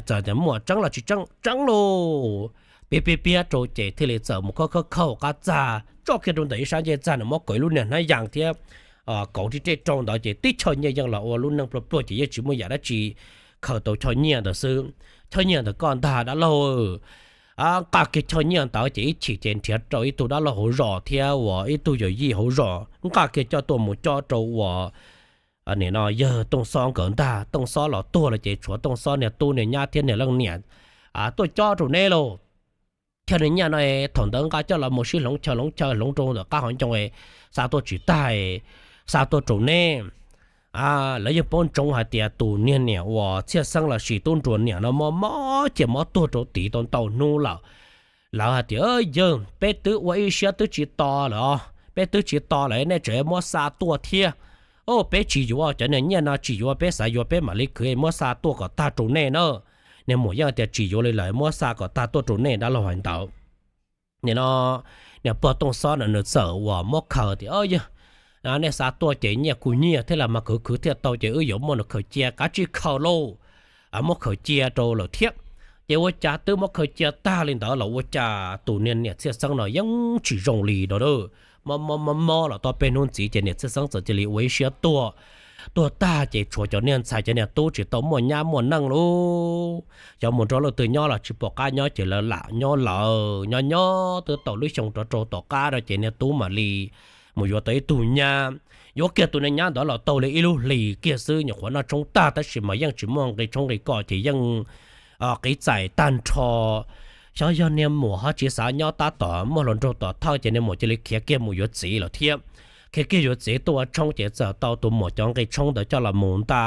txawm tias, Muam, tseeb los tsis tseeb? Tseeb lauj. Piav piav piav rau ces thiaj li txawm mus khawb khawb khawb qab txag tso kiag rau ntawm ib sab ncej txag, nws muab kauv ib lub niag hnab yas thiab kauv rib rej rau ntawd ces tib choj nyiaj yeej los ua lub neej pluag pluag ces yeej tsis muaj yam dab tsi, khaws tau choj nyiaj ntawd xwb. Choj nyiaj ntawd koj ntag dab laug. Nqa kiag choj nyiaj ntawd ces ib chim ces nrhiav rau ib tug dab laug hauv zos thiab uas ib tug yawm yij hauv zos, nqa kiag coj tuaj mus cob rau uas nim no yawg Tooj Xob nkawd ntag. Tooj Xob los tuag lawm ces tshuav Tooj Xob niag tub niag nyab thiab niag leej niam tuaj cob rau neb lauj. Choj niag nyiaj no thaum ntawd nqa coj los mus sib hloov chaw hloov chaw hloov rau ntawm qab hauv ncoo, xa tuaj tsis tag, xa tuaj rau neb. Lawv yeej paub ntsoov hais tias tus niag niam uas Txhiaj Xeeb lossis tub nruas niam no mob mob cia mob tuag rau tid tau ntau hnub lawm. Lawv hais tias, Yawg, peb twb ua ib siab twb tsis to lawm os, peb twb tsis to lawm nej tseem muab xa tuaj thiab. Peb tsis yuav, cov niag nyiaj no tsis yuav, peb xav yuav peb mam li khwv muab xa tuaj kom tag rau nej na. Niag muam yeej tias tsis yuav li lawm, muab xa kom tag tuaj rau nej dab laug hais ntawd. Nim no niag pog Tooj Xob no nws txawm uas muab khaws tias, Yawg, nej xa tuaj ces nyiaj kuj nyiaj thiab los mas khwv khwv thiaj tau ces wb yuav muab nws khaws cia, kav tsij khaws lauj. Muab khaws cia rau lawm thiab. Ces ua cas twb muab khaws cia tag li ntawd los ua cas tus niag niam Txhiaj Xeeb no yeej tsis zoo li no. Mob mob mob los tau peb hnub ntxiv ces niam Txhiaj Xeeb txawm cia li ua ib siab tuag. Tuag tag ces tshuav cov niag ntxhais cov niag tub tsis tau muaj nyab muaj neej lauj. Xyov mus nrog leej twg nyob los tsis pom qab nyob ces lawv lam nyob lawv nyob nyob twb tau lub xyoo rov rau tom qab no ces niag tub mam li mus yuav tau ib tug nyab. Yuav kiag tus niag nyab ntawd los tau li ib lub hlis kiag xwb, nyuam qhuav noj tshoob tag tab sis mas yeej tsis muaj nqi tshoob nqi kos ces yeej qiv txais tag nrho. Xyov yog niag muam ho tsis xav nyob tab tom muaj hluas nraug tom thawj ces niag muam cia li khiav kiag mus yuav txiv lawm thiab. Khiav kiag yuav txiv tuaj ua tshoob ces txawm tau tus muam cov nqi tshoob ntawd coj los mus nta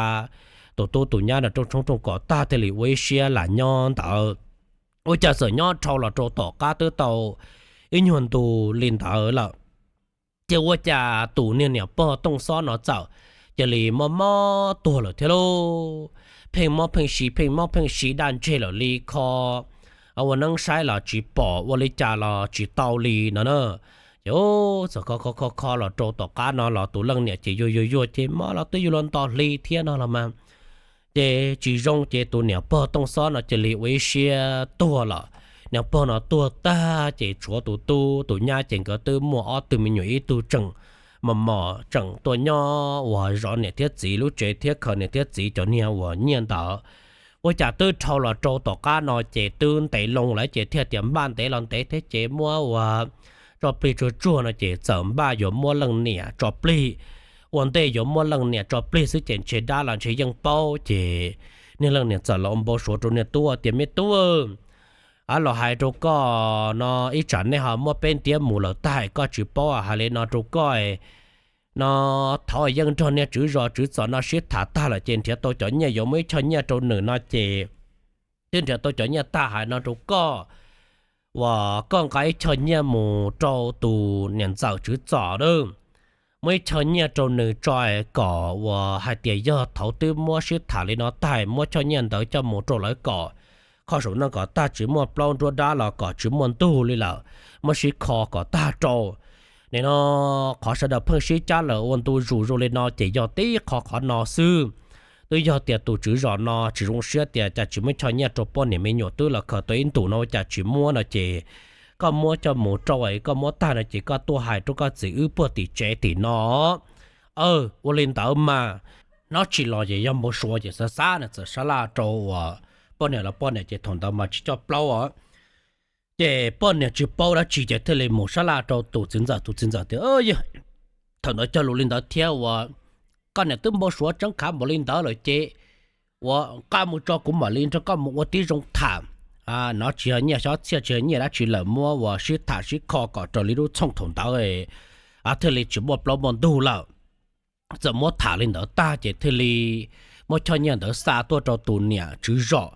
tus tub tus nyab nram rooj tshoob rooj kos tag thiaj li ua ib siab lam nyob ntawd. Ua cas txawm nyob dhau los rau tom qab twb tau ib nyuag ntu li ntawd lawm. Ces ua cas tus niag niam pog Tooj Xob no txawm cia li mob mob tuag lawm thiab lauj. Pheej mob pheej si, pheej mob pheej si, daj ntseg lawm li kho, ua neeb saib los tsis pom, ua li cas los tsis tau li no na. Ces txawm kho kho kho kho los rau tom qab no los tus leej niam ces yuag yuag yuag ces mob los twb yuav luag nto hli thiab no los mas. Ces tsis zoo ces tus niam pog Tooj Xob no cia li ua ib siab tuag lawm. Niam pog no tuag tag ces tshuav tus tub tus nyab ces nkawd twb muaj ob tug me nyuam ib tug tseem mos mos tseem tuaj nyob uas zov niam thiab txiv lub tsev thiab khaws niam thiab txiv cov niag uas nyiaj ntawd. Ua cas twb dhau los rau tom qab no ces twb ntev loo lawm ces thiaj tias npaj ntev los ntev thiab ces muab ua tso plig tsuag tsuag no ces txawm npaj yuav muab leej niam tso plig. Ua ntej yuav muab leej niam tso plig xwb ces ntshe dab los ntshe yeej paub ces niag leej niam txawm los ua npau suav rau niag tub tias me tub, los hais rau koj no ib tsam nej ho muab peb ntiab mus lawm tag koj tsis paub hais li no rau koj no. Thov yeej nrog niag tswv zos tswv txom no sib tham tag lawm ces nrhiav tau cov nyiaj yuav muab ib choj nyiaj rau nws no ces twb nrhiav tau cov nyiaj tag hais no rau koj uas koj nqa ib choj nyiaj mus rau tus niam ntxawm tswv txom na. Muab ib choj nyiaj rau nws tso kom uas hais tias yog thaum twb muab sib tham li no tag muab choj nyiaj ntawd coj mus rau lawv kom kho saum no kom tag tsis muaj plaub nruab dab los kom tsis muaj ntug li lawm, muab sib kho kom tag rau. Nim no qhov sawv daws pheej sib cab lawm ua ntu zus zoo li no ces yog tib qho qhov no xwb. Twb yog tias tus tswv zos no tsis zoo siab tias cas tsis muab choj nyiaj rau poj niam me nyuam twb los khaws tau ib ntus no ua cas tsis muab no ces koj muab coj mus rau es koj muab tag no ces koj tuaj hais rau koj txiv wb puag tim tsev tim no. Ua li ntawd mas hnov tsis los ces yog npau suav ces xav xav no txawm sab laj rau uas poj niam los poj niam ces thaum ntawd mas tsis coj plaub os. Ces poj niam tsis paub dab tsi ces thiaj li mus sab laj rau tus txiv ntxawm, tus txiv ntxawm tias thaum ntawd cog lus li ntawd thiab uas koj niam twb npau suav tseeb khav npaum li ntawd lawm ces uas nqa mus tso kuv mam li nrog koj mus ua tib zoo tham. No tsis yog nyiaj xyov txhiaj tsis yog nyiaj dab tsi lawm muab uas sib tham sib kho kom raws li lub txhooj thaum ntawd thiaj li tsis muaj plaub muaj ntug lawm. Txawm muab tham li ntawd tag ces thiaj li muab choj nyiaj ntawd xa tuaj rau tus niam tswv zos.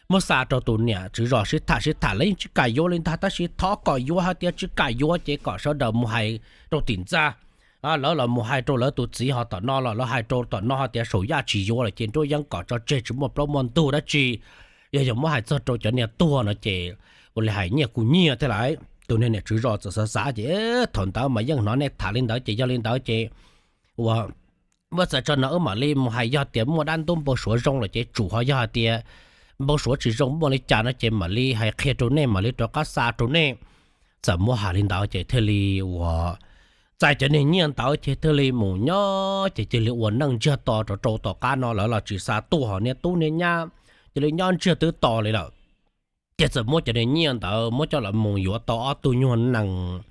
Muab xa rau tus niam tswv zos sib tham sib tham lawv yeej tsis kam yuav li ntag tab sis thov kom yuav hais tias tsis kam yuav ces kom sawv daws mus hais rau tim ntxa. Lawv los mus hais rau lawv tus txiv ho tom no los lawv hais rau tom no hais tias saum yaj tsis yuav lawm ces nruab yeeb kom tso tseg tsis muaj plaub muaj ntug dab tsi. Yog yog muab hais txog rau cov niag tuag no ces ua li hais nyiaj kuj nyiaj thiab lawm. Tus niag niam tswv zos txawm xav xav ces thaum ntawd mas yeej hnov nej tham li ntawd ces yog li ntawd ces ua muab txawm tso no wb mam li mus hais yog tias muaj dab ntub npau suav zoo lawm ces tsum, ho yog hais tias npau suav tsis zoo muaj li cas no ces mam li hais qhia rau nej mam li rov qab xa rau nej. Txawm muab hais li ntawd ces thiaj li uas txais cov niag nyiaj ntawd ces thiaj li mus nyob ces cia li ua neej ntsiag to rau rau tom qab no lawv los tsis xa tuaj ho niag tub niag nyab cia li nyob ntsiag twb to li lawm. Ces txawm muab cov niag nyiaj ntawd muab coj los mus yuav tau ob tug nyuag nees.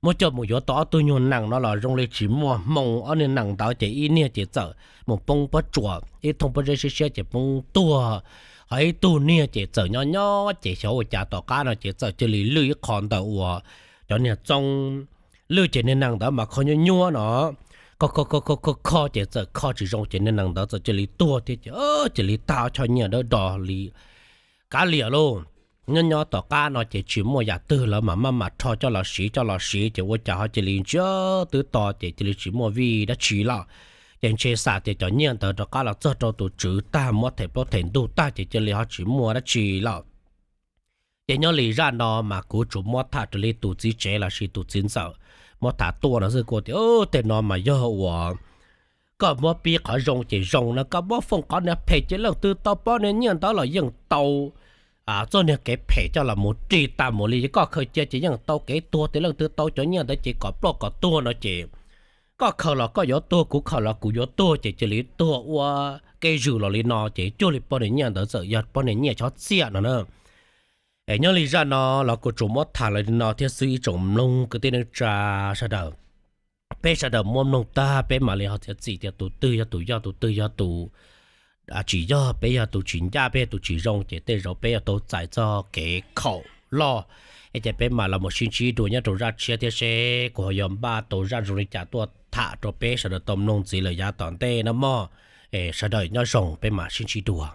Muab coj mus yuav tau ob tug nyuag nees no los zoo li tsis muaj hmoo, ob niag nees ntawd ces ib niag ces txawm mus poob pob tsuas, ib thooj pob zeb siab siab ces poob tuag, ho ib tug niag ces txawm nyob nyob ces xyov ua cas tom qab no ces txawm cia li lwj ib qho ntawm uas cov niag txoob. Lwj ces niag nees ntawd mas kho nyuab nyuab no, kho kho kho kho kho kho ces txawm kho tsis zoo ces niag nees ntawd txawm cia li tuag thiab ces cia li tag ob choj nyiaj dawb do li kav liam lauj. Nyob nyob tom qab no ces tsis muaj yam twg lawv mam maj mam rho coj los siv coj los siv ces ua cas ho cia li ntsiag twb to ces cia li tsis muaj vij dab tsi lawm. Ces ntshe xam tias cov nyiaj ntawd rov qab los txog rau tus tswv tag muab them plaub them ntug tag ces cia li ho tsis muaj dab tsi lawm. Ces nyob li zaj no mas kuv tsuas muab tham raws li tus txiv tsev lossis tus txiv ntxawm muab tham tuaj no xwb. Kuv tias tej no mas yog uas koj muab pib qhov zoo ces zoo no, koj muab foom qhov niag phem ces leej twg tau pob niag nyiaj ntawd los yeej tau txoj niag kev phem coj los mus rig tag mus li. Koj khaws cia ces yeej tau kev tuag, ces leej twg tau cov nyiaj ntawd ces kom ploj kom tuag no ces koj khaws los koj yuav tuag, kuv khaws los kuv yuav tuag, ces cia li tuag ua kev zws los li no ces cuag li pob niag nyiaj ntawd txawm yog pob niag nyiaj chob txiaj no na. Es nyob li zaj no los kuv tsuas muab tham los li no thiab xwb ib tsoom mloog kwv tij neej tsa sawv daws. Peb sawv daws muab mloog tag peb mam li ho txiav txim tias tus twg yog tus yog, tus twg yog tus tsis yog, peb yog tus tsis ncaj, peb yog tus tsis zoo ces tej zaum peb yuav tau txais txoj kev khaum loj. Es ces peb mam los mus sib ntsib dua nyob rau zaj tshiab thiab seb kuv ho yuav npaj tau zaj zoo li cas tuaj tham rau peb sawv daws tau mloog ntxiv lawm yav tom ntej no mog. Es sawv daws nyob zoo, peb mam sib ntsib dua.